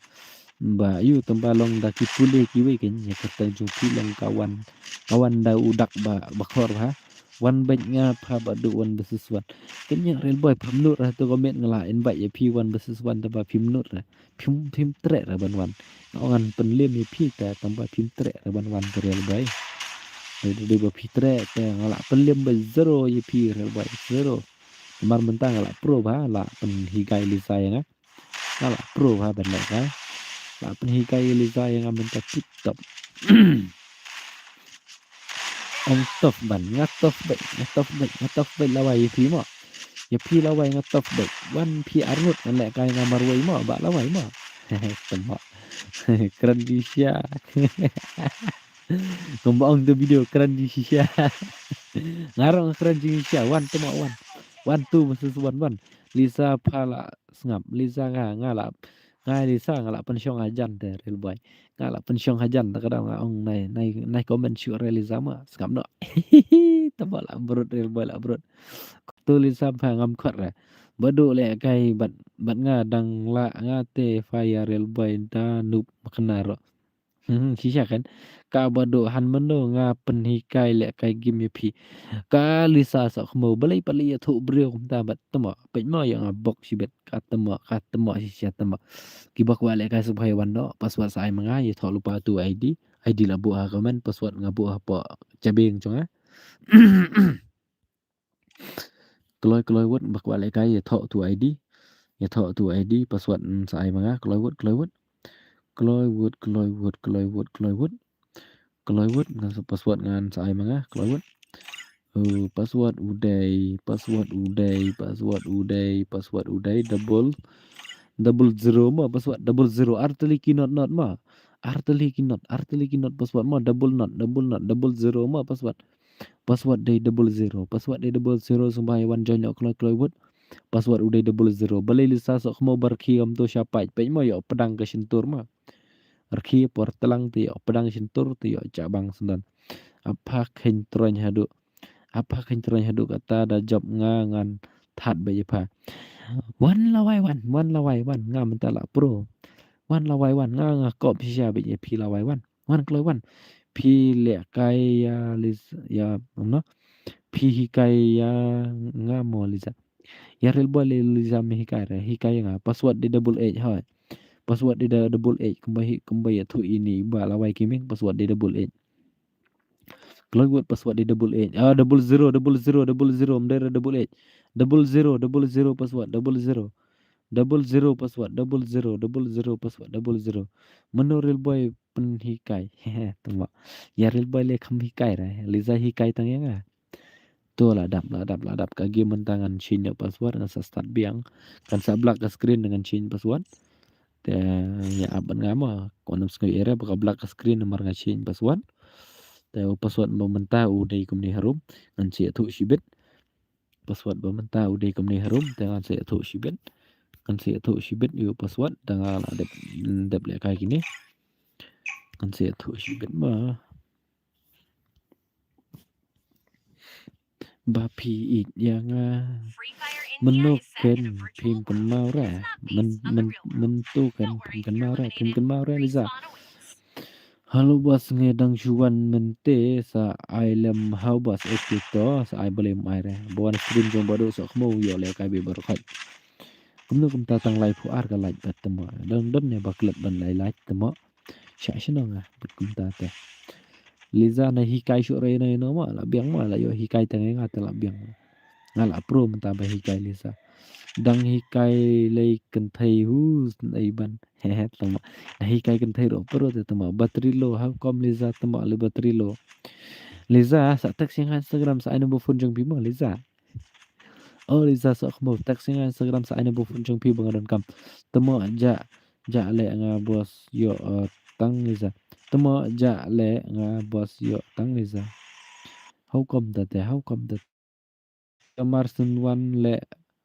ba yu tang ba long da ki pule kiwei kein ïa kyrteng jong phi long ka wan ka wan da u dak ba ba khor ha. Wan bad nga pha ba duh one versus one. Kein ïa real boy phim nud ra to comment nga la invite ïa phi one versus one tang ba phim nud ra. Phim phim treh ra ban wan. Nga ong ngan pynlem ïa phi ta tang ba phim treh ra ban wan ka real boy. Dei dei ba phi treh te nga la pynlem ba zero ïa phi real boy zero. Namar mynta nga la pro bha, la pynhikai Lisa ïa nga. Nga la pro bha ban lehkai. La pynhikai Lisa ïa nga mynta tip top. Ong tough ban, nga tough bad, nga tough bad, nga tough bad lawei ïa phi mo. Ïa phi lawei nga tough bad. Wan phi arngut ngan lehkai nga marwei mo, ba lawei mo. Tama. Kren di shisha. Kumba ong tu video kren di shisha. Nga ruh nga kren di shisha, wan tama wan. Wan tu masa wan wan. Lisa pha la sngap, Lisa nga, nga la, nga Lisa nga la pynshong hajan te real boy. Nga la pynshong hajan te ka dang nga ong nai, nai, nai comment shuh re Lisa ma, sngap noh. Tama la brut real boy la brut. Tu Lisa pha ngam khot re. Ba duh lehkai bad, bad nga dang la nga te pha ïa real boy da nup makna ruh. Hmm, shisha kan. Ka ba duh han mano nga pynhikai lehkai game ïa phi. Ka Lisa sa khmo balei pat lei ïathuh briew kumta bad tama. Peit mo ïa nga bok shibit ka tama, ka tama shisha tama. Kiba kwah lehkai sngewbha ïa wan noh, password sa ai ma nga, ïathoh lypa tu ID. ID la buh ha comment, password nga buh hapoh jabieng jong nga. Kloi kloi wut ba kwah lehkai ïathoh tu ID. Ïathoh tu ID, password, mm, sa ai ma nga, kloi wut, kloi wut. Kloi wut, kloi wut, kloi wut, kloi wut. Kloi wut, ngan sa password ngan sa ai ma nga, kloi wut. Uh, password u dei, password u dei, password u dei, password u dei, double, double zero mo, password double zero, artylli ki not not mo. Artylli ki not, artylli ki not password mo, double not, double not, double zero mo, password. Password dei double zero. Password dei double zero sngewbha ïa wan join noh kloi kloi wut. Password u dei double zero. Balei Lisa sa khmo ba rkhie kumto sha page. Peit mo ïoh pdang ka shyntur ma. Rkhie por tlang te ïoh pdang shyntur te ïoh jabang sendon. Apa khein troin haduh. Apa khein troin haduh kata da jop nga ngan that beit ïa pha. Wan lawei wan, wan lawei wan. Nga mynta la pro. Wan lawei wan, nga nga kop shisha beit ïa phi lawei wan. Wan kloi wan. Phi lehkai ïa Liz ïa no. Phi hikai ïa nga mo Liza. Ïa real boy le Liza me hikai re, hikai ïa nga. Password dei double eight hoi. Password dei da double eight kumba hi kumba ïathuh ïa ini ba lawei ki ming password dei double eight. Kloi wut password dei double eight. Ah, double zero, double zero, double zero, em dei re double eight. Double zero, double zero password, double zero. Double zero password, double zero, double zero password, double zero. Mano real boy pynhikai. Hehe, tama. Ïa real boy le kham hikai re. Liza hikai tang ïa nga. To la dap, la dap, la dap. Ka game mynta ngan change ïa password, ngan sa start biang. Ngan sa black ka screen ngan change password. Te ïa ap ban nga ma. Ko nam sngew area ba ka black ka screen namar nga change password. Te u password ba mynta u dei kumne harum. Ngan sa ïathuh shibit. Password ba mynta u dei kumne harum, te ngan sa ïathuh shibit. Ngan sa ïathuh shibit ïa u password, te nga la dep, dep lehkai kine. Ngan sa ïathuh shibit ma. Ba phi ïeit ïa nga. Mano ken phim kynmaw re. Men, men, men tu ken phim kynmaw re. Phim kynmaw re Liza. Hello boss, ngi dang shu wan mynte, sa ai lem hau boss, eh, to sa ai balei ym ai re. Ba wan stream jong Badu sa khmo ïoh lehkai beit baroh khoit. Kumno kumta tang laiphew ar ka like bad tama. Don don ne ba klet ban lai like tama. Sha shnong ah bad kumta te. Liza na hikai shuh re na ino ma la biang ma la ïoh hikai tang nga te la biang. Nga la pro mynta ba hikai Liza. Dang hikai lei kynthei hu snei ban. Hehe, tama. Na hikai kynthei ruh pro te tama. Battery low, how come Liza tama le battery low? Liza, sa text ïa nga Instagram sa ai number phone jong phi mo Liza. Oh Liza sa khmo text ïa nga Instagram sa ai number phone jong phi ba nga donkam. Tama ja ja le nga boss ïoh, eh, tang Liza. Tama ja le nga boss ïoh tang Liza. How come da te, how come da te? Kamar Sinwan le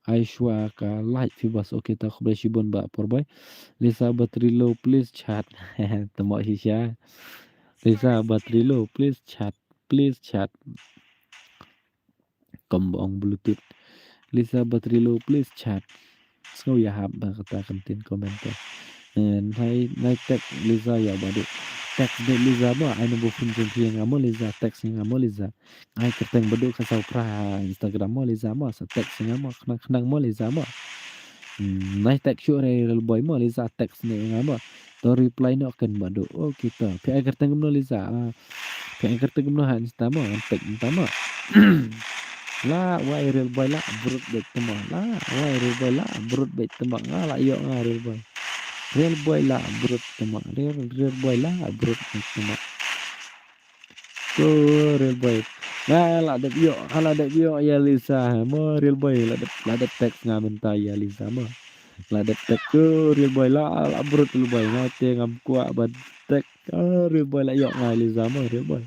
Aishwa ka like phi boss. Okay, ta khublei shibun ba por boy. Liza battery low, please chat. Tama shisha. Liza battery low, please chat. Please chat. Kombong Bluetooth. Liza battery low, please chat. Sngew ïahap ba kata kan tin comment te. Eh, nai, nai text Liza ïa Badu. Text de Liza mo, ai number phone jong phi ïa nga mo Liza, text ïa nga mo Liza. Ai kyrteng Badu ka saw phra Instagram mo Liza mo, sa text ïa nga mo, khnang khnang mo Liza mo. Hmm, nai text shuh re real boy mo Liza, text ne ïa nga mo. To reply noh ken Badu. Oh kita. Phi ai kyrteng kumno Liza? Ah, phi ai kyrteng kumno ha Insta mo, ngan text mynta mo. La wai Real Boy la brut beit tama. La wai Real Boy la brut beit tama. Nga la ïoh nga Real Boy. Real Boy la brut tama. Real, Real Boy la brut beit tama. Ko Real Boy. Nga la dep ïoh, nga la dep ïoh ïa Lisa. Mo Real Boy la dep, la dep text nga mynta ïa Lisa mo. La dep text ko Real Boy la, la brut Real Boy. Nga te ngam kwah ban text. Ko Real Boy la ïoh nga Lisa mo Real Boy.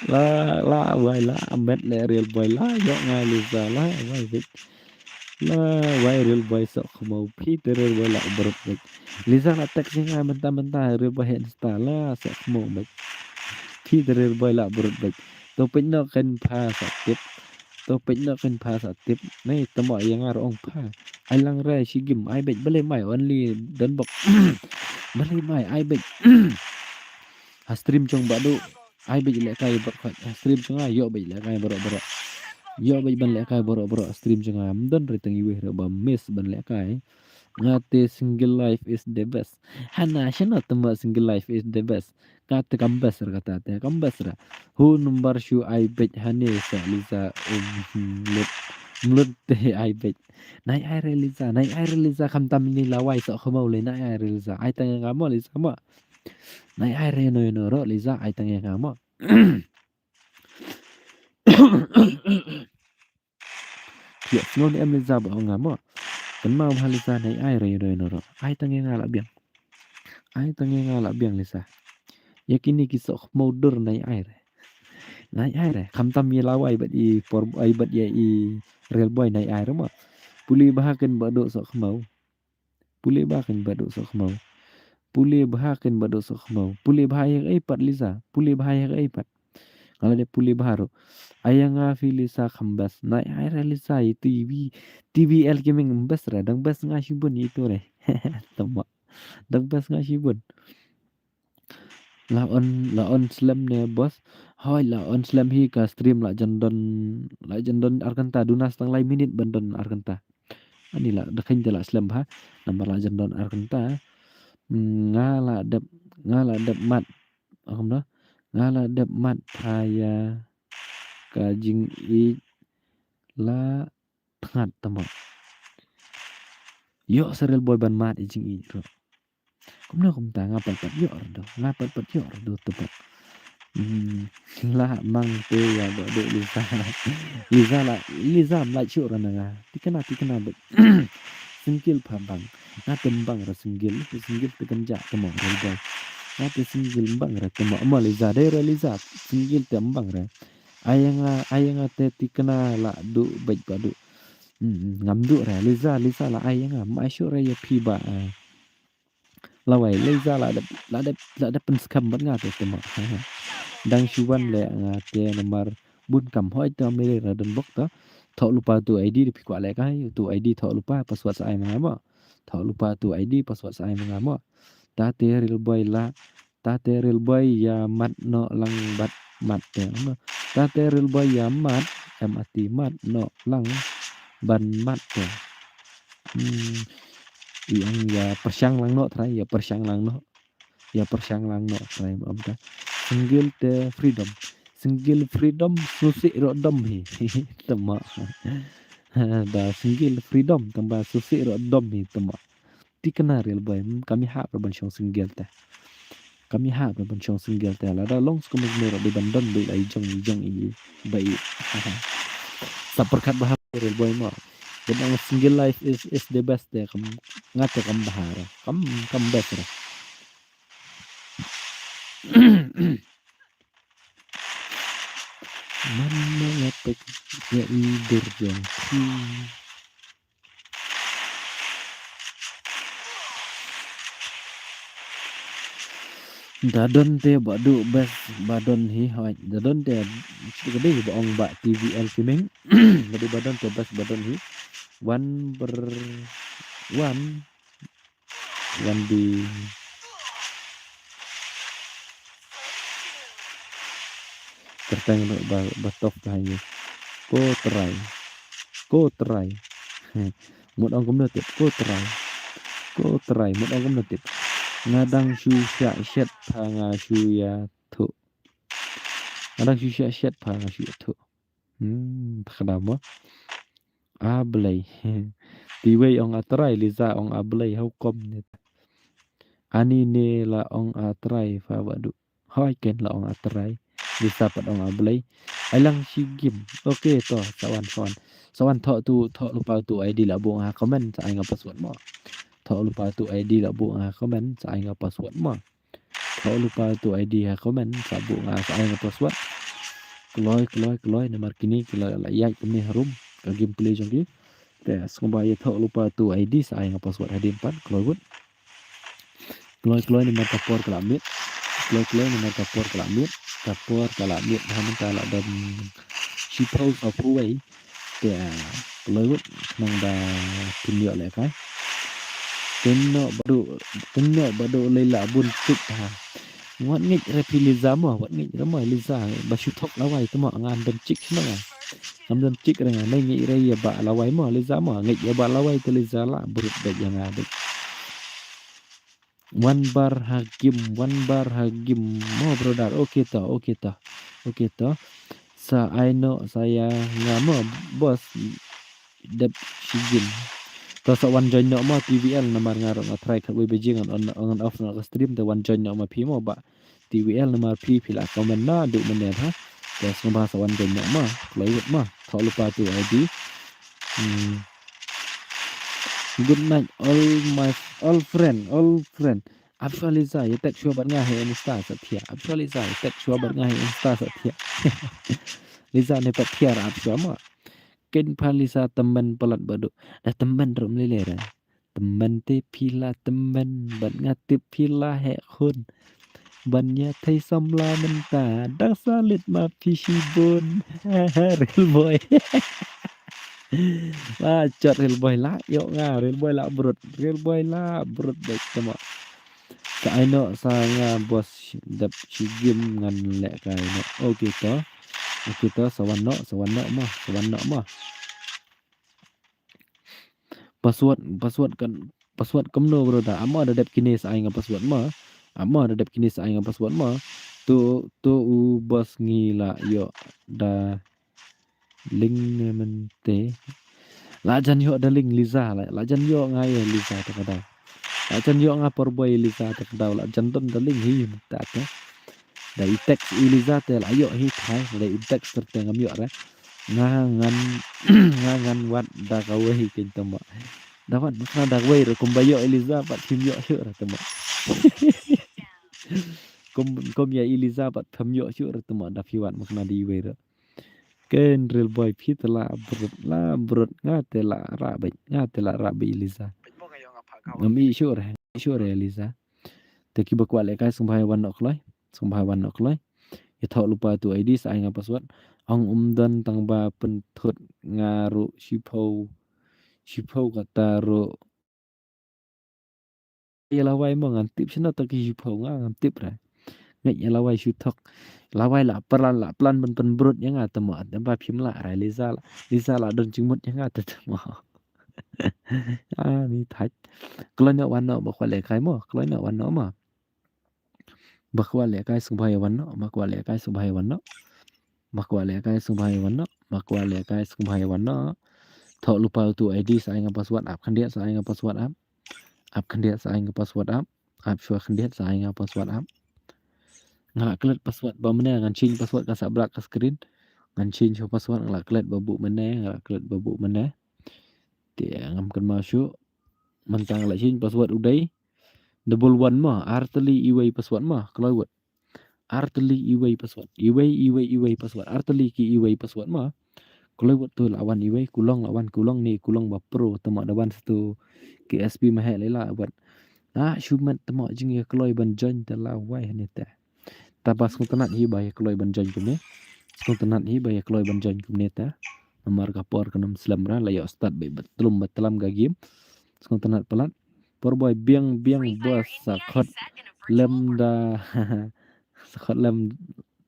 La, la wai la met le Real Boy la ïoh nga Lisa la wai beit. La wai Real Boy soh khmaw phi te Real Boy la brut beit. Lisa la text ïa nga mynta mynta Real Boy ha Insta la soh khmaw beit. Phi te Real Boy la brut beit. To peit noh kein pha sa tip. To peit noh kein pha sa tip. Nei tama ïa nga ruh ong pha. Ai lang re shi gim ai beit balei mai only don bok. Balei mai ai beit. Ha stream jong Bah Duh. Ai beit lehkai baroh khoit. Ha stream jong nga ïoh beit lehkai baroh baroh. Ïoh beit ban lehkai baroh baroh ha stream jong nga. Ym don re tang iwei re ba miss ban lehkai. Nga te single life is the best. Hana shano tama single life is the best. Nga te kam best re kata te kam best re. Hu number shu ai beit hane sa Lisa um mlut mlut te ai beit. Nai ai re Lisa, nai ai re Lisa khamtam ini lawai soh khmaw le nai ai re Lisa. Ai tang ïa nga mo Lisa mo. Nai ai re no no ro Lisa ai tang ïa nga mo. Ïa sngew ne em Lisa ba ong nga mo. Kynmaw bha Lisa nai ai re no no ro. Ai tang ïa nga la biang. Ai tang ïa nga la biang Lisa. Ïa kine ki soh khmaw dur nai ai re. Nai ai re. Khamtam ïa lawai bad i por ai bad ïa i Real Boy nai ai re mo. Pule bha kein Bah Duh soh khmaw. Pule bha kein Bah Duh soh khmaw. Pule bha kein Bah Duh soh khmaw. Pule bha ïa kaei pat Lisa. Pule bha ïa kaei pat. Nga la dep pule bha ruh. Ai ïa nga phi Lisa kham best. Nai ai re Lisa ïa tu iwi. T V L Gaming best re. Dang best nga shibun ïa tu re. Tama. Dang best nga shibun. La on, la on slem ne boss. Hoi la on slem hi ka stream la jan don, la jan don ar kynta duna stang lai minit ban don ar kynta. Ani la da khein te la slem bha. Namar la jan don ar kynta. Hmm, nga la dep, nga la dep mat. Akum da. Nga la dep mat pha ïa ka jingïeit la thngat tama. Ïoh sa Real Boy ban mat i jingïeit ruh. Kumno kumta nga pat pat ïoh ruh do. Nga pat pat ïoh ruh do tama. Hmm, la mang te ïa Bah Duh Lisa. Lisa la, Lisa mlai shuh ruh na nga. Tikna, tikna bad. Single pha bang. Nga te mbang ruh single. Single te kynja tama Real Boy. Nga te single mbang ruh tama. Mo Lisa dei ruh Lisa. Single te mbang ruh. Ai ïa nga, ai ïa nga te tikna la duh bad Bah Duh. Hmm, ngam duh re Lisa, Lisa la ai ïa nga, ma ai shuh re ïa phi ba. Lawai Lisa la dep, la dep, la dep pynskhem bad nga te tama. Dang shu wan le nga te namar bun kam hoi te me le ra don bok ta. Thoh lypa tu I D de phi kwah lehkai, tu I D thoh lypa password sa ai ma nga mo. Thoh lypa tu I D password sa ai ma nga mo. Ta te Real Boy la Ta te Real Boy ïa mat noh lang bad mat te. Ta te Real Boy ïa mat, M A T mat noh lang ban mat te. Hmm. Ïa pyrshang lang noh trai, ïa pyrshang lang noh. Ïa pyrshang lang noh trai ma om ta. Single te freedom. Single freedom susi ro dom hi. Tama. Da single freedom tamba susi ro dom hi tama. Tikna Real Boy, hmm, kam ïahap ruh ban shong single te. Kam ïahap ruh ban shong single te. Lada long skum skum ruh dei ban don dei la i jong i jong i ba i. Sa pyrkhat bha Real Boy mo. Dei ban single life is is the best te kam nga te kam bha ruh. Kam kam best ruh. Man ma nga pek ïa i dur jong phi. Da don te ba duh best ba don hi hoi. Da don te ka dei ba ong ba T V L Gaming. Ka dei ba don te best ba don hi. Wan ber wan Wan di kyrteng ruh ba ba top ka hangne. Ko trai. Ko trai. Mut ong kumno tip ko trai. Ko trai mut ong kumno tip. Nga dang shu shah shet pha nga shu ïathuh. Nga dang shu shah shet pha nga shu ïathuh. Hmm, ta ka dei mo. A Blei. Te iwei ong A Trai, Liza ong A Blei, how come ne? Ani ne la ong A Trai, fa ba du. Hoi ken la ong A Trai. Liza pat ong A Blei. Ai lang shi game. Okay to, sa wan, sa wan. Sa wan thoh tu, thoh lypa tu I D la buh nga comment, sa ai nga password mo. Thoh lypa tu I D la buh nga comment, sa ai nga password mo. Thoh lypa tu I D ha comment, sa buh nga, sa ai nga password. Kloi, kloi, kloi, namar kine ki la, la ïaid kumne harum ka gameplay jong ki. Te sngewbha ïa thoh lypa tu I D, sa ai nga password hadien pat, kloi wut. Kloi, kloi, namar ka por ka la miet. Kloi, kloi, namar ka por ka la miet. Ka por ka la miet, ha mynta la don shiphew sawphew wei. Te, ah, kloi wut, nang ba pynïoh lehkai. Pynïoh ba du, pynïoh ba du lei la bun tik ha. Wat ngeit re phi Liza mo, wat ngeit re mo Liza, ba shu thok lawai te mo, ngan don tik shna nga. Ngam don tik re nga, ngeit re ïa ba lawai mo Liza mo, ngeit ïa ba lawai te Liza la brut bad ïa nga bad. Wan bar ha game, wan bar ha game mo brother. Okay to, okay to. Okay to. Sa ai noh sa ïa nga mo boss, dep shi game. To sa wan join noh mo T V L, namar nga ruh nga try khatwei baje ngan on, ngan off noh ka stream, te wan join noh mo phi mo ba T V L, namar phi phi la comment naduh mynne ha. Te sngewbha sa wan join noh mo. Kloi wut mo. Thoh lypa tu I D. Hmm. Good night all my, all friend, all friend. Ap shuwa Liza, ïa text shuwa bad nga ha Insta sa thiah. Ap shuwa Liza, ïa text shuwa bad nga ha Insta sa thiah. Liza ne pat thiah, ap shuwa mo. Ken pha Liza tymmen palat ba du. Da tymmen ruh ym lei lei re. Tymmen te phi la tymmen, bad nga tip phi la heh khun. Ban ïa thei samla mynta, dang sa leit ma phi shibun. Real boy. La jot real boy la ïoh nga, real boy la brut, real boy la brut bad te mo. Sa ai noh sa nga boss, dep shi game ngan lehkai noh. Okay to. Okay to, sa wan noh, sa wan noh mo, sa wan noh mo. Password, password kan, password kumno brother? Ap mo da dep kine sa ai nga password mo. Ap mo da dep kine sa ai nga password mo. To, to u boss ngi la ïoh da link ne mynte. La jan ïoh da link Liza la, la jan ïoh nga ïa Liza ta ka daw. La jan ïoh nga por boy Liza ta ka daw, la jan don da link hi mynta te. Da i text i Liza te la ïoh hi thai, da i text te ngam ïoh re. Nga ngan, nga ngan wad da kawei hi ken te mo. Da wad ma kane da kawei re, kumba ïoh i Liza pat phim ïoh shuh re te mo. Kum, kum ïa i Liza pat phim ïoh shuh re te mo, da phi wad ma kane da iwei re. Ken real boy phi te la brut, la brut, nga te la rah beit, nga te la rah beit i Liza. Ngam ïoh shuh re, shuh re i Liza. Te kiba kwah lehkai sngewbha ïa wan noh kloi, sngewbha ïa wan noh kloi. Ïa thoh lypa tu I D sa ai nga password. Ong um don tang ba pynthut nga ruh shiphew, shiphew kata ruh. Ïa lawai mo ngan tip shano to ki shiphew nga ngam tip re. Ngeit ïa lawai shu thok. Lawai la plan, la plan ban pynbrut ïa nga te mo, ba phim lah re Liza la, Liza la don jingmut ïa nga te te mo. Ah, ni thait. Kloi noh wan noh ba kwah lehkai mo, kloi noh wan noh mo. Ba kwah lehkai sngewbha ïa wan noh, ba kwah lehkai sngewbha ïa wan noh. Ba kwah lehkai sngewbha ïa wan noh, ba kwah lehkai sngewbha ïa wan noh. Thoh lypa tu I D sa ai nga password, ap khyndiat sa ai nga password ap. Ap khyndiat sa ai nga password ap. Ap shuwa khyndiat sa ai nga password ap. Nga la klet password ba mynne, ngan change password ka sah black ka screen. Ngan change shuwa password, nga la klet ba buh mynne, nga la klet ba buh mynne. Te ngam kynmaw shuh. Mynta nga la change password u dei double one mo, artylli iwei password mo, kloi wut. Artylli iwei password. Iwei, iwei, iwei password. Artylli ki iwei password mo. Kloi wut to la wan iwei, kulong la wan, kulong ne kulong ba pro, te mo da wan satu ki S P ma heh lei la wat. Ah, shu met te mo jingïakloi ban join te lawai hangne te. Te ba sngewtynnat hi ba ïakloi ban join kumne. Sngewtynnat hi ba ïakloi ban join kumne te. Namar ka por kan ym slem re, la ïoh start beit ba tlum ba tlam ka game. Sngewtynnat palat. Por boi biang biang boss, sa khot lem da, sa khot lem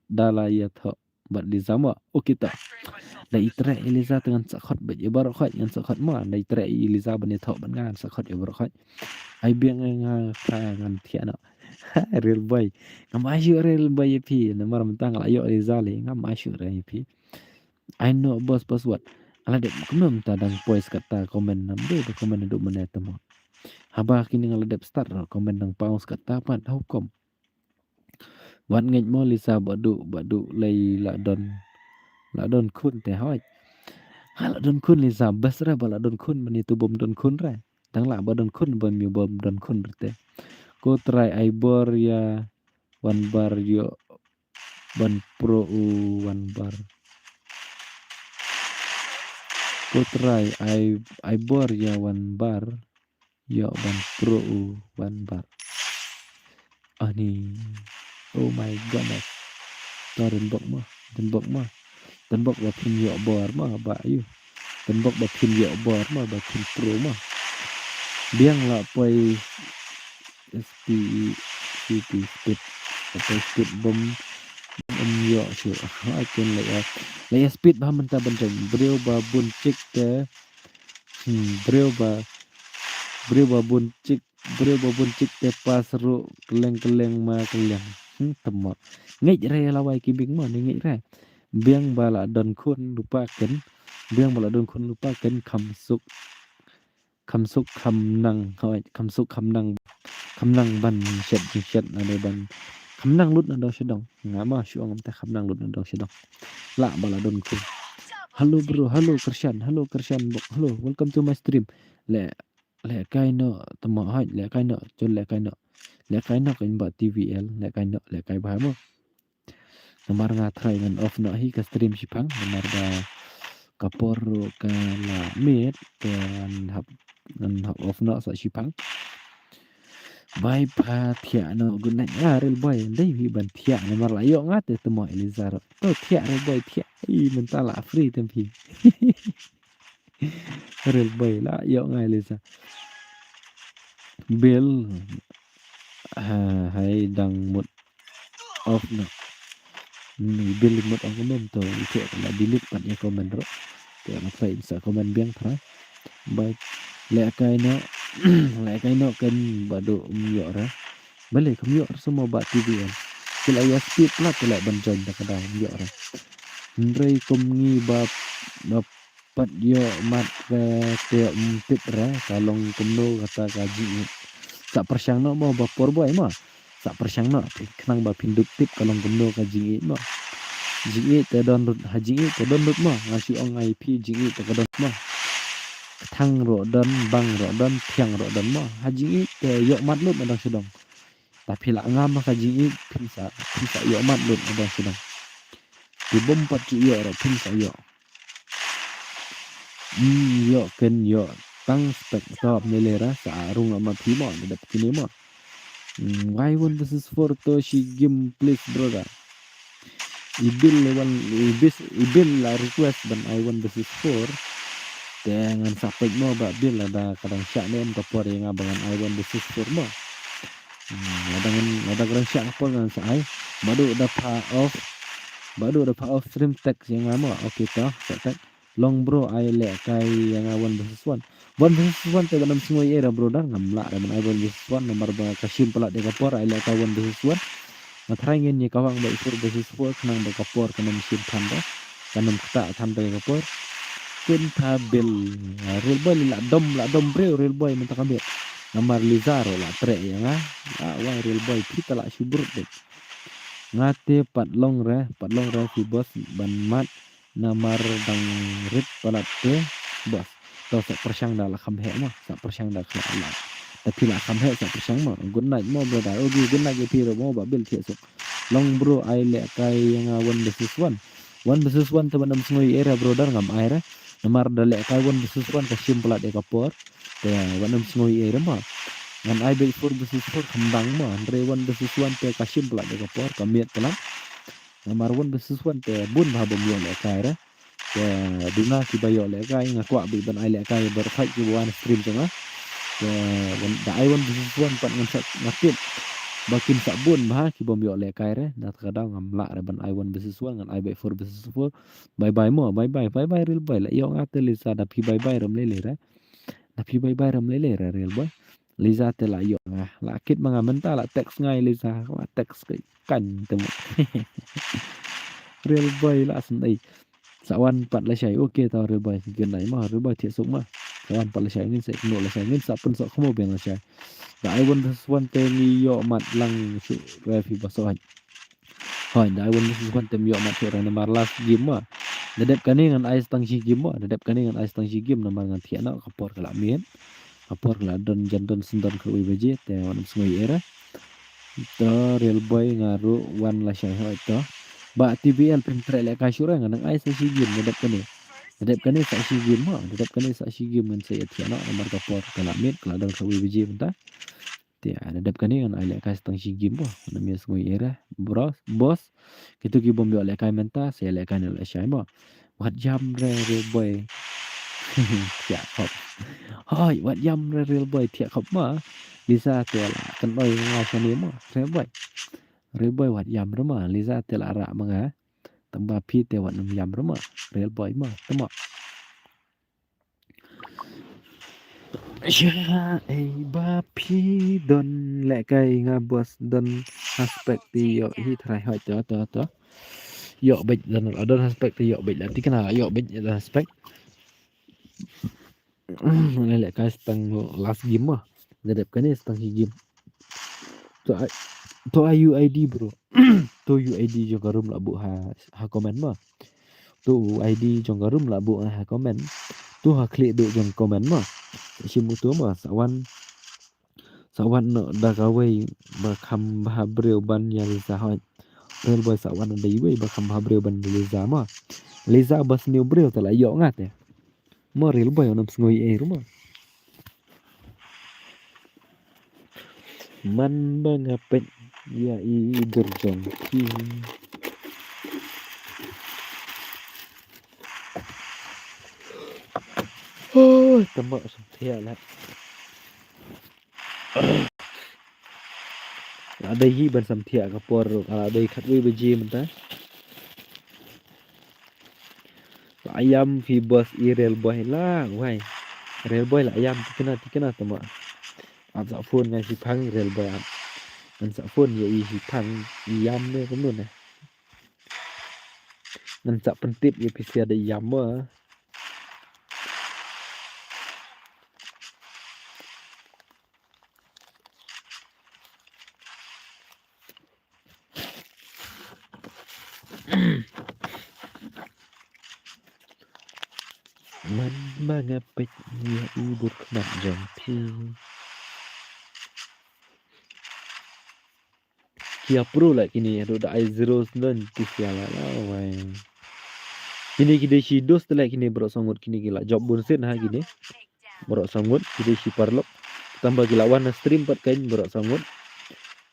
da la ïathoh bad Liza mo. Okay to. Da i treh i Liza te ngan sa khot beit ïa baroh khoit, ngan sa khot mo. Da i treh i Liza ban ïathoh bad nga, ngan sa khot ïa baroh khoit. Ai biang nga, ka ngan thiah noh. Real boy. Ngam ai shuh re real boy ïa phi. Namar mynta nga la ïoh Liza lei, ngam ai shuh re ïa phi. I know boss password. Ala dep kumno mynta dang poi sa kata comment nam de ba comment duk mynne tamo. Haba kine nga la dep start comment dang pause kata pat how come. Wat ngeit mo Lisa ba duk ba duk lei la don la don khun te hoi. Ha la don khun Lisa best re ba la don khun mani tu bom don khun re. Dang la ba don khun bom yu bom don khun re te. Ko trai ai bor ïa wan bar ïoh ban pro u wan bar. Ko trai ai ai bor ïa wan bar ïoh ban pro u wan bar. Ani. Oh my goodness. To ren bok mo, ren bok mo. Ren bok ba phin ïoh bor mo ba yu. Ren bok ba phin ïoh bor mo ba phin pro mo. Biang la poi S P E C P speed. Apa speed bom bom ïoh shu. Ha ken la ya. La ya speed ba mynta ban jam. Briew ba bun chik te. Hmm, briew ba briew ba bun chik briew ba bun chik te pas ruh keleng keleng ma keleng. Hmm, temo. Ngeit re la wai ki bing mo ni ngeit re. Biang ba la don khun lupa ken. Biang ba la don khun lupa ken kham suk. Kham suk kham nang, hoi, kham suk kham nang, kham nang ban shet, shet na de ban. Kham nang lut na dong shadong. Nga ma shu ong te kham nang lut na dong shadong. La ba la don khun. Hello bro, hello Krishan, hello Krishan bok, hello, welcome to my stream. Le, le kai no, temo hoi, le kai no, chul le kai no. Le kai no kan ba T V L, le kai no, le kai ba mo. Namar nga try ngan off noh hi ka stream shipang namar ba ka por ruh ka la miet kan hap ngan hap off noh sa shipang. Bye pa thiah noh good night. Ah, Real Boy dei hi ban thiah namar la ïoh nga te temo Eliza ruh. To thiah Real Boy thiah. Ih, mynta la free tem phi. Real Boy la ïoh nga Eliza. Bill. Ha, hai dang mut off noh. Ni Bill mut off noh to ite la delete pat ïa comment ruh. Te la try sa comment biang try. Bye. Le kai noh. Le kai noh kan ba duk um ïoh ra. Bale kam ïoh ra samo ba T V L. Ki la ïa speed plat ki la ban join da ka dang ïoh ra. Hynrei kum ngi ba ba pat ïoh mat re te um tip re ka long kumno kata ka jingïeit. Sa pyrshang noh mo ba por boi mo. Sa pyrshang noh phi khnang ba phin dup tip ka long kumno ka jingïeit mo. Jingïeit te don rut ha jingïeit te don rut mo. Nga shu ong ai phi jingïeit te ka don mo. Kthang ruh don bang ruh don thiang ruh don mo. Ha jingïeit te ïoh mat lut na dang shu dong. Ta phi la ngam ha ka jingïeit phin sa phin sa ïoh mat lut na dang shu dong. Phi bym pat shu ïoh ruh phin sa ïoh. Hmm, ïoh ken ïoh tang spek top ne le ra sa rung ma phi mo ne dap kine mo. Hmm, why one versus four to shi game please brother. I Bill le wan i bis i Bill la request ban ai one versus four. Te ngan sa peit mo ba Bill la da ka dang shah ne em ka por ïa nga ba ngan ai one versus four mo. Hmm, la da ngan la da ka dang shah ka por ngan sa ai. Ba duk da pha off. Ba duk da pha off stream text ïa nga mo. Okay to sa text. Long bro ai lehkai ïa nga one versus one. One versus one te ban ym sngew ei ei ra bro da ngam lah re ban ai one versus one namar ba ka shim palat ïa ka por ai lehkai one versus one. Nga try ngin ïa ka wang ba i four versus four khnang ba ka por kan ym shim than da. Kan ym ktah than da ïa ka por. Kin tha Bill. Real boy la dom la dom briew real boy mynta ka miet. Namar Liza ruh la treh ïa nga. La wai real boy phi ta la shu brut de. Nga te pat long re pat long re phi boss ban mat. Namar dang rit palat te boss. To sa pyrshang da la kham heh mo sa pyrshang da kham la. Ta phi la kham heh sa pyrshang mo. Good night mo brother. Okay good night ïa phi ruh mo ba Bill thiah suk. Long bro ai lehkai ïa nga one versus one. One versus one te ban ym sngew ei ei ra brother ngam ai re. Namar da lehkai one versus one ka shim palat ïa ka por. Te ban ym sngew ei ei re mo. Ngan ai beit four versus four kham dang mo. Hynrei one versus one te ka shim palat ïa ka por ka miet palat. Namar one versus one te bun bha bym ïoh lehkai re. Te duna kiba ïoh lehkai nga kwah beit ban ai lehkai baroh khoit kiba wan stream jong nga. Te da ai one versus one pat ngan sa nga tip ba kin sa bun bha kibym ïoh lehkai re. Na kata ka daw ngam lah re ban ai one versus one ngan ai beit four versus four. Bye bye mo bye bye bye bye real boy la ïoh nga te Liza da phi bye bye rem lei lei re. Da phi bye bye rem lei lei re real boy. Liza te la ïoh nga la kit ma nga mynta la text nga ïa Liza la text ka kan te mo. Real boy la sngewdei. Sa wan pat lashai. Okay, to Real Boy, ngin ai ma, Real Boy thiah suk ma. Sa wan pat lashai, ngin sa ïakynduh lashai, ngin sa pynsuk khmo biang lashai. Da ai wan, wan te ngi ïoh mat lang shuh re phi ba suk. Hooid, da ai wan, wan te ïoh mat shuh re namar last game ma. Da dep kane ngan ai tang shi game ma. Da dep kane ngan ai tang shi game namar ngan thiah noh ka por ka la miet. Ka por ka la don jan don sendon kawei baje te wan ym sngew ïa re. To Real Boy nga ruh wan lashai hooid to. Ba T B L phin treh lehkai shuh re, nga nang ai sa shi game da dep kane. Da dep kane sa shi game ma, da dep kane sa shi game ngan sa ïa thiah noh namar ka por ka la miet, ka la don kawei baje mynta. Te da dep kane ngan ai lehkai sa tang shi game ba. Ngan ym ïa sngew ïa re. Bros, boss. Kito ki bym ïoh lehkai mynta, sa ïa lehkai ne lashai mo. Wat ïam re Real Boy. Thiah khop. Hooid, wat ïam re Real Boy, thiah khop ma. Liza te la kynnoh ïa nga shane ma, Real Boy. Real Boy wat ïam re ma, Liza te la rah ma nga. Tang ba phi te wat nym ïam re ma, Real Boy ma, te ma. Sha ei ba phi don lehkai nga boss don suspect te ïoh hi trai hooid to to to. Ïoh beit don la don suspect te ïoh beit la tikna ïoh beit don suspect. Ngan lehkai sa tang last game ma. Da dep kane sa tang shi game. To ai, to ai U I D bro. To U I D jong ka room la buh ha, ha comment ma. To U I D jong ka room la buh ha comment. To ha khlieh duh jong comment ma. Shim uto ma sa wan. Sa wan noh da kawei ba kham bha briew ban ïa Liza hooid. Real Boy sa wan da iwei ba kham bha briew ban ïa Liza ma. Liza ba sniew briew te la ïoh nga te. Mo Real Boy ym sngew ei ruh mo. Man ba nga peit ïa i dur jong phi. Oh, tama samthiah lah. La dei hi ban samthiah ka por ruh, ka la dei khatwei baje mynta. La ïam phi boss i Real Boy la, wai. Real Boy la ïam tikna tikna tama. Ap sa phone ngai shiphang i Real Boy ap. Ngan sa phone ïa i shiphang i ïam ne kumno ne. Ngan sa pyntip ïa phi sia da ïam mo. Man ma nga peit ïa i bur khmat jong phi. Ki ïa pro la kine, haduh da ai zero sdang ti sia la la wai. Kine ki dei shi dos te la kine bro sangut kine ki la jop bun sien ha kine. Bro sangut ki dei shi paralok. Tang ba ki la wan na stream pat kan bro sangut.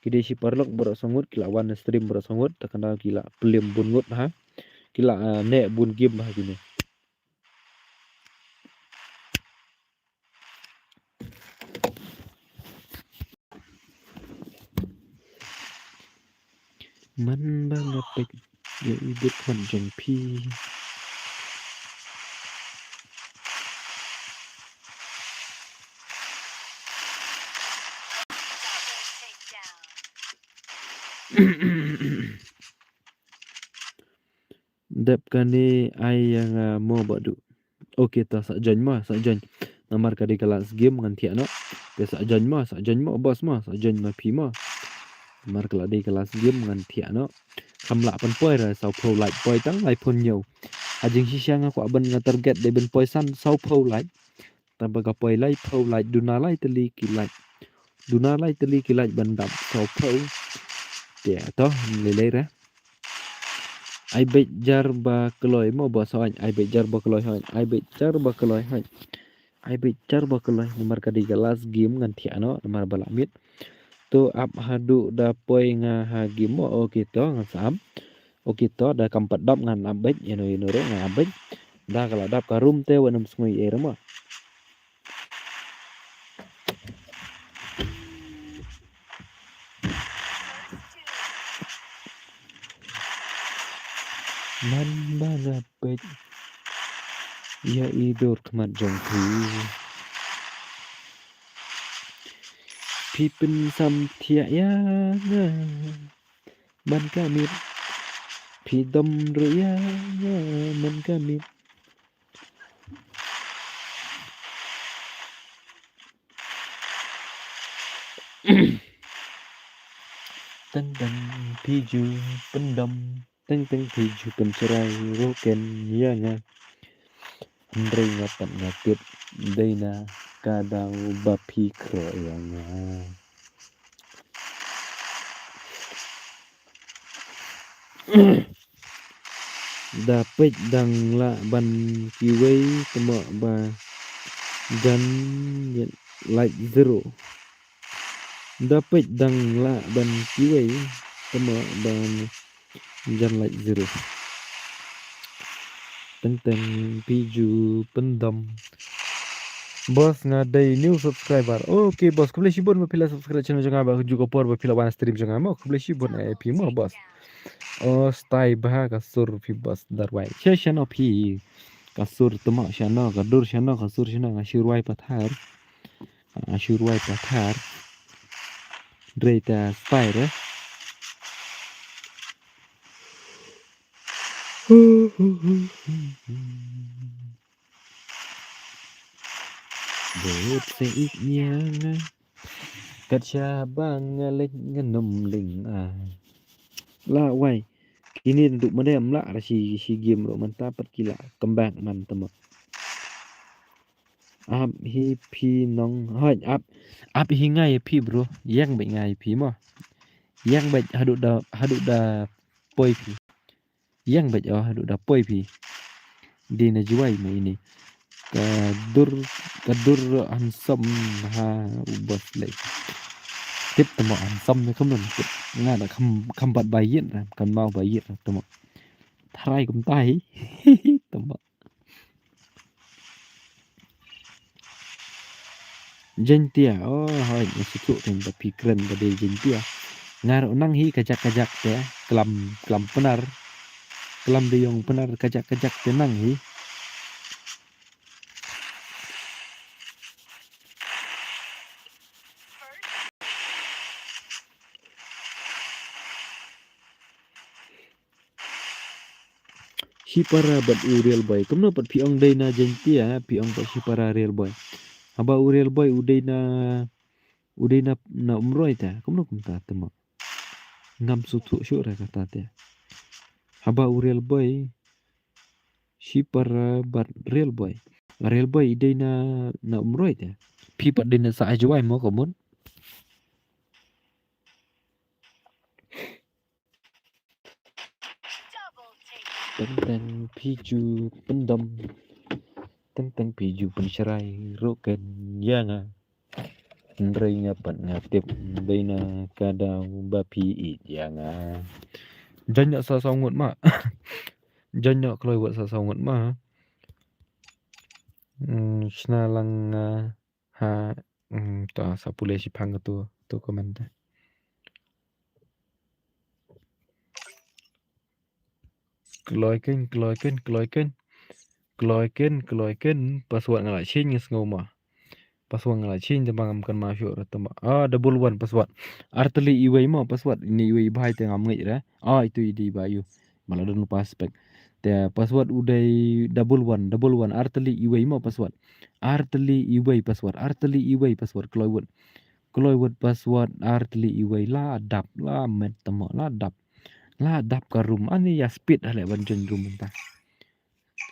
Ki dei shi paralok bro sangut ki la wan na stream bro sangut. Takana ki la plim bun ngut ha. Ki la, ah, ne bun game ha kine. Man ba nga peit ïa i bit khmat jong phi. Dep kane ai ïa nga mo ba duh. Okay to sa join mo, sa join. Namar ka dei ka last game ngan thiah noh. Te sa join mo, sa join mo boss mo, sa join ma phi mo. Namar ka la dei ka last game ngan thiah noh. Kham lah pynpoi ra saw phew like poi tang lai phew hynñiew. Ha jingshisha nga kwah ban nga target dei ban poi san saw phew like. Tang ba ka poi lai phew like duna lai tylli ki like. Duna lai tylli ki like ban dap saw phew. Te to lei lei ra. Ai beit jar ba kloi mo ba sa ai beit jar ba kloi hoi. Ai beit jar ba kloi hoi. Ai beit jar ba kloi namar ka dei ka last game ngan thiah noh namar ba la miet. To ap haduh da poi nga ha game mo okay to ngan sa ap. Okay to da kam pat dap ngan ap beit ïano ïano ruh ngan ap beit. Da ka la dap ka room te wan ym sngew ei ruh mo. Man ba nga peit ïa i dur khmat jong phi. Phi pynsam thiah ïa nga. Man ka miet. Phi dom ruh ïa nga man ka miet. Teng teng phi ju pyndom, teng teng phi ju pynshrai ruh ken ïa nga. Hynrei nga pat nga tip dei na ka daw ba phi khroh ïa nga. Da peit dang lah ban kiwei tymok ba jan lait zero. Da peit dang lah ban kiwei tymok ba jan lait zero. Teng teng phi ju pyndom. Boss, nga dei new subscriber. Okay boss, khublei shibun ba phi la subscribe channel jong nga, ba ju ka por ba phi la wan stream jong nga mo. Khublei shibun eh phi mo boss. Oh, stai bha ka sur phi boss Darwai. Sha shano phi ka sur tymok shano, ka dur shano, ka sur shano, nga shu rwai pathar. Nga shu rwai pathar. Drei ta stai re. Bud se ik ïa nga. Kat sha ba nga leit nga nym ling ai. La wai. Kine duk mane am la ra shi shi game ruh mynta pat ki la come back man tymok. Ap hi phi nong hoi ap. Ap hi nga ïa phi bro. Ïeng beit nga ïa phi mo. Ïeng beit haduh da haduh da poi phi. Ïeng beit oh haduh da poi phi. Dei na Jowai mo ine. Ka dur ka dur handsome ha u boss lei. Tip tymok handsome ne kumno tip. Nga da kham kham bat ba ïit ra, kan mau ba ïit ra tymok. Tharai kumta hi. Tymok. Jaiñtia, oh hoi, nga sngewthuh kein ba phi kren ba dei Jaiñtia. Nga ruh nang hi kajak kajak te klam klam Pnar. Klam de jong Pnar kajak kajak te nang hi. Shipara bad u Real Boy. Kumno pat phi ong dei na Jaiñtia, phi ong pat Shipara Real Boy. Haba u Real Boy u dei na u dei na na Umroi ta. Kumno kumta tymok. Ngam sngewthuh shuh re kata te. Haba u Real Boy. Shipara bad Real Boy. Real Boy i dei na na Umroi ta. Phi pat dei na Sah Jowai mo kumno. Teng teng phi ju pyndom. Teng teng phi ju pynshrai ruh ken ïa nga. Hynrei nga pat nga tip dei na ka daw ba phi ïeit ïa nga. Jan ïa sa saw ngut ma. Jan ïa kloi wat sa saw ngut ma. Hmm, shna lang nga ha, hmm, ta sa pule shiphang tu tu comment. Kloi kein, kloi kein, kloi kein. Kloi kein, kloi kein, password nga la change nga sngew ma. Password nga la change te ba ngam kynmaw shuh re tymok. Ah, double one password. Artylli iwei mo password. Ini iwei bha te ngam ngeit re. Ah, itu i dei ba yu. Ba la don lypa spek. Te password u dei double one, double one. Artylli iwei mo password. Artylli iwei password. Artylli iwei password. Kloi wut. Kloi wut password. Artylli iwei la dap, la met tymok, la dap. La dap ka room, ani ïa speed ha leh ban join room mynta.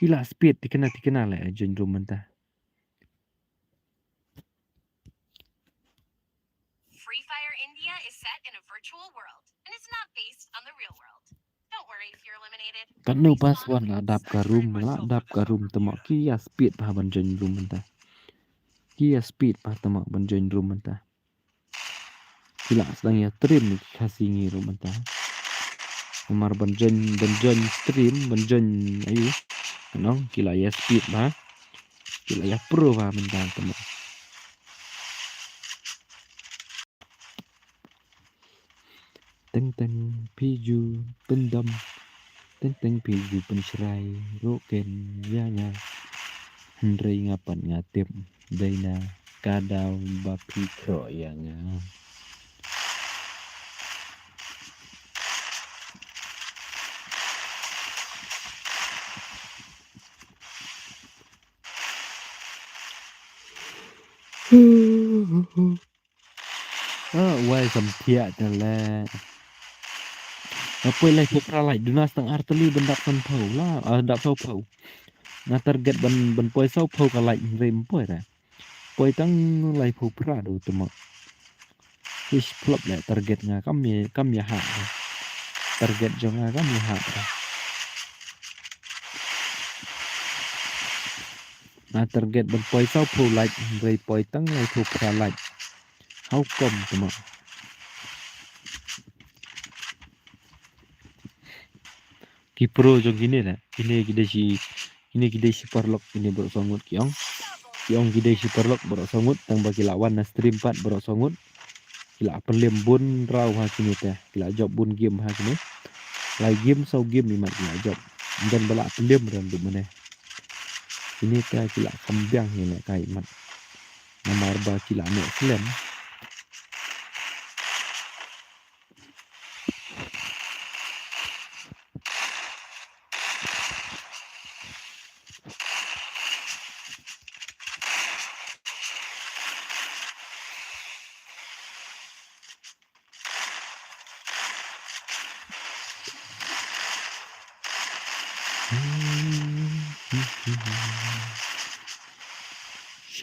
Ki la speed tikna tikna leh join room mynta. Free Fire India is set in a virtual world, and it's not based on the real world. Don't worry if you're eliminated. Katno password la dap ka room, la dap ka room tymok ki ïa speed bha ban join room mynta. Ki ïa speed bha tymok ban join room mynta. Ki la sdang ïa trim ki Khasi ngi ruh mynta. Namar ban join, ban join stream, ban join ayu. Nong ki la ïa speed bha. Ki la ïa pro bha mynta tymok. Teng teng phi ju pyndom. Teng teng phi ju pynshrai ruh ken ïa nga. Hynrei nga pat nga tip dei na ka daw ba phi khroh ïa nga. Ah, wai samthiah te le. Nga poi laiphew phra like, duna sdang artylli ban dap sanphew la, ah, dap sawphew. Nga target ban, ban poi sawphew ka like, hynrei ym poi re. Poi tang laiphew phra do tymok. Fish flop le target nga kam ïa, kam ïahap re. Target jong nga kam ïahap re. Nga target ban poi sawphew like, hynrei poi tang laiphew phra like. How come tymok? Ki pro jong kine na, kine ki dei shi, kine ki dei shi paralok, kine baroh saw ngut ki ong. Ki ong ki dei shi paralok baroh saw ngut, tang ba ki la wan na stream pat baroh saw ngut. Ki la pynlem bun raw ha kine te, ki la jop bun game ha kine. Lai game saw game imat ki la jop. Ym don ba la pynlem rem du mane. Kine te ki la kham biang hi ne kai imat. Namar ba ki la neh slem.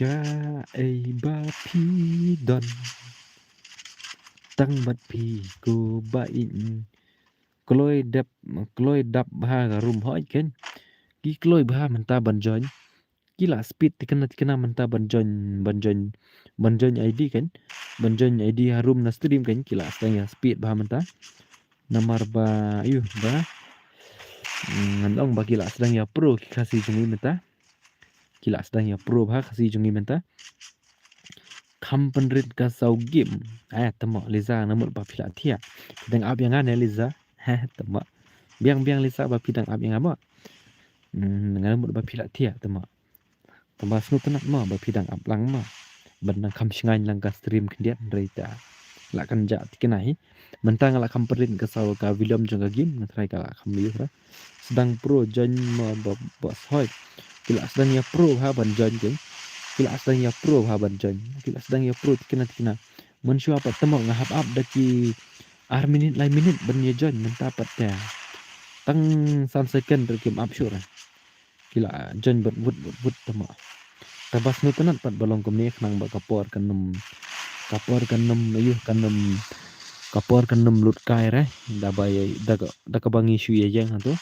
Sha ei ba phi don tang bad phi ko ba in. Kloi dap, kloi dap bha ka room hoi ken. Ki kloi bha mynta ban join. Ki la speed tikna tikna mynta ban join, ban join, ban join I D ken. Ban join I D ha room na stream ken. Ki la sdang ïa speed bha mynta. Namar ba, ayu, ba. Mm, ngan ong ba ki la sdang ïa pro ki Khasi jong ngi mynta. Ki la sdang ïa pro bha Khasi jong ngi mynta. Kham pynrit ka saw game. Eh, tymok Liza, nga mut ba phi la thiah. Phi dang ap ïa nga ne Liza? Heh, tymok. Biang biang Liza ba phi dang ap ïa nga mo. Hmm, nga mut ba phi la thiah, tymok. Tymba sngewtynnat mo ba phi dang ap lang mo. Ban dang kham shngaiñ lang ka stream khyndiat hynrei te la kynjah tikna hi. Mynta nga la kham pynrit ka saw ka volume jong ka game, nga tharai ka la kham mih ra. Sdang pro join mo ba, ba hoi. Ki la sdang ïa pro bha ban join ken. Ki la sdang ïa pro bha ban join. Ki la sdang ïa pro tikna tikna. Mynshuwa pat tymok nga hap ap da ki ar minit lai minit ban ïa join mynta pat te. Tang san second ruh kim ap shuh ra. Ki la join bad wut bad wut tymok. Taba sngewtynnat pat ba long kumne khnang ba ka por kan nym, ka por kan nym, ayu, kan nym, ka por kan nym lut kai re. Da ba ïa, da ka, da kaba ngi shu ïa ïeng hato.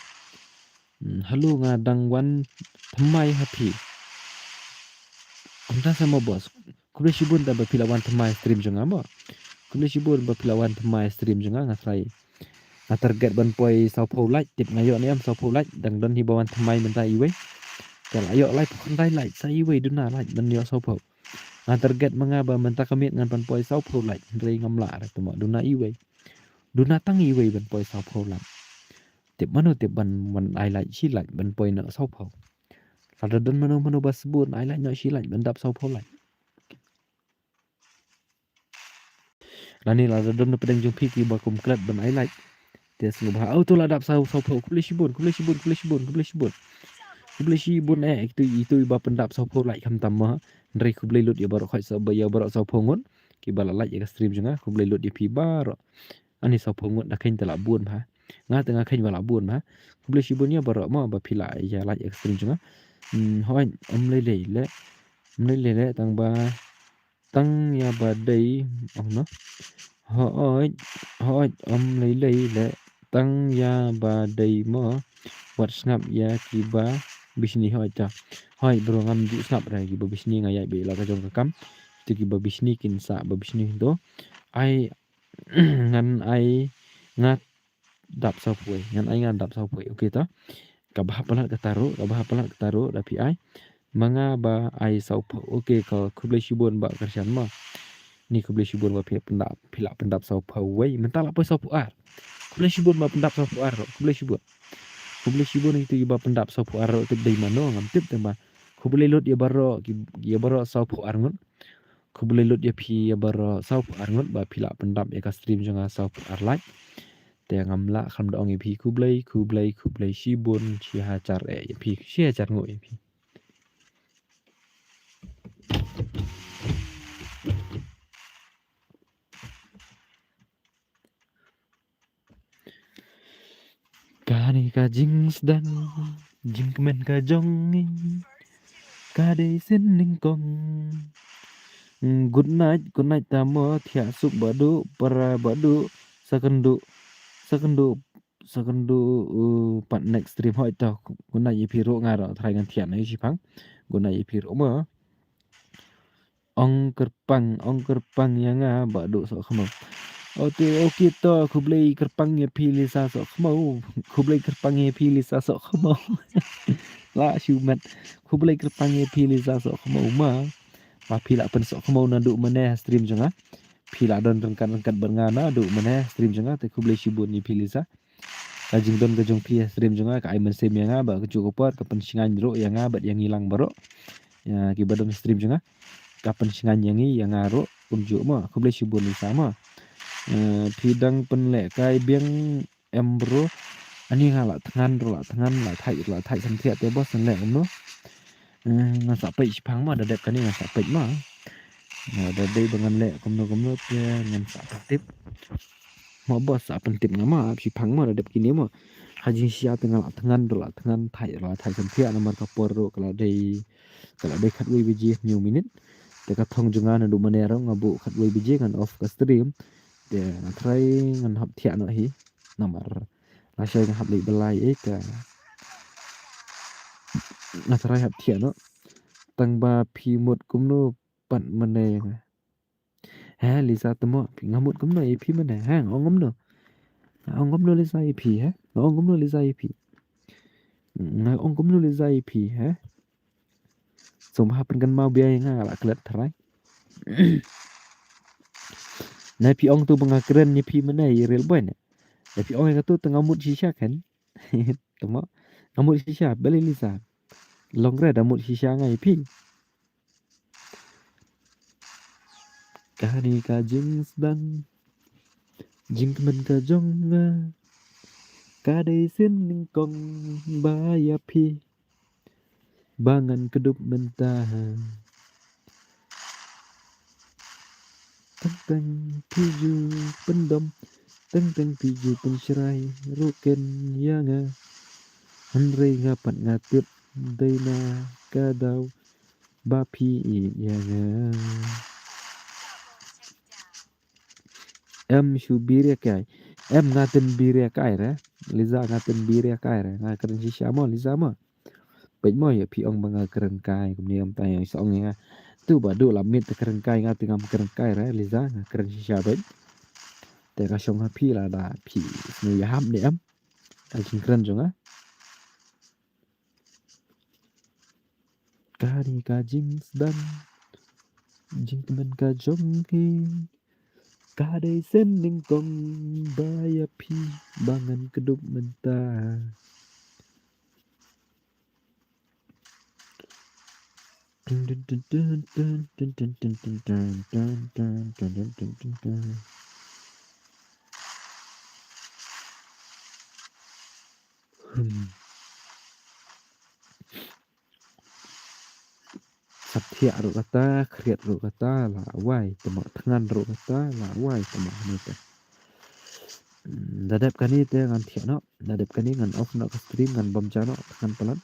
Hmm, hello, nga dang wan thymmai ha phi. Kumta sa mo boss. Khublei shibun da ba phi la wan thymmai stream jong nga mo. Khublei shibun ba phi la wan thymmai stream jong nga, nga tharai. Nga target ban poi sawphew like, tip nga ïoh ne em sawphew like, dang don hi ba wan thymmai mynta iwei. Ka la ïoh like phew khyndai like, sa iwei duna like ban ïoh sawphew. Nga target ma nga ba mynta ka miet ngan pynpoi sawphew like, hynrei ngam lah re tymok duna iwei. Duna tang iwei ban poi sawphew like. Tip mano tip ban, ban ai like shi like ban poi noh sawphew. Lada don mano mano ba sbun ai like noh shi like ban dap sawphew like. Lane lada don na pdeng jong phi kiba kum klet ban ai like. Te sngewbha. Au to la dap saw, sawphew. Khublei shibun, khublei shibun, khublei shibun, khublei shibun. Khublei shibun eh, itu, itu iba pyndap sawphew like khamtam mo. Hynrei khublei lut ïa baroh khoit sa ba ïa baroh sawphew ngut kiba la like ïa ka stream jong nga. Khublei lut ïa phi baroh. Ani sawphew ngut da kheiñ te la bun bha. Nga te nga kheiñ ba la bun bha. Khublei shibun ïa baroh mo ba phi la ïa like ïa ka stream jong nga. Hmm, hooid, ym lei lei leh. Ym lei lei leh tang ba tang ïa ba dei, oh no. Hooid, hooid, ym lei lei leh tang ïa ba dei mo. Wat sngap ïa kiba bishni hooid ta. Hooid bro, ngam ju sngap re kiba bishni, nga ïaid beit la ka jong ka kam. Te kiba bishni kin sa ba bishni to. Ai ngan ai nga dap sawphew, ngan ai nga dap sawphew. Okay to. Kaba hap palat kata ruh, kaba hap palat kata ruh da phi ai. Ma nga ba ai sawphew. Okay, ka khublei shibun ba kyrshan mo. Ni khublei shibun ba phi pyndap, phi la pyndap sawphew wei. Mynta la poi sawphew ar. Khublei shibun ba pyndap sawphew ar ruh. Khublei shibun. Khublei shibun itu iba pyndap sawphew ar ruh, tip dei mano ngam tip tang ba. Khublei lut ïa baroh, ki, ïa baroh sawphew ar ngut. Khublei lut ïa phi ïa baroh sawphew ar ngut ba phi la pyndap ïa ka stream jong nga sawphew ar like. Te ngam lah khlem da ong ïa phi khublei, khublei, khublei shibun, shi hajar eh ïa phi, shi hajar nguh ïa phi. Ka jingsdang, jingkmen ka jong ngi, ka dei sien nyngkong. Mm, good night, good night tamo, thiah suk Bah Duh, para Bah Duh, sa kynduh, sa kynduh, sa kynduh, uh, pat next stream hoi to, good night ïa phi ruh nga ruh, tharai ngan thiah na ïa shipang, good night ïa phi ruh mo. Ong kyrpang, ong kyrpang ïa nga Bah Duh Sohkhmaw. Ote, oke to, khublei kyrpang ïa phi Lisa Sohkhmaw. Khublei kyrpang ïa phi Lisa Sohkhmaw. La shu met. Khublei kyrpang ïa phi Lisa Sohkhmaw ma. Ba phi la pynsohkhmaw naduh mynne ha stream jong nga. Phi la don ryngkat ryngkat bad nga naduh mynne ha stream jong nga. Te khublei shibun ïa phi Lisa. Ka jingdon ka jong phi ha stream jong nga ka ai mynsiem ïa nga bad kajuh ka por ka pynshngaiñ ruh ïa nga bad ïa ngi lang baroh. Ïa kiba don ha stream jong nga ka pynshngaiñ ïa ngi ïa nga ruh kumjuh mo. Khublei shibun Lisa mo. Eh, phi dang pynlehkai biang em bro. Ani nga la thngan ruh la thngan la thait ruh la thait samthiah te boss ngan leh kumno. Eh, ngan sa peit shipang mo, da dep kane ngan sa peit mo. Nga da dei ba ngan leh kumno kumno te ngan sa pyntip. Mo boss sa pyntip nga mo, ap shipang mo da dep kine mo. Ha jingshisha te nga la thngan ruh la thngan thait ruh la thait samthiah namar ka por ruh ka la dei ka la dei khatwei baje hynñiew minit. Te ka thong jong nga naduh mynne ruh nga buh khatwei baje ngan off ka stream. Te nga tharai ngan hap thiah noh hi. Namar lashai nga hap leit bylla ei te nga tharai hap thiah noh. Tang ba phi mut kumno pat mynne ïa nga. He Lisa te mo, phi nga mut kumno ïa phi mynne, he nga ong kumno. Nga ong kumno Lisa ïa phi, he nga ong kumno Lisa ïa phi. Nga ong kumno Lisa ïa phi, he. Sngewbha pynkynmaw biang ïa nga, nga la klet tharai. Na phi ong tu ba nga kren ïa phi mynne ïa Real Boy ne. Na phi ong ïa katu te nga mut shisha kan. Te mo, nga mut shisha, balei Lisa? Long re da mut shisha nga ïa phi. Kane ka jingsdang, jingkmen ka jong nga, ka dei sien nyngkong ba ïa phi ba ngan kdup mynta. Teng teng phi ju pyndom, teng teng phi ju pynshrai ruh ken ïa nga. Hynrei nga pat nga tip dei na ka daw ba phi ïeit ïa nga. Em shu biria kai. Em nga tyn biria kai re. Lisa nga tyn biria kai re. Nga kren shisha mo Lisa mo. Peit mo ïa phi ong ba nga kren kai kumne em ta ïa sa ong ïa nga. Tu ba duh la miet te kren kai nga te ngam kren kai re Lisa nga kren shisha beit. Te ka shong ha phi lada phi sngew ïahap ne em. Ka jingkren jong nga. Kane ka jingsdang, jingkmen ka jong ngi, ka dei sien nyngkong ba ïa phi ba ngan kdup mynta. Hmm. Samthiah ruh kata, khriat ruh kata, la wai, te mo thngan ruh kata, la wai, te mo hane te. Hmm, da dep kane te ngan thiah noh, da dep kane ngan off noh ka stream, ngan bam ja noh, thngan palat.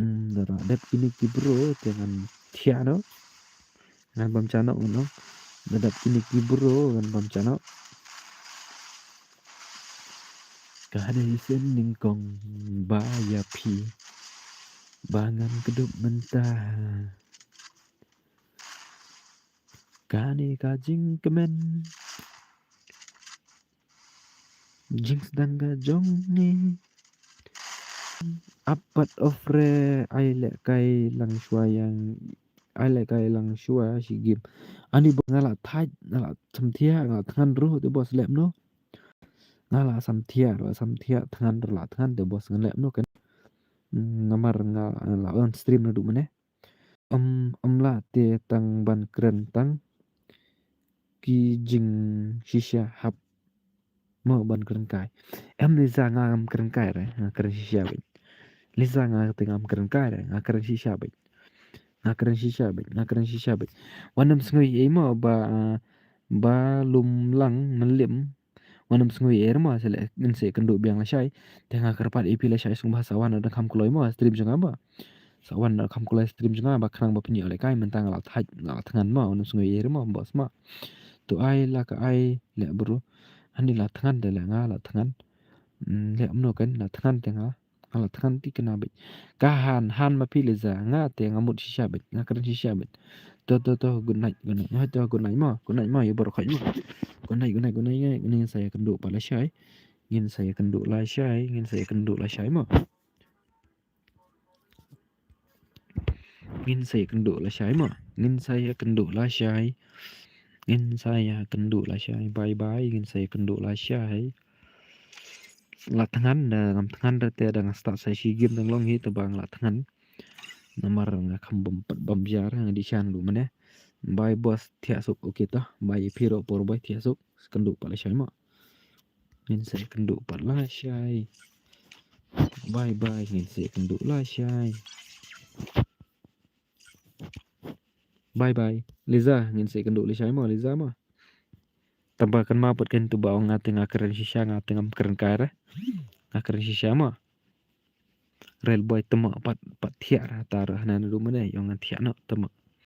Hmm, da dep kine ki bro te ngan thiah noh. Ngan bam ja noh ngan ong. Da dep kine ki bro ngan bam ja noh. Ka dei sien nyngkong ba ïa phi ba ngan kdup mynta. Kane ka jingkmen. Jingsdang ka jong ngi. Apat of re ai lehkai lang shuwa ïa, ai lehkai lang shuwa shi game. Ani ba nga la thait, nga la samthiah, nga la thngan ruh te boss leh kumno. Nga la samthiah ruh, samthiah thngan ruh la thngan te boss ngan leh kumno kan. Hmm, namar nga la on stream naduh mynne. Ym, ym lah te tang ban kren tang ki jingshisha hap mo ban kren kai. Em Lisa ngam kren kai re, nga kren shisha beit. Lisa nga te ngam kren kai re, nga kren shisha beit. Nga kren shisha beit, nga kren shisha beit. Wan ym sngew ei mo ba, ah, ba lum lang mylliem. Wan ym sngew ei ei mo, sa leh ngin sa ïakynduh biang lashai. Te nga kyrpad ïa phi lashai sngewbha sa wan da kham kloi mo stream jong nga ba. Sa wan da kham kloi stream jong nga ba khnang ba phin ïoh lehkai, mynta nga la thait, nga la thngan mo, wan ym sngew ei ei mo, bos mo. To ai la ka ai leh bro. Hangne la thngan te leh nga la thngan. Hmm, leh mano kan la thngan te nga. Nga la thngan te kane beit. Ka han, han ma phi Liza, nga te nga mut shisha beit, nga kren shisha beit. To, to, to, good night, good night. Hooid to, good night mo, good night mo, ïa baroh khoit mo. Good night, good night, good night, good night. Ngin sa ïakynduh pat lashai. Ngin sa ïakynduh lashai, ngin sa ïakynduh lashai mo. Ngin sa ïakynduh lashai mo. Ngin sa ïakynduh lashai. Ngin sa ïakynduh lashai. Bye bye. Ngin sa ïakynduh lashai. La thngan da ngam thngan da te da nga start sa shi game dang long hi te ba nga la thngan. Namar nga kham bam pat bam jar nga dih shan lu mane. Bye bos thiah suk, okay to. Bye phi ruh por bye thiah suk. Kynduh pat lashai mo. Ngin sa ïakynduh pat lashai. Bye bye, ngin sa ïakynduh lashai. Bye bye. Liza, ngin sa ïakynduh lashai mo, Liza mo. Tangba kynmaw pat kein to ba ong nga te nga kren shisha, nga te ngam kren kai re. Nga kren shisha mo. Railboy tymma pat, pat thiah ra ta ra hana na du mane, ong nga thiah noh tymma.